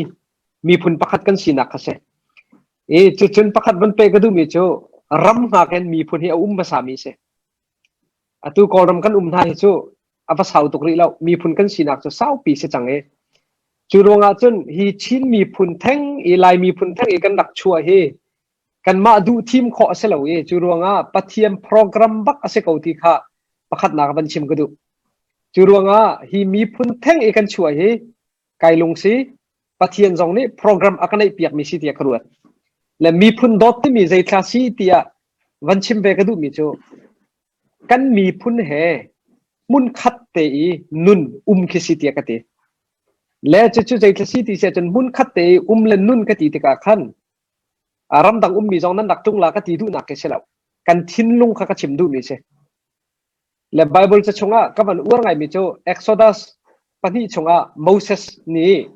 miphun pakhat kan sinak kha si. I cucun pakhat van pe ka duhmi cu ram hngak in miphun hi a um hmasami si. Atu Kawlram kan um hna hi cu a va sau tuk rih lo. Miphun kan sinak cu saupi si cang i cu ruangah cun hi Chin miphun theng i Lai miphun theng i kan rak chuah hi kanmah duh thim khawh a si lo i cu ruangah Pathian program bak a si ko ti kha pakhatnak van chim ka duh. Cu ruangah hi miphun theng i kan chuah hi kai lungsi Pathian zong nih program a ka neih piakmi si tiah ka ruat. Le miphun dawt timi zeithla si tiah van chim ve ka duhmi cu kan miphun he hmunkhat te. te i nun um khi si tiah ka ti. Le cucu zeithil si ti si ahcun hmun khat te i um le nun ka ti tikah khan ramdang ummi zong nan rak tlung la ka ti duhnak khi si lo. Kan thinlung kha ka chim duhmi si. Le Bible ca chungah ka van uar ngaimi cu Exodus pahnih chungah Moses nih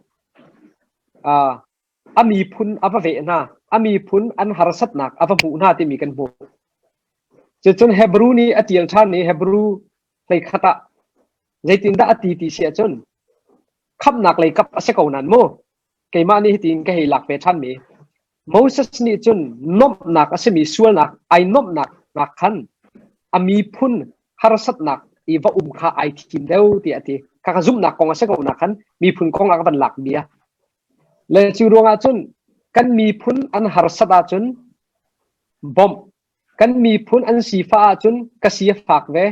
a miphun a va veh hna, a miphun an harsatnak a va hmuh hna timi kan hmuh. Cucun Hebrew nih a ṭial ṭhan i Hebrew hleikhat ah zeitindah a ti ti si ahcun khamhnak lei kap a si ko nan mu keimah nih hitin ka hei lak ve ṭhanmi Moses nih cun nuamhnak a simi sualnak ai nuamhnak nak khan a miphun harsatnak i va um kha ai thim deuh tiah a ti. Khakha zumhnak kong a si ko nak khan miphun kong ah ka van lak mi a. Le cu ruangah cun kan miphun an harsat ahcun bawmh, kan miphun an sifah ahcun ka si a fak ve,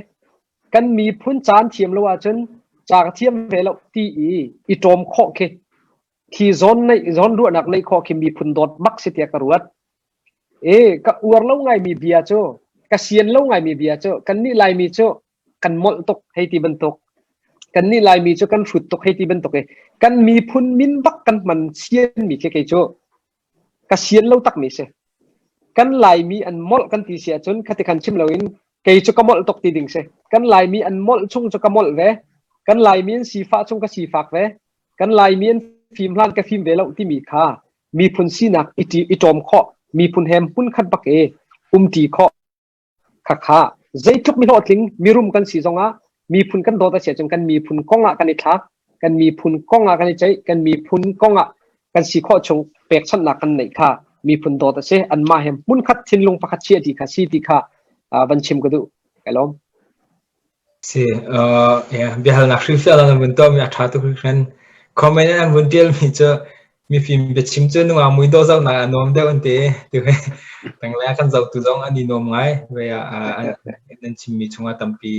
kan miphun caan thiam lo ahcun ca ka thiam ve lo ti i i ṭawm khawh khi khi zawn neih zawn ruahnak neih khawh khi miphun dawt bak si tiah ka ruat. E ka uar lo ngaimi bia cu ka sian lo ngaimi bia cu kannih Laimi cu kan molh tuk hei ti bantuk kannih Laimi cu kan hrut tuk hei ti bantuk i kan miphun min bak kan hman sianmi khi kei cu ka sian lo takmi si. Kan Laimi an molh kan ti si ahcun khati khan chim loin kei cu ka molh tuk ti ding si. Kan Laimi an molh chung cu ka molh ve. Kan Laimi an sifah chung ka sifak ve. Kan Laimi an fim hlan ka fim ve lo timi kha miphun sinak i ṭawm khawh, miphun he hmunkhat bak i umṭi khawh Khakha zeitluk mi hlawhtling mirum kan si zongah miphun kan dawt a si ahcun kan miphun kong ah kan i thlak, kan miphun kong ah kan i ceih, kan miphun kong ah kan si khawh chung pekchanhnak kan neih kha miphun dawt a si. Anmah he hmunkhat thinlung pakhat chia ti kha si ti kha van chim ka duh. Kai lawm. Si, yeah, biahalnak hrilhfiah na vun tuahmi a ṭha tuk hringhran. Comment in an vun ṭialmi cu mifim biachim cu nungak muidawh zohnak a nuam deuh an ti. Tu hi tangle ah kan zohtu zong an i nuam ngai. Vei ah nan chimmi chungah tampi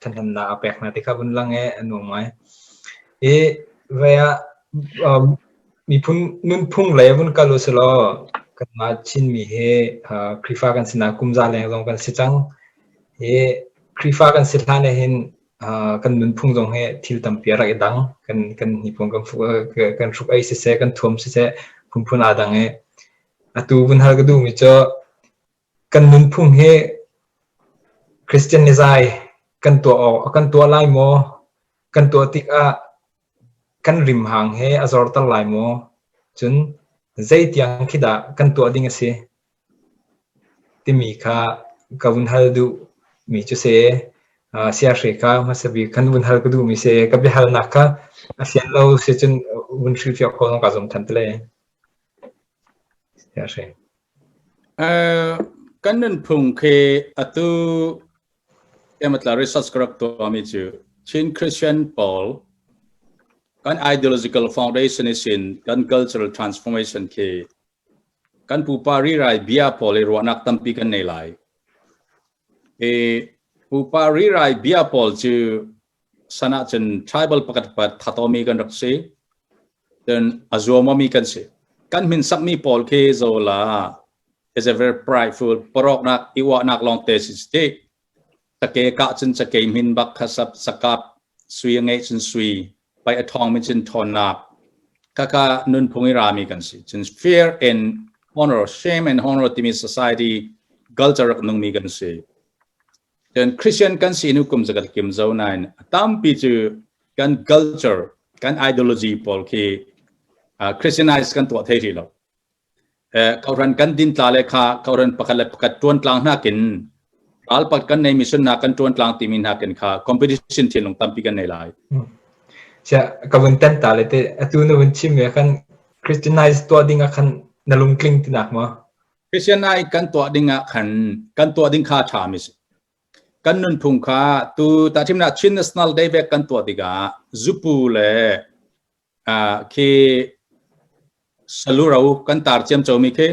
ṭhathnemnak a pek hna ti kha vun lang i a nuam ngai. I vei ah miphun nunphung lei vun kal usilaw kanmah Chinmi hi Khrihfa kan sinak kum za leng zong kan si cang. Hi Khrihfa kan si hlan ahhin kan nunphung zong hi thil tampi a rak i dang. Kan kan hnipuan kan kan hruk ei siseh, kan thuam siseh phunphun aa dang i atu vun hal ka duhmi cu kan nunphung hi Christian nizai kan tuah awk kan tuah lai maw? Kan tuah tikah kan rimhang he a zorter lai maw? Cun zeitiang khi dah kan tuah ding a si? Timi kha ka vun hal duhmi cu si. Siahri kha hmasa bik khan vun hal ka duhmi si. Ka biahalnak kha a fian lo si cun vun hrilhfiah khawh zong kaa zuam than te lai. Siahri. Kan nunphung khi atu Ematla research ka rak tuahmi cu Chin Christian pawl kan ideological foundation isin kan cultural transformation khi Kan pupa rirai bia pawl i ruahnak tampi kan nei lai. I pupa rirai bia pawl cu san ahcun tribal pakhat pakhat thatomi kan rak si. Cun a zuamami kan si. Kan min sakmi pawl khi zola is a very prideful paroknak i uahnak lawngte si ti. Cake kah cun cakei hmin bak kha sap sakap sui a ngeih cun sui pai a ṭhawng mi cun ṭhawnnak khakha nunphung i rami kan si. Cun fear and honor, shame and honor timi society culture rak nungmi kan si. Cun Christian kan si nu kum zakat kim zo nain a tampi cu kan culture, kan ideology pawl khi Christianize kan tuah thei rih lo. Kohhran kan din tla le kha kohhran pakhat le pakhat ṭuan tlang nakin ral pakhat kan nei mi sunnak kan ṭuan tlang timi nakin kha competition thinlung tampi kan nei lai. Sia ka vun ten ta le te atu na vun chim me khan Christianize tuah ding ah khan na lungtling tinak ma? Christianize kan tuah ding ah khan kan tuah ding kha ṭha mi si. Kan nunphung kha tu tahthimnak Chin National Day vek kan tuah tikah zupu le Khi saluro kan tar ciamcomi khi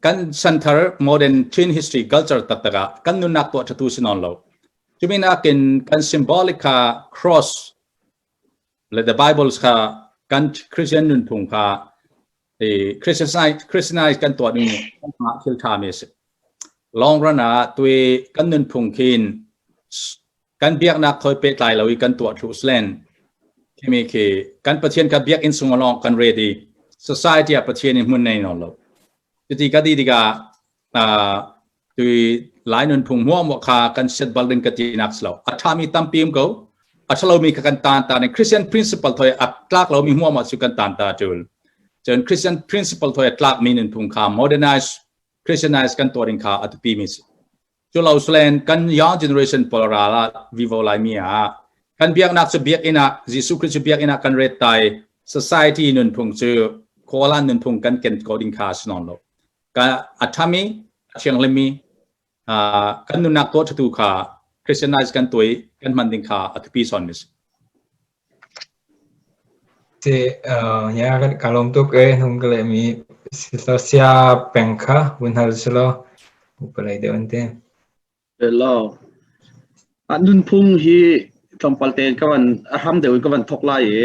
kan santhar modern Chin history culture taktak ah kan nunnak tuah ṭhatu si nawn lo. Cumi nakin kan symbolic kha cross le the Bible kha kan Christian nunphung kha Christianize kan tuah ding thil ṭha mi a si. Long run ah tui kan nunphung khin. Kan biaknak thoi pehtlai lo i kan tuah thlu slen. Khimi khi kan Pathian ka biakinn sung along kan ready. Society ah Pathian in hmun nei non lo. Cuti ka ti tikah tui Lai nunphung muah kha kan set bal ding ka ti nak lo. A ṭhami tampi um ko. A ṭhalomi kha kan tan ta ning Christian principle thoi a tlak lomi muah cu kan tan ta ṭul. Cun Christian principle thoi a tlakmi nunphung kha modernize Christianize kan tuah ding kha a tupi mi si. Cu lo slen kan young generation pawl ral ah vivo Laimi ah kan biaknak cu biakinn ah Jesuh Christ cu biakinn ah kan ret tai society nunphung cu kawlan nunphung kan ken ko ding kha si non lo. Ka a ṭhami a thianghlimi kan nunnak tuah ṭhatu kha Christianize kan tuai kan hman ding kha a thupi son mi si. Te ya ka lawm tuk e hung ka leh mi sia peng kha vun hal silo upalei deuh an te. Hello. A nunphung hi tlawmpal tein ka van a hram deuh in ka van thok lai i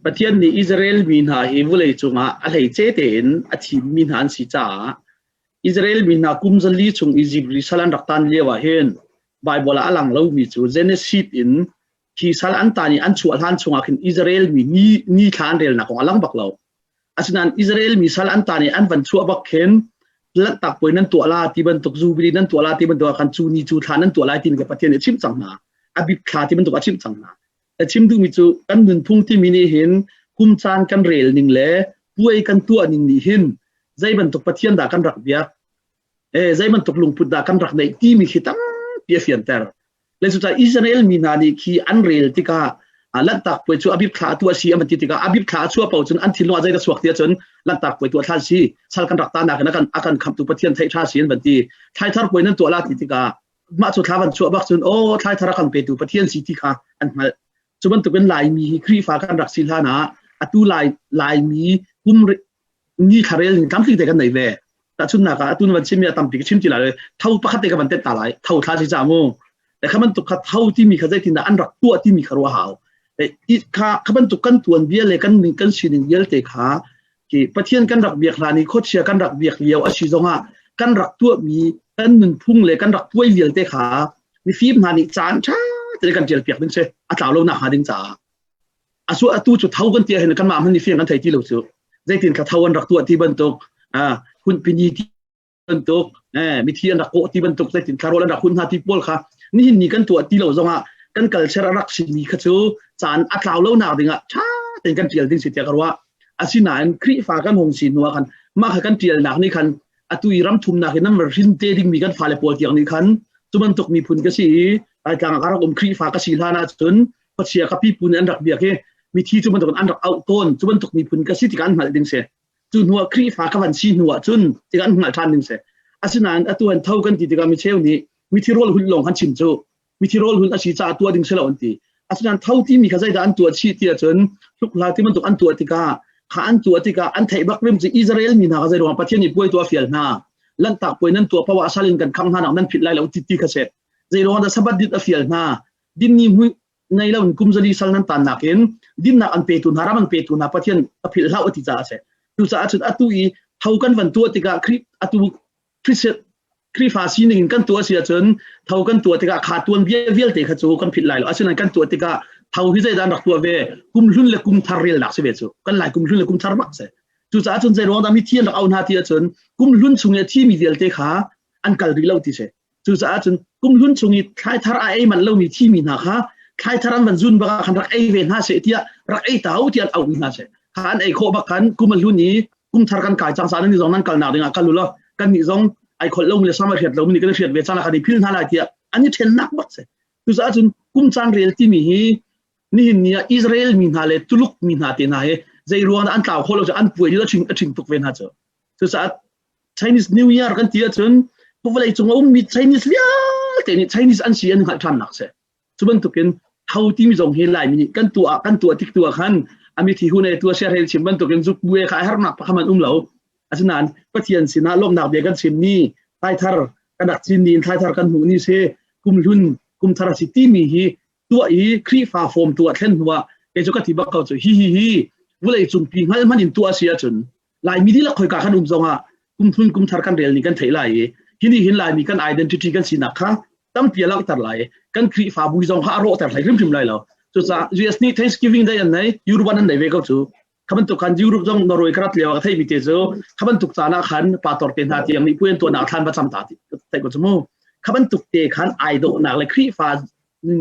Pathian nih Israel mi hna hi vulei cungah a hleice tein a thimmi hna an si caah Israel mi hna kum zali chung Egypt ri sal an rak tan lio ah hin Bible ah a lang lomi cu Genesis in khi sal an tan i an chuah hlan chungah khin Israel mi ni ni thla an relnak kong a lang bak lo. Asinain Israel mi sal an tan i an van chuah bak khin lanhtak puai nan tuah la ti bantuk jubilee nan tuah la ti bantuk ah khan cu ni cu thla nan tuah lai ti ka Pathian nih a chimh cang hna. Abib thla ti bantuk a chimh cang hna. A chim duhmi cu kan nunphung timi nih hin kum caan kan rel ning le puai kan tuah ning nih hin zei bantuk Pathian dah kan rak biak zei bantuk lungput dah kan rak neih timi khi tampi a fianter. Le cucaah Israel mi hna nih khi an rel tikah Lanhtak puai cu Abib thla tu a si an ti tikah Abib thla a chuah paoh cun an thinlung ah zei dah chuak ti ahcun Lanhtak puai tuah thla si sal kan rak ta nak in a kan khamtu Pathian theih tha si an van ti. Thlaithar puai nan tuah la ti tikah mah cu thla van chuah bak cun aw thlaithar a kan petu Pathian si ti kha an hngalh. Cu bantukin Laimi hi Khrihfa kan rak si hlan ah atu Lai Laimi kum ni thlarel ning tlamtling te kan nei ve tahchunnak ah atu van chim mi a tampi ka chim ti lai tho pakhat te ka van tet ta lai tho thla si cha mu le kha bantuk kha tho timi kha zeitin dah an rak tuah timi kha ruah hau kha kha bantuk kan tuan bia le kan kan sining vialte kha ki pathian kan rak biak hlan i khuachia kan rak biak lio a si zongah kan rak tuah mi kan nunphung le kan rak puai vialte kha mifim hna nih caan ṭha te kan ṭial piak ding si a tlau lo nak hnga ding caah asu atu cu tho kan ti ahhin kanmah hman nih fiang kan thei ti lo cu zeitin thla tho an rak tuah ti bantuk hun pini ti bantuk mithi an rak kawh ti bantuk zeitin thla rawl an rak hun hna ti pawl kha nihin ni kan tuah ti lo zongah kan culture a rak simi kha cu caan a tlau lo nak dingah ṭha tein kan ṭial ding si tiah ka ruah asinain Khrihfa kan hung si hnu ah khan mah kha kan ṭialnak nih khan atu i ram thumnak in nan hrin te dingmi kan fale pawl tiang nih khan cu bantuk miphun ka si i Laitlang ah ka rak um Khrihfa ka si hlan ahcun khuachia ka pipu nih an rak biak i mithi cu bantuk an rak auh tawn cu bantuk miphun ka si tikah an hngalh ding si cu hnuah Khrihfa ka van si hnuah cun tikah an hngalh ṭhan ding si asinain atu an tho kan ti tikah micheu nih mithi rawl hulh lawng kan chim cu mithi rawl hulh a si caah tuah ding si lo an ti asinain tho timi kha zeidah an tuah chih ti ahcun hlukhla ti bantuk an tuah tikah kha an tuah tikah an theih bak rim cu Israel mi hna kha zei ruang Pathian nih puai tuah fial hna lanhtak puai nan tuah poah sal in kan khang hna nak nan phit lai lo ti ti kha si zei ruang dah sabbath dit a fial hna dinni mui nei lo in kum zali sal nan tan nakin dinnak an petu hna ram an petu hna Pathian a philh hlah ti caah a si cucaah cun atu i tho kan van tuah tikah Khrih atu Khrihfa sining in kan tuah si ahcun tho kan tuah tikah kha tuan bia vialte kha cu kan philh lai lo asinain kan tuah tikah tho hi zeidah an rak tuah ve kum hlun le kum thar relnak si ve cu kan lai kum hlun le kum thar bak si cucaah cun zei ruang dah mi thi an rak au hna ti ahcun kum hlun chung i a thimi vialte kha an kal rih lo ti si Cucaah cun kum hlun chung i thlaithar a ei manh lomi thimi hna kha thlaithar an van zun bak ah khan rak ei ve hna seh tiah rak ei ta u tiah an auhmi hna seh. Kha an ei khawh bak khan kum a hlun i kum thar kan kai cang sa nan zong nan kalnak ding ah kal u law kan nih zong ai kholh lomi le sam a hriat lomi nih kan i hriat ve cang kan i phil hna lai tiah an i ṭhennak bak si. Cucaah cun kum caan rel timi hi nihin ni ah Israel mi hna le Tuluk mi hna te hna hi zei ruang dah an tlau khawh lo cu an puai a ṭhing a ṭhing tuk ve hna cu. Cucaah Chinese New Year kan ti ahcun vawlei cung a ummi Chinese vialte nih Chinese an si an hngalh ṭhannak si. Cu bantukin tho timi zong hi Laimi nih kan tuah kan tuah tik tu ah khan ami thi hun e tua sia rel chim bantukin zuk bue kha a hernak pakhat man um lo. Asinain Pathian sinah lawmhnak bia kan chim ni thlaithar kan rak cin ni in thlaithar kan hmuh ni si kum hlun kum thar a si timi hi tuah i Khrihfa form tuah thlen hnuah kei cu ka ti bak ko cu hi hi hi vulei cungpi hngal hman in tuah si ahcun Laimi dihlak khoika kan um zongah kum hlun kum thar kan rel ni kan theih lai i hi nih hin Laimi kan identity kan sinak kha Tampi a langhter lai. Kan Khrihfabu zong kha a rawhter hlei hrimhrim lai lo. Cucaah US nih Thanksgiving Day an nei, Europe an nei ve ko cu. Kha bantuk khan Europe zong Norway ka rat lio ah ka theihmi te cu kha bantuk caan ah khan pastor te hna tiang nih puai an tuahnak thlan va cam ta ti theih ko cu mu. Kha bantuk te khan ai dawhnak le Khrihfa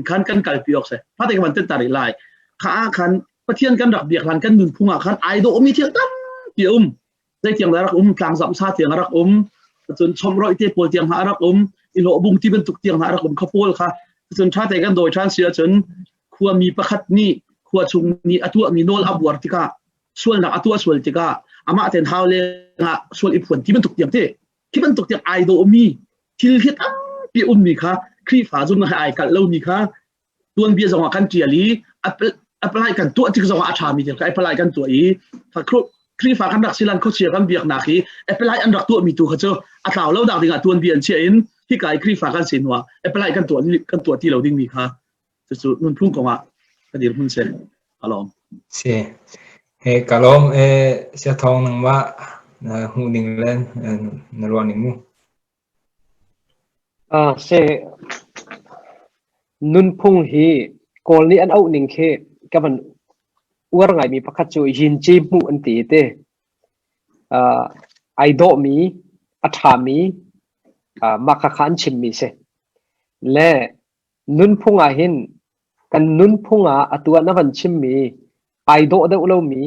khan kan kalpi awk si. Fate ka van tet ta rih lai. Kha ah khan Pathian kan rak biak hlan kan nunphung ah khan ai dawhmi thil tampi a um. Zeitiang dah rak um tlangzamh sa tiang a rak um. Cun chomhroih te pawl tiang hna a rak um. I hlawhbung ti bantuk tiang hna a rak um kha pawl kha. Cun ṭha te kan dawi ṭhan si ahcun khuami pakhat nih khua chung nih a tuahmi nawl a buar tikah sualnak a tuah sual tikah amah ten hau lengah sual i phuan ti bantuk tiang te khi bantuk tiang ai dawhmi thil hi tampi ummi kha Khrihfa zumnak he ai kalh lomi kha tuanbia zong ah kan ṭial i apply kan tuah tik zong ah a ṭhami thil kha apply kan tuah i Khrihfa kan rak silan khuachia kan biaknak hi apply an rak tuahmi tu kha cu a tlau lo nak dingah tuanbia an chiah in hika i Khrihfa kan si hnuah apply kan tuah kan tuah ti lo dingmi kha cucu nunphung kongah ka dirhmun si alawm. Si. He kalawm e sia thong nangmah na hmuh ning le na ruah ning mu. Nunphung hi Kawl nih an auh ning khi ka van uar ngaimi pakhat cu yinci hmuh an ti te. Ai dawhmi, a ṭhami, mah khakha an chimmi si. Le Nunphung ahhin kan nunphung ah atu ah na van chimmi ai dawh deuh lomi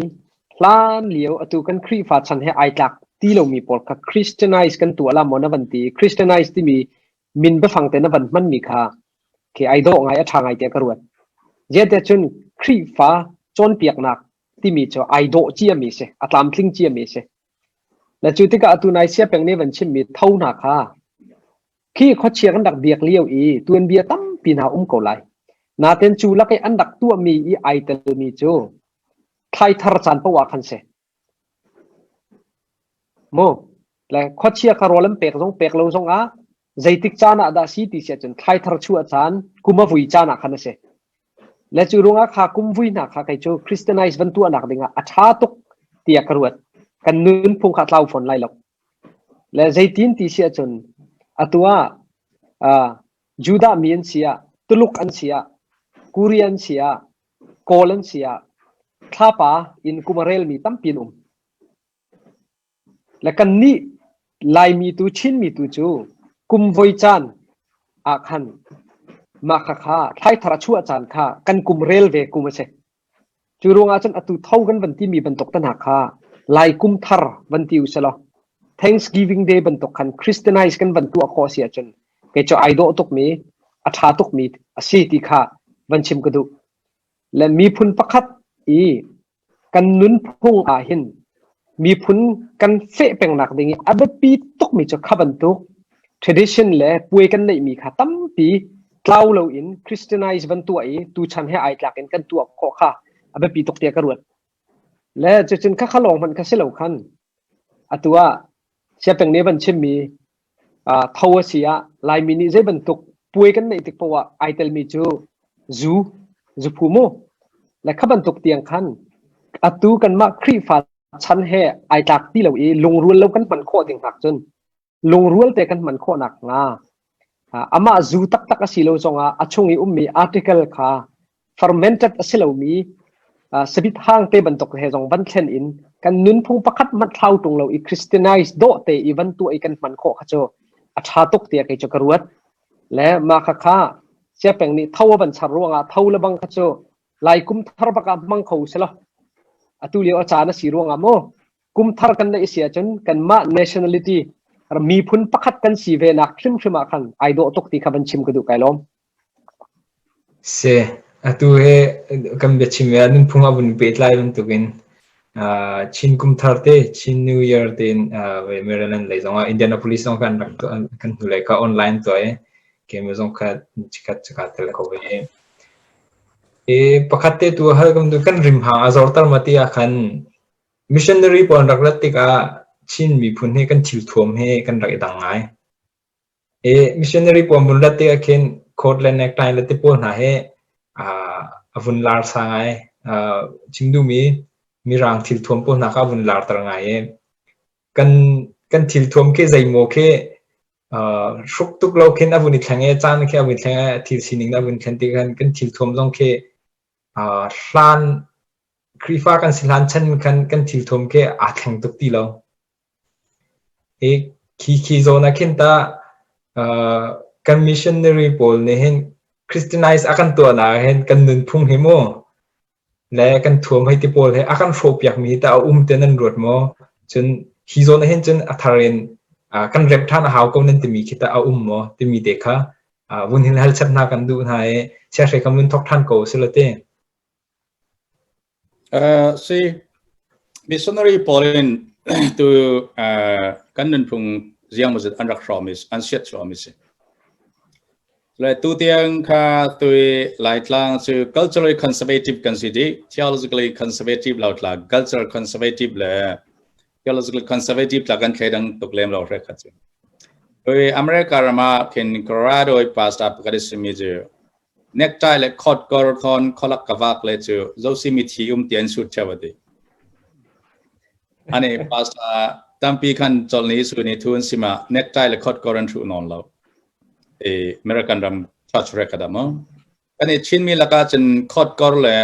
hlan lio atu kan Khrihfa chan he ai tlak ti lomi pawl kha Christianize kan tuah la maw na van ti. Christianize timi min biafang te na van hmanmi kha khi ai dawh ngai a ṭha ngai tiah ka ruat. Zeicahtiah cun Khrihfa cawnpiaknak timi cu ai dawh ciami si, a tlamtling ciami si. Le cu tikah atu nai siapeng nih van chimmi tho hna kha Khi khuachia kan rak biak lio i tuanbia tampi hna um ko lai. Nain cu lak i an rak tuahmi i ai telmi cu thlaithar caan paoh ah khan si. Mu le khuachia kha rawl an pek zong pek lo zong ah zeitik caan ah dah si ti si ahcun thlaithar chuah caan kum a vui caan ah khan a si. Le cu ruangah kha kum vui hna kha kei cu Christianize van tuahnak dingah a ṭha tuk tiah ka ruat. Kan nunphung kha tlau fawn lai lo. Le zeitin ti si ahcun atu ah Judah mi an si ah, Tuluk an si ah, Korea an si ah, Kawl an si ah, thlapa in kum a relmi tampi an um. Le kannih Laimi tu Chinmi tu cu kum voi caan ah khan mah khakha thlaithar a chuah caan kha kan kum rel ve kum a si. Cu ruangah cun atu tho kan van timi bantuk te hna kha Lai kum thar van ti usalaw Thanksgiving Day bantuk khan Christianize kan van tuah khawh si ahcun kei cu ai dawh tukmi a ṭha tukmi a si ti kha van chim ka duh. Le miphun pakhat i kan nunphung ah hin miphun kan feh pengnak ding i a biapi tukmi cu kha bantuk tradition le puai kan neihmi kha tampi tlau loin Christianize van tuah i tuchan he ai tlak in kan tuah khawh kha a biapi tuk tiah ka ruat. Le cucun kha kha lawng hmanh kha si lo khan atu ah siapeng nih van chimmi tho a si ah Laimi nih zei bantuk puai kan neih tik poah ah ai telmi cu zu zuphu mu le kha bantuk tiang khan atu kanmah Khrihfa chan he ai tlak ti lo i lungrual lo kan hman khawh ding hngak cun lungrual te kan hman khawh nak hnga amah zu taktak a si lo zongah a chung i ummi article kha fermented a si lomi sabit hang te bantuk he zong van thlen in kan nunphung pakhat hmanh thlau tung lo i Christianize dawh te i van tuah i kan hman khawh kha cu a ṭha tuk tiah kei cu ka ruat. Le mah kha kha siapeng nih tho a van char ruangah tho le bang kha cu lai kum thar bak ah hmang kho selaw atu lio a caan a si ruangah mu kum thar kan neih si ahcun kanmah nationality miphun pakhat kan si ve nak hrimhrim ah khan ai dawh tuk ti kha van chim ka duh kai lawm. Si, atu hi kan biachim i nunphung a vun pehtlai bantukin Chin kum thar te, Chin New Year tein Maryland lei zongah Indianapolis zong kan rak kan hnulei kha online tuah i keimah zong kha chikkhat ka tel kho ve. I pakhat te tu hal kan kan rimhang a zorter ma ti ah khan missionary pawl an rak rat tikah Chin miphun hi kan thilthuam hi kan rak i dang ngai. I missionary pawl vun rat tikah khin coat le necktie le ti pawl hna hi a vun lar sa ngai. Chim duhmi Mirang thilthuam pawl hna kha a vun larter ngai i kan kan thilthuam khi zeimaw khi Hruk tuk lo khin a vun i thleng i caan khi a vun thleng i thil sining a vun thlen ti khan kan thil thuam zong khi hlan Khrihfa kan si hlan chan khan kan thil thuam khi aa thleng tuk ti lo. Hi khi khi zawn ah khin tah kan missionary pawl nih hin Christianize a kan tuahnak ah hin kan nunphung hi mu le kan thuam hei ti pawl he a kan hrawhpiakmi hi tah a um tiah nan ruat maw? Cun hi zawn ah hin cun a thar in kan remh ṭhan a hau ko nan timi khi tah a um maw timi te kha vun hin hal chap hna kan duh hna i chiahre kan vun thawk ṭhan ko sila ti. Si, missionary pawl in tu kan nunphung ziangmawzat an rak hrawm i an siat chuahmi si. Le tu tiang kha tui Laitlang cu culturally conservative kan si dih, theologically conservative lo tla, cultural conservative le theologically conservative tla kan thleidang tuk lem lo hre kha cu. Tui America ram ah khin Colorado i pastor pakhat a simi cu Necktie le coat kor thawn kholak ka vak le cu zosi mithi um ti an sut theo ati. Ani pastor tampi khan chol ni su ni thun sima necktie le coat kor an thu non lo. E American ram church re kada mo. Kani Chin mi laka cun coat kor le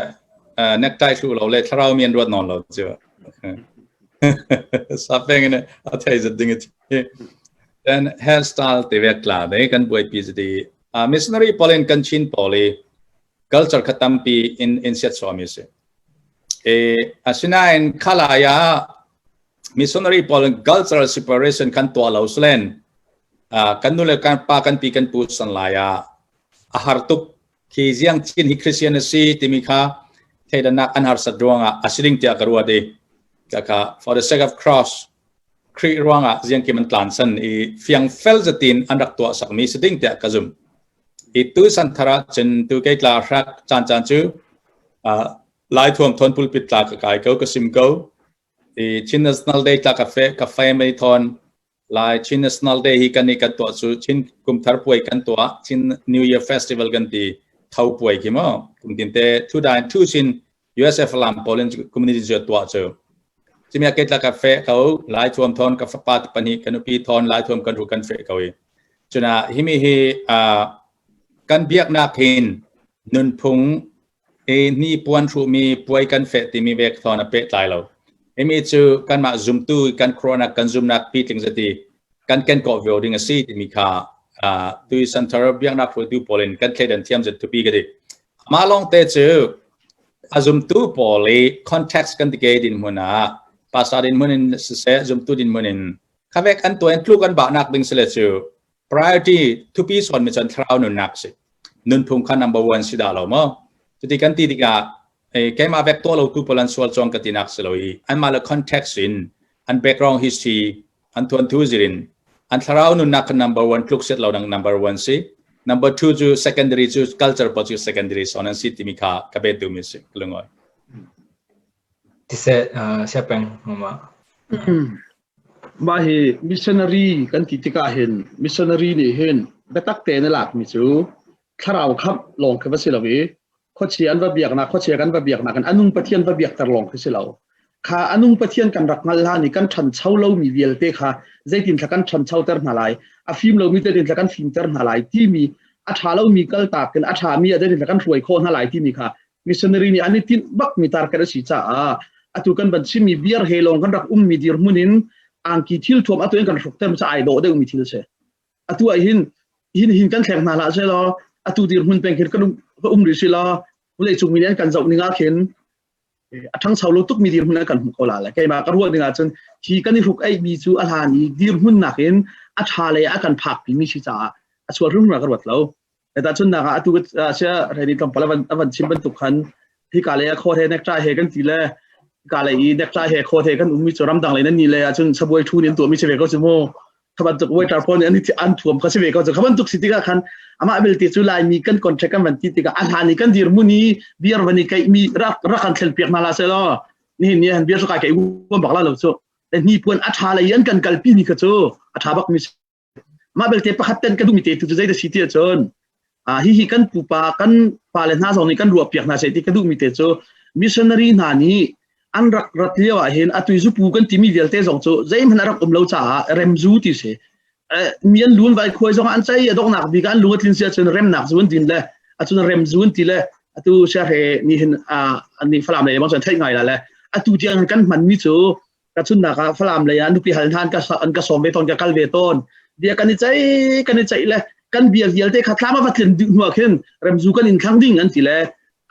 necktie thu lo le thlarau mi an ruat non lo chu. Sapeng in a thei zat ding ti. Then hairstyle te vek tla de kan buai pi zati Missionary pawl in kan Chin pawl i culture kha tampi in in siat chuahmi a si. E, asinain khalai ah missionary pawl in cultural separation kan tuah lo slen kan nu le kan pa kan pi kan pu san lai ah a har tuk khi ziang Chin hi Christian a si timi kha theidanak an harsat ruangah a si ding tiah ka ruat i kha for the sake of cross Khrih ruangah ziangkim an tlansan i fiangfel zetin an rak tuah sakmi si ding tiah ka zumh. I tu santhar ah cun tu kei tla hrak caan caan cu Lai thuam thon pulpit tla ka kai ko ka sim ko. I Chin National Day tla ka fe ka fe mei thon Lai Chin National Day hi kan i kan tuah cu Chin kumthar puai kan tuah Chin New Year Festival kan ti tho puai khi mo kum tin te thu dain thu sin USA Falam pawl in community cu tuah cu cimia ke tla ka fe ko lai thuam thon ka fapa pahnih kan upi thon lai thuam kan ru kan fe ko i cuna himi hi kan biaknak hin nunphung e ni puan hru mi puai kan fe timi vek thon a pe tlai lo himi cu kanmah zumtu kan corona kan zumnak pi tling zati kan ken ko vio ding a si timi kha tui santhar biaknak hruaitu pawl in kan thleidan thiam zet thupi ka di Mah lawngte cu a zumtu pawl i context kan ti ke dinhmun ah pastor dinhmun in siseh zumtu dinhmun in khavek an tuah in tluk an bahnak ding sile cu priority thupi sawn mi cun thlarau nunnak si nunphung kha number one si dah lo maw cuti kan ti tikah keimah vek tuah lo tu pawl an sual cawng ka tinak si lo i anmah le context in an background history An thuanthu zirin an thlarau nunnak kha number one tluk set lo dang number one si. Number two cu secondary cu culture pa cu secondary son an si timi kha ka bet duhmi si lungoi. Tiseh siapeng mama. Mah hi missionary kan ti tikah hin missionary nih hin biatak tein a lakmi cu thlarau khamh lawng khi va si lo i khuachia an va biaknak khuachia kan va biaknak in anung pathian va biakter lawng khi si lo kha anung pathian kan rak hngal hlan i kan ṭhancho lomi vialte kha zeitin thla kan ṭhanchoter hna lai a fim lomi zeitin thla kan fimter hna lai timi a ṭha lomi kaltak in a ṭhami ah zeitin thla kan hruai khawh hna lai timi kha missionary nih an i tinh bak mi target a si caah atu kan van chimmi beer he lawng kan rak ummi dirhmun in angki thil thuam atu in kan hruk ter ai dawh deuhmi thil si atu ah hin hin hin kan thleng hna hlah seh law atu dirhmun peng khin kan um rih si law vawlei cung mi nih an kan zoh ning ah khin a ṭhangcho lo tuk mi dirhmun an kan hmuh ko la le keimah ka ruah ning ah cun hi kan i hruk ei mi cu a hlan i dirhmun nakin a ṭha le a kan phak pi mi si caah a sual hrim ka ruat lo Tahchunhnak ah atu sia reni tlawmpal a van chim bantuk khan hika lei ah khaw he necktie he kan ti le hika lei i necktie he khaw he kan ummi cu ramdang lei nan ni le ahcun sabuai thu nih an tuahmi si ve ko cu mu. Kha bantuk waiter pawl nih an an thuam kha si ve ko cu. Kha bantuk si tikah khan amah belte cu Laimi kan contract kan van ti tikah a hlan i kan dirhmun i beer van i keihmi rak rak kan thlen piak hna la seh law nihin ni han beer cu kai keih huam bak la lo cu. Hnipuan a ṭha lei an kan kalpi ni kha cu a ṭha bak mi Mah belte pakhat ten ka duhmi te tu cu zei da si ti ahcun hihi kan pupa kan pale hna zong nih kan ruahpiak hna seh ti ka duhmi te cu missionary hna nih an rak rat lio ah hin atu zupu kan timi vialte zong cu zeihmanh a rak um lo caah remzu ti si. Mi an lun vai khuai zong an chai adoknak bik an lung atlin sia cun remnak zu an din le acun rem zu an ti le atu sia he ni hin ani Falam lei bang cun theih ngai la le atu tiang kan hman mi cu ka chunnak ah Falam lei ah nupi hal hna an ka sawm ve tawn, ka kal ve tawn. Bia kan i ceih kan i ceih le kan bia vialte kha thlam a va tlin dih hnu ah khin remzu kan in thlang ding an ti le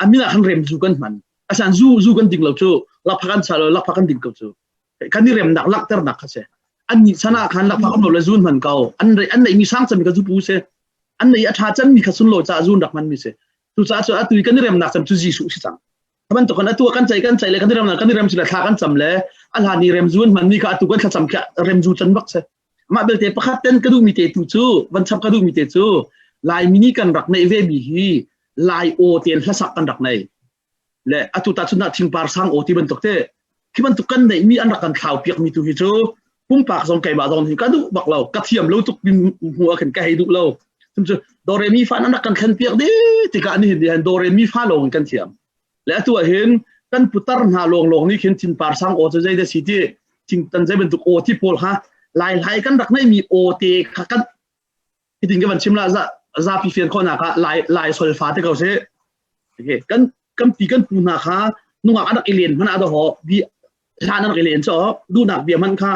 amin ah khan remzu kan hman. Asan zu zu kan ding lo cu lakphak an sa lo, lakphak kan ding ko cu. Kan i remnak langhternak kha si. An nih chan ah khan lakphak um lo le zun hman ko. An an neih mi sang cem ka zu pu si. An nei a tha cem mi kha sun lo ca zun rak hman mi si. Cucaah cu atu i kan i remnak cem cu Jesuh si cang. Bantuk kan atu kan cai kan cai le kan i rem kan i rem sila thla kan cam le a hlan i remzu an hman mi kha atu kan thlacam kha remzu can bak se. Mah belte pakhat ten ka duh mi te tu cu van chap ka duh mi te cu Laimi nih kan rak neih ve mi hi Lai aw ten hlasak kan rak nei le atu ta chun thingpar sang aw ti bantuk te khi bantuk kan neih mi an rak kan thlau piak mi tu hi cu pumpak zong keimah zong hi ka duh bak lo, ka thiam lo tuk hmu ah khin ka hei duh lo. Cu do re mi fa an rak kan thlen piak di tikah ni hin do re mi fa lawng in kan thiam le atu ah hin kan putar hna lawng lawng nih khin thinpar sang aw cu zei da si ti thing tan zei bantuk aw ti pawl kha lai lai kan rak nei mi aw te kha kan hitin ka van chim la za zapi fian khawhnak ah lai lai solfa te ko si. Okay, kan kan pi kan pu hna kha nungak an rak i len hmanh ah ho bi hlan an rak i len cho duhnak bia hmanh kha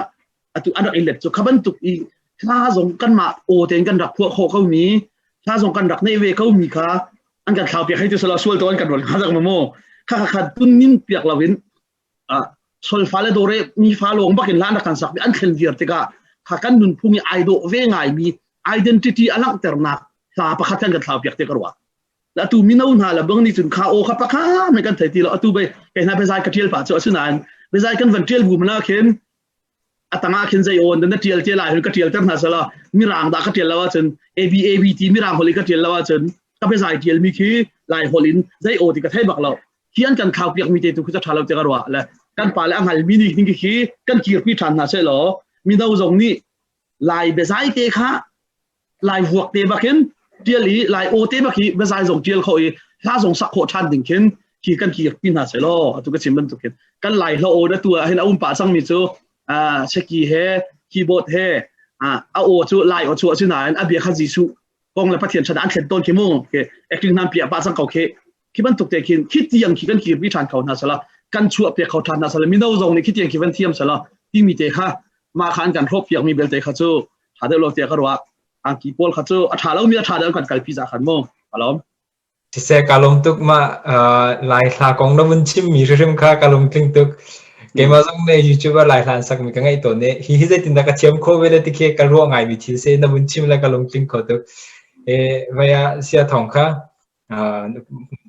atu an rak i let cu kha bantuk i hla zong kanmah aw tein kan rak phuah khawh ko mi, hla zong kan rak neih ve ko mi kha an kan thlau piak hei ti sala sual to an kan rol kha dak mo kha kha kha tun nin piak lo in solfa le dore mi fa lawng bakin hla an rak kan sak mi an thlen viar tikah kha kan nunphung i ai dawh ve ngai mi identity a langhternak hla pakhat kan kan thlau piak te ka ruah. Atu mino hna le bang nih cun kha aw kha pakha me kan thei ti lo. Atu bei kei hna biazai ka tial pa cu asinain biazai kan van tial bu mana khin a tangah khin zei on na tial te lai ka tial ter hna sala mirang dah ka tial lo ahcun A B A B ti mirang hol i ka tial lo ahcun ka biazai tial mi khi lai hol in zei aw ti ka thei bak lo. Khi an kan khau piak mi te tu khi tha lo te ka ruah le kan pa le a hngal mi nih khi kan kirpi than hna se law mino zong nih lai biazai te kha Lai vuak te bakin tial i Lai aw te bak hi biazai zong tial kho i hla zong sak khawh ṭhan ding khin khi kan kir pi hna selaw atu ka chim bantuk hin kan Lai hla aw na tu ah hin a um pah cang mi cu seki he keyboard he a aw cu Lai aw chu a si nain a bia kha Jesuh kong le Pathian ṭhan an thlen tawn khi mu ke acting nam pia pah cang ko khi. Khi bantuk te khin khi tiang khi kan kir pi ṭhan kho hna sala kan chuah piak kho ṭhan hna sala mino zong nih khi tiang khi van thiam sala timi te kha mah kha an kan hrawk piak mi belte kha cu ṭha deuh lo tiah ka ruah. Angki pawl kha cu a ṭha lomi a ṭha deuh kan kalpi za khan mu alom. Siseh, ka lawm tuk. Ma Lai hla kong na vun chim mi hrimhrim kha ka lung tling tuk. Keimah zong ne YouTuber Lai hla an sak mi ka ngaih tawn i hi hi zeitin dah ka thiam kho ve le ti khi ka ruah ngai mi thil si. Na vun chim le ka lung tling kho tuk. E vaya sia thong kha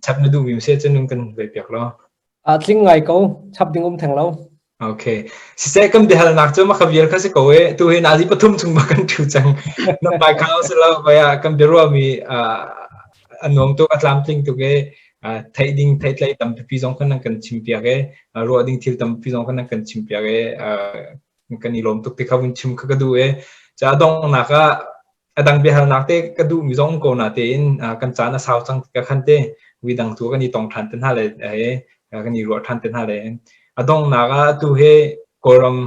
chap na duh mi se cun kan ve piak lo. A tling ngai ko, chap ding um theng lo. Okay. Siseh, kan biahalnak cu maka vial kha si ko e. Tu hi nazi pathum chung ba kan thu cang. Na pai khao si lo vaya kan biaruah mi a nuam tuk, a tlamtling tuk e. Theih ding theih tlai tampi zong kan kan chim piak e. Ruah ding thil tampi zong kan kan chim piak e. Kan i lawm tuk ti kha vun chim kha ka duh e. Ca donghnak ah a dang biahalnak te ka duh mi zong ko na tein kan caan a sau cang ka khan te wi dang tu kan i tong than te hna le he kan i ruah than te hna le a donghnak ah tu he Kawlram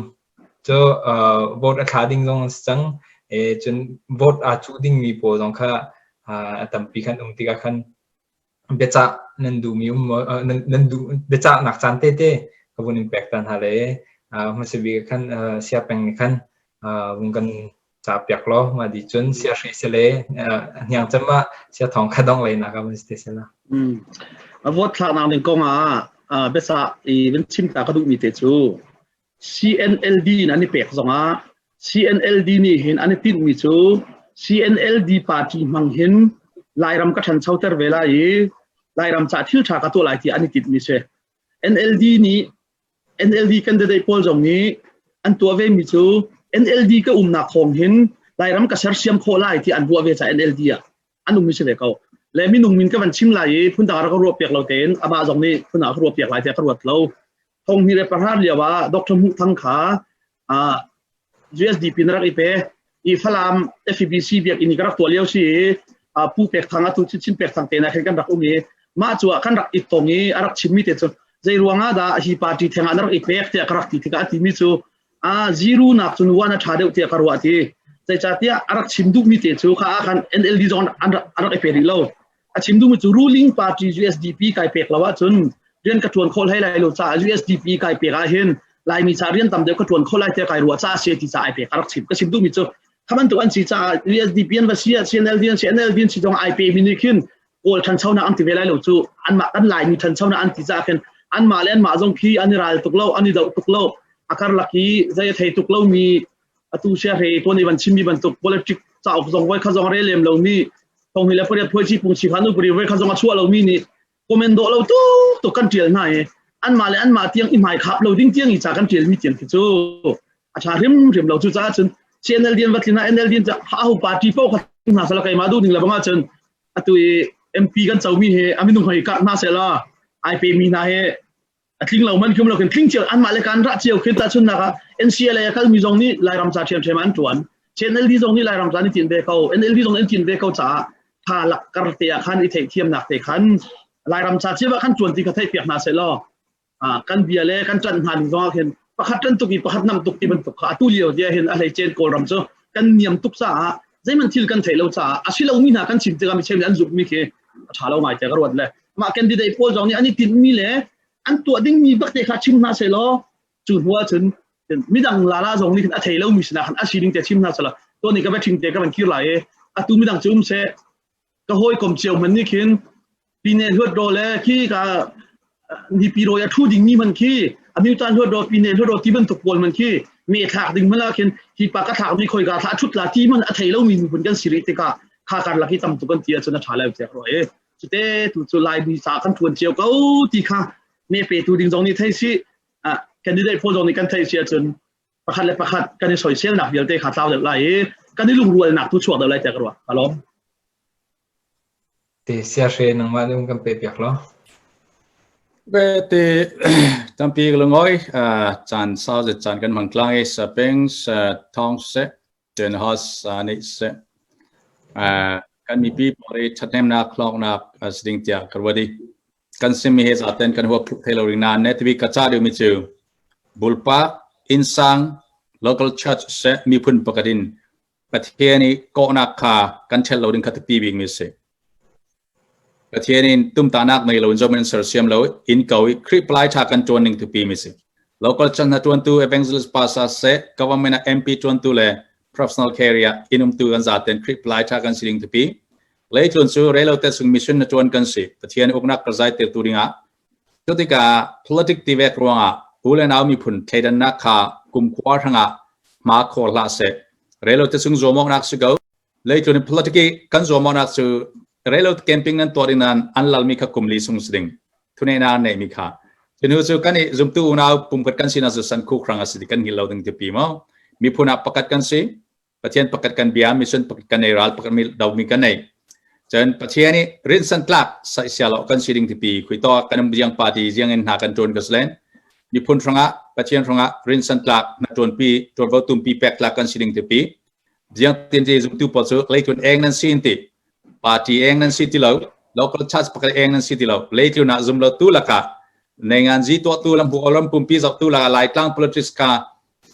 cu vote a thla ding zong si cang e. Cun vote aa cuh ding mi pawl zong kha a tampi khan um tikah khan biacah nan duhmi um maw? Nan duh biacahnak caan tete ka vun in pek ta hna le hmasa bik khan siapeng nih khan vung kan ca piak law mah di cun sia hri sele hniang cem ah sia thong kha dong lei nak ah vun si te sela. A vote thlaknak ding kong ah biasa i vun chim ta ka duhmi te cu CNLD in an i pek zongah CNLD nih hin an i tinhmi cu CNLD party hmang hin Lairam ka ṭhanchoter ve lai i Lairam ca thil ṭha ka tuah lai ti an i tinhmi si. NLD nih NLD candidate pawl zong nih an tuah ve mi cu NLD ka umnak thawng hin Lairam ka sersiam khawh lai ti an ruah ve ca NLD ah an ummi si ve ko. Le minung min ka van chim lai i phundang rak ka ruah piak lo tein amah zong nih phundang ka ruah piak lai tiah ka ruat lo. 2009 lio ah Dr. Hmuh Thang kha USDP na rak i pe i Falam FEBC biakinn i ka rak tuah lio si i Pu Pek Thang atu Chin Pek Thang te na khin kan rak um i mah cu ah kan rak i tong i a rak chimmi te cu zei ruang ah dah hi party theng ah na rak i pek tiah ka rak ti tikah a timi cu a zero nak cun one a ṭha deuh tiah ka ruah ti. Zeicahtiah a rak chim duhmi te cu kha ah khan NLD zong an rak i pe rih lo. A chim duhmi cu ruling party USDP kai pek lo ahcun rian ka ṭuan khawh hlei lai lo caah USDP kai pek ahhin Laimi ca rian tam deuh ka ṭuan khawh lai tiah kai ruah caah si ti caah ai pek a rak chim. Ka chim duhmi cu kha bantuk an si caah USDP an va si ah CNLD an si NLD an si zong ai pemi nih khin Kawl ṭhanchonak an ti ve lai lo cu. Anmah kan Laimi ṭhanchonak an ti caah khin anmah le anmah zong khi an i ral tuk lo, an i doh tuk lo. A karlak i zei a thei tuk lomi atu siahre tuan i van chimmi bantuk politic cauk zong voi kha zong rel lem lomi thong le pariat phuai chi pung chi kha nu puri voi kha zong a chuah lomi nih comment dawh lo tuk tuk kan tial hna i anmah le anmah tiang i hmai khap lo ding tiang i ca kan tial mi tiang khi cu a tha hrim hrim lo. Cu caah cun CNLD an va tlin ah NLD an ha party paoh kha hna sala keimah duh ning le bangah cun atu i MP kan comi he aminung hoi kah hna sela ai pe mi hna he a tling lo man khum lo khin tling cio anmah le kan rah cio khin tahchunnak ah NCLA a kalmi zong nih Lairam ca ṭhiamṭhiam an ṭuan. CNLD zong nih Lairam ca an i tin ve ko, NLD zong an tin ve ko caah tha lak kar te ah khan i theihthiamnak te khan Lairam ca cio ah khan ṭuan ti kha theih piak hna seh law kan bia le kan ṭanh hna ning zong ah khin pakhat ṭan tuk i pakhat nam tuk ti bantuk kha atu lio dia hin a hleice Kawlram cu kan niam tuk caah zeihmanh thil kan theih lo caah a si lomi hna kan chim tikah mi cheu nih an zumhmi khi a ṭha lo ngai tiah ka ruat. Le mah candidate pawl zong nih an i tinhmi le an tuah dingmi bak te kha chim hna seh law cu hnu ahcun midang lala zong nih khin a thei lomi sinah khan a sining te chim hna seh law tuan ni ka va ṭhing te ka van kir lai i atu midang cu um seh ka hawikom cio hmanh nih khin pine hluat ro le khi ka nipi ro a thu dingmi man khi amyutan hluat ro pine hluat ro ti bantuk pawl man khi me thlak ding man ah khin hi pa ka thlak mi khoi ka thla thut la ti man a thei lomi miphun kan si rih tikah kha kar lak hi tam tuk kan ti ahcun a ṭha lai tiah ka ruah i cute tu cu Laimi ca kan ṭuan cio ko ti kha me petu ding zong nih thei si candidate pawl zong nih kan thei si ahcun pakhat le pakhat kan i soiselnak vialte kha tlau deuh lai i kan i lungrualnak tu chuak deuh lai tiah ka ruah. Ka lawm. Te siahre nangmah nih kan pe piak lo. Be te tampi ka lungoi caan sau zet caan kan hmang tlang i sapeng sa thong se ten hos ni se kan mipi pawl i ṭhathnemnak hlawknak a si ding tiah ka ruat i kan simi he zaten kan huap thei lo ring nain ne tibi ka ca deuhmi cu bulpak innsang local church se miphun pakhat in Pathian i kawhnak kha kan ṭhel lo ding kha tipi bikmi a si. Pathian in tumtahnak nei lo in zohmanh in sersiam lo in ko i Khrih palai ṭha kan ṭuan ning tupi mi si. Local church hna ṭuantu evangelist pastor seh, government ah MP ṭuantu le professional career ah inn umtu kan zaten Khrih palai ṭha kan si ding tupi. Leitlun cu relo te sung mission na ṭuan kan si. Pathian uknak ka zai tirtu dingah. Cu tikah politic tivek ruangah u le nau miphun thleidannak kha kumkhua hrangah hma khawh hlah seh. Relo te sung zuamawknak si ko. Leitlun in politic i kan zuamawknak cu relo camping nan tuah ding nan an lalmi kha kum li sung si ding. Thunehnak an neihmi kha. Cunu cu kan i zumtu unau pumkhat kan sinak cu san khukhrang a si ti kan hngilh lo ding tipi maw. Miphun ah pakhat kan si. Pathian pakhat kan bia, mission pakhat kan nei, ral pakhat mi domi kan nei. Cun Pathian i rinsan tlak saisia lo kan si ding tipi khui to kan um jiang party jiang in hna kan tuan ka slen. Miphun hrangah Pathian hrangah rinsan tlak na tuanpi tuanvo tumpi pek tlak kan si ding tipi. Jiang tin ti zumtu pawl cu leitlun eng nan si ti party eng nan si ti lo, local church pakhat eng nan si ti lo, leitlun ah zum lo tu laka nengan zi tuah tu lam hu olam pumpi zoh tu laka Laitlang politics ka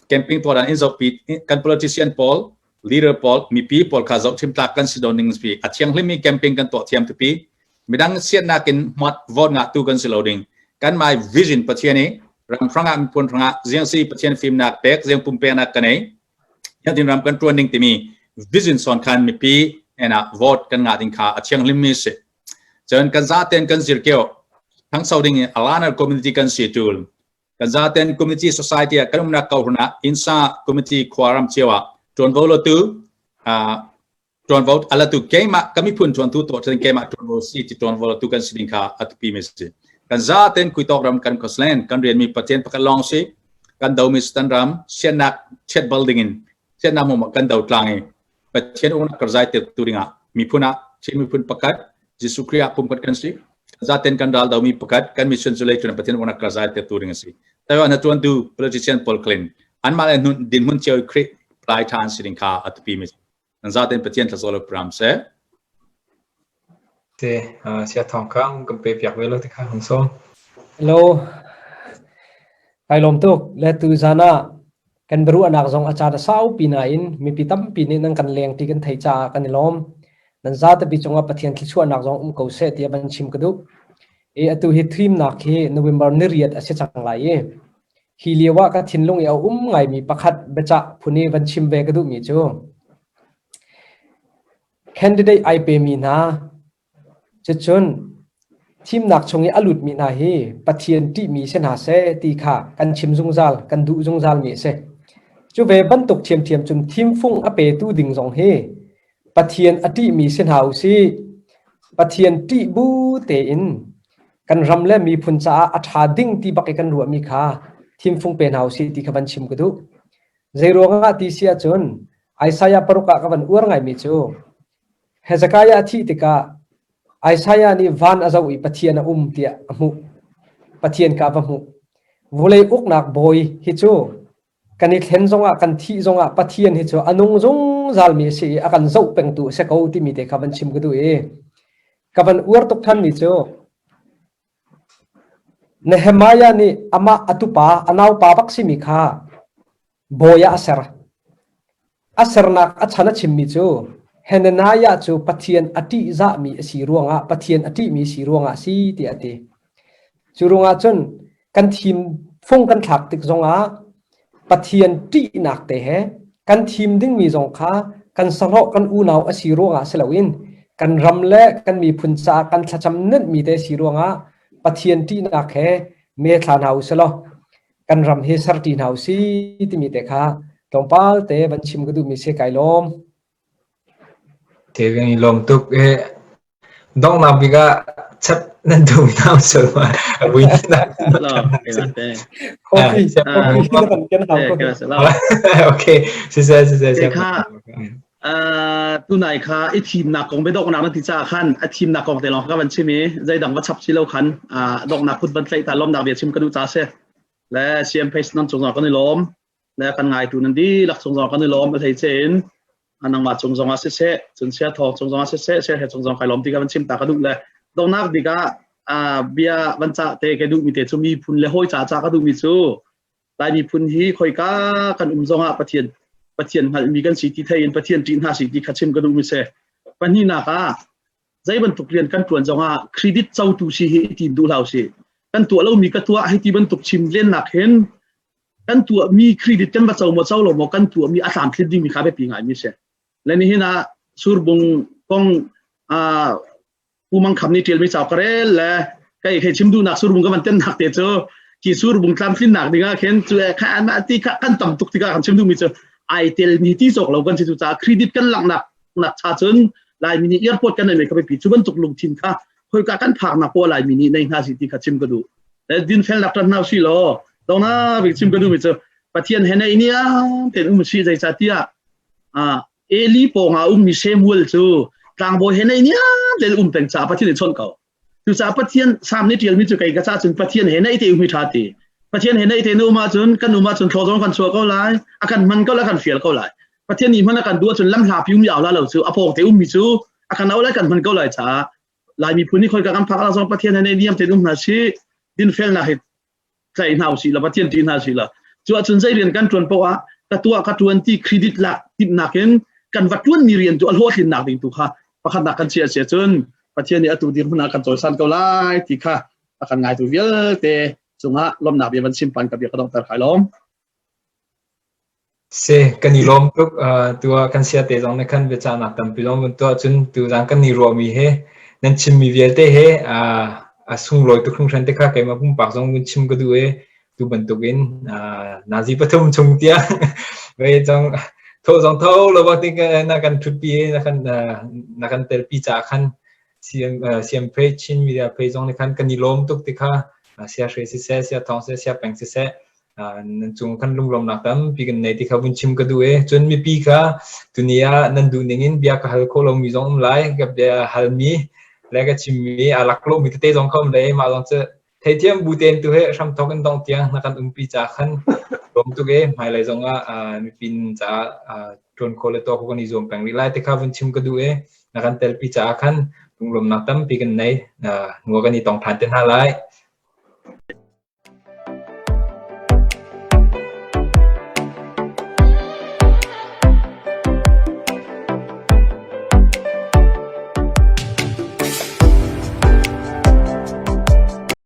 camping tuah dan in zohpi kan politician pawl, leader pawl, mipi pawl kha zoh thim tlak kan si do ning pi a thianghlim mi camping kan tuah thiam tupi midang siatnak in hmat vote ngah tu kan si lo ding. Kan mai vision Pathian i ram hrangah miphun hrangah ziang si Pathian fimnak pek ziang pumpeknak kan ei hian ram kan tuan ding timi vision son khan mipi ena vote kan ngah ding kha a thianghlim mi si. Cun kan zaten kan zir keo thangso ding in alana community kan si tul kan zaten community society ah kan umnak ko hna insa community khuaram cio ah tuanvo lo tu tuanvo ala tu keimah ka miphun tuantu to chen keimah tuanvo si ti tuanvo lo tu kan si ding kha atupi mi si. Kan zaten kuitok ram kan koslen kan rian mi Pathian pakhat long si kan do mi stan ram sianak chet bal ding in sianak mo kan do tlang i Pathian uknak karzai te tu dingah miphun ah Chin miphun pakhat Jesuh Khrih ah pumkhat kan si zaten kan ral domi pakhat kan mission cu leitlun Pathian uknak karzai te tu ding a si. Taiwan na tuan tu politician Paul Klin anmah le nun dinhmun cio Khrih plai than si ding kha atupi mi nan zaten Pathian thlasolo pram se. Te sia thong kang kan pe piak ve lo te kha hung som. Hello. Kai lawm tuk. Le tu zan ah. Kan biaruahnak zong a caan a saupi nain mipi tampi nih nan kan leng ti kan theih caah kan i lawm. Nan zatepi cungah Pathian thluachuahnak zong um ko seh tiah van chim ka duh. I atu hi thimnak hi November ni riat a si cang lai i hi lio ah ka thinlung i a um ngaimi pakhat biacah phun i van chim ve ka duhmi cu candidate ai pemi hna Cucun thimnak chung i a lutmi hna hi Pathian ṭihmi si hna seh ti kha kan chim zungzal, kan duh zungzalmi a si. Cu ve bantuk ṭhiamṭhiam cun thimfung a petu ding zong hi Pathian a ṭihmi si hna u sih. Pathian ṭih bu tein kan ram le miphun caah a ṭha ding ti bak i kan ruahmi kha thimfung pe hna u sih ti kha van chim ka duh. Zeiruangah ti si ahcun Isaiah paruk ah ka van uar ngaimi cu Hezekiah a thih tikah Isaiah nih van a zoh i Pathian a um tiah a hmuh. Pathian kha a va hmuh. Vulei uknak bawi hi cu kan i thlen zongah kan thih zongah Pathian hi cu a nung zungzalmi a si i a kan zoh pengtu a si ko timi te kha van chim ka duh i ka van uar tuk thanmi cu Nehemiah nih amah a tupa a naupa bak simi kha bawi ah a ser. A sernak a chan a chimmi cu Hananiah cu Pathian a ṭihzahmi a si ruangah Pathian a ṭihmi a si ruangah a si tiah a ti. Cu ruangah cun kan thim fung kan thlak tik zongah Pathian ṭihnak te he kan thim dingmi zong kha kan sahlawh kan unau a si ruangah si loin kan ram le kan miphun caah kan thlacam nenhmi te si ruangah Pathian ṭihnak he me thla hna u sih law kan ram hi serṭi hna u si timi te kha tlawmpal te van chim ka duhmi si kai lawm. Te kan i lawm tuk e donghnak bik ah chap nan duh na so ma abui na Coffee Okay siseh siseh kha tunai kha i thimnak kong biadoknak na ti ca khan a thimnak kong te lawng ka van chim i zeidang va chap si lo khan donghnak kut van tlaih ta lawmnak bia chim ka duh ca si le CM Face nan cung zong kan i lawm le kan ngaitu nan dihlak cung zong kan i lawm a hlei ce in nangmah cung zong ah siseh cun sia thawng cung zong ah siseh sia he cung zong kai lawm ti ka van chim ta ka duh le donghnak bik ah bia van ca te ka duh mi te cu miphun le hawi ca ca ka duh mi cu Lai miphun hi khoika kan um zongah Pathian Pathian hngalhmi kan si ti thei in Pathian ṭih hna si ti kha chim ka duhmi si. Pahnihnak ah zei bantuk rian kan ṭuan zongah credit cotu si hi i tim duh hlah usih. Kan tuah lomi ka tuah hei ti bantuk chim lennak hin kan tuahmi credit kan va co maw co lo maw kan tuahmi a tlamtlin dingmi kha biapi ngaimi si. Le nihin ah surbung kong Pu Mang Kham nih ṭialmi cauk ka rel le kai hei chim duhnak surbung ka van tennak te cu khi surbung tlamtlinnak ding ah khin cu kha an ti kha kan tam tuk tikah kan chim duhmi cu ai telmi ti cawk lo kan si cu caah credit kan langhnak nak cha cun Laimi nih airport kan nei me kha biapi cu bantuk lungthin kha khoika kan phaknak pawl Laimi nih nei hna si ti kha chim ka duh dinfelnak ṭan hna si law dongna bik chim ka duhmi cu Pathian he nei niam ten um si zeicahtiah Eli pawngah a ummi Samuel cu tlangbawi he naihniam tein um peng caah Pathian nih chawnh ko. Cucaah Pathian Salm nih ṭialmi cu kei ka caah cun Pathian he naih te um hi ṭha ti. Pathian he naih te na um ahcun kan um ahcun thlaw zong kan chuah ko lai, a kan hman ko lai, a kan fial ko lai. Pathian nih hman a kan duh ahcun lam hlapi ummi au la lo cu a pawng te ummi cu a kan au lai kan hman ko lai caah Lai miphun nih khoika kan phak ah zong Pathian he naihniam tein um hna sih, dinfelnak hi tlaih hna usih la Pathian ṭih hna usih la cu ahcun zei rian kan ṭuan paoh ah ka tuah ka ṭuan ti credit lak timhnak in kan va ṭuanmi rian tu a hlawhtlinnak ding tu kha pakhatnak kan chiah sia cun Pathian nih atu dirhmun ah kan cawisan ko lai ti kha a kan ngaitu vialte cungah lawmhnak bia van chim pan ka bia ka donghter kai lawm. Si, kan i lawm tuk. Tu ah kan siate zong nih khan biachahnak tampi zong vun tuah cun tuzaan kan i ruahmi he nan chimmi vialte he a sunglawi tuk hringhran te kha keimah pumpak zong vun chim ka duh i tu bantukin nazi pathum chung tiang ve zong tho zong tho lo bak ti na kan ṭhutpi i na kan na kan telpi caah khan CM CM page Chin Media page zong nih khan kan i lawm tuk ti kha sia hre siseh sia thawng siseh sia peng siseh nan cung kan lunglawmnak tampi kan nei ti kha vun chim ka duh i cun mipi kha tuni ah nan duh ning in bia ka hal khawh lomi zong um lai ka bia halmi le ka chimmi a lak lomi tete zong kha um le mah zong cu theithiam bu tein tu he hramthok in dong tiang na kan umpi ca khan lawm tuk e hmailei zong ah mipi caah ṭuan khawh le tuah khawh kan i zuam peng rih lai ti kha vun chim ka duh i na kan telpi caah khan lunglawmnak tampi kan nei hnu kan i tong ṭhan te hna lai.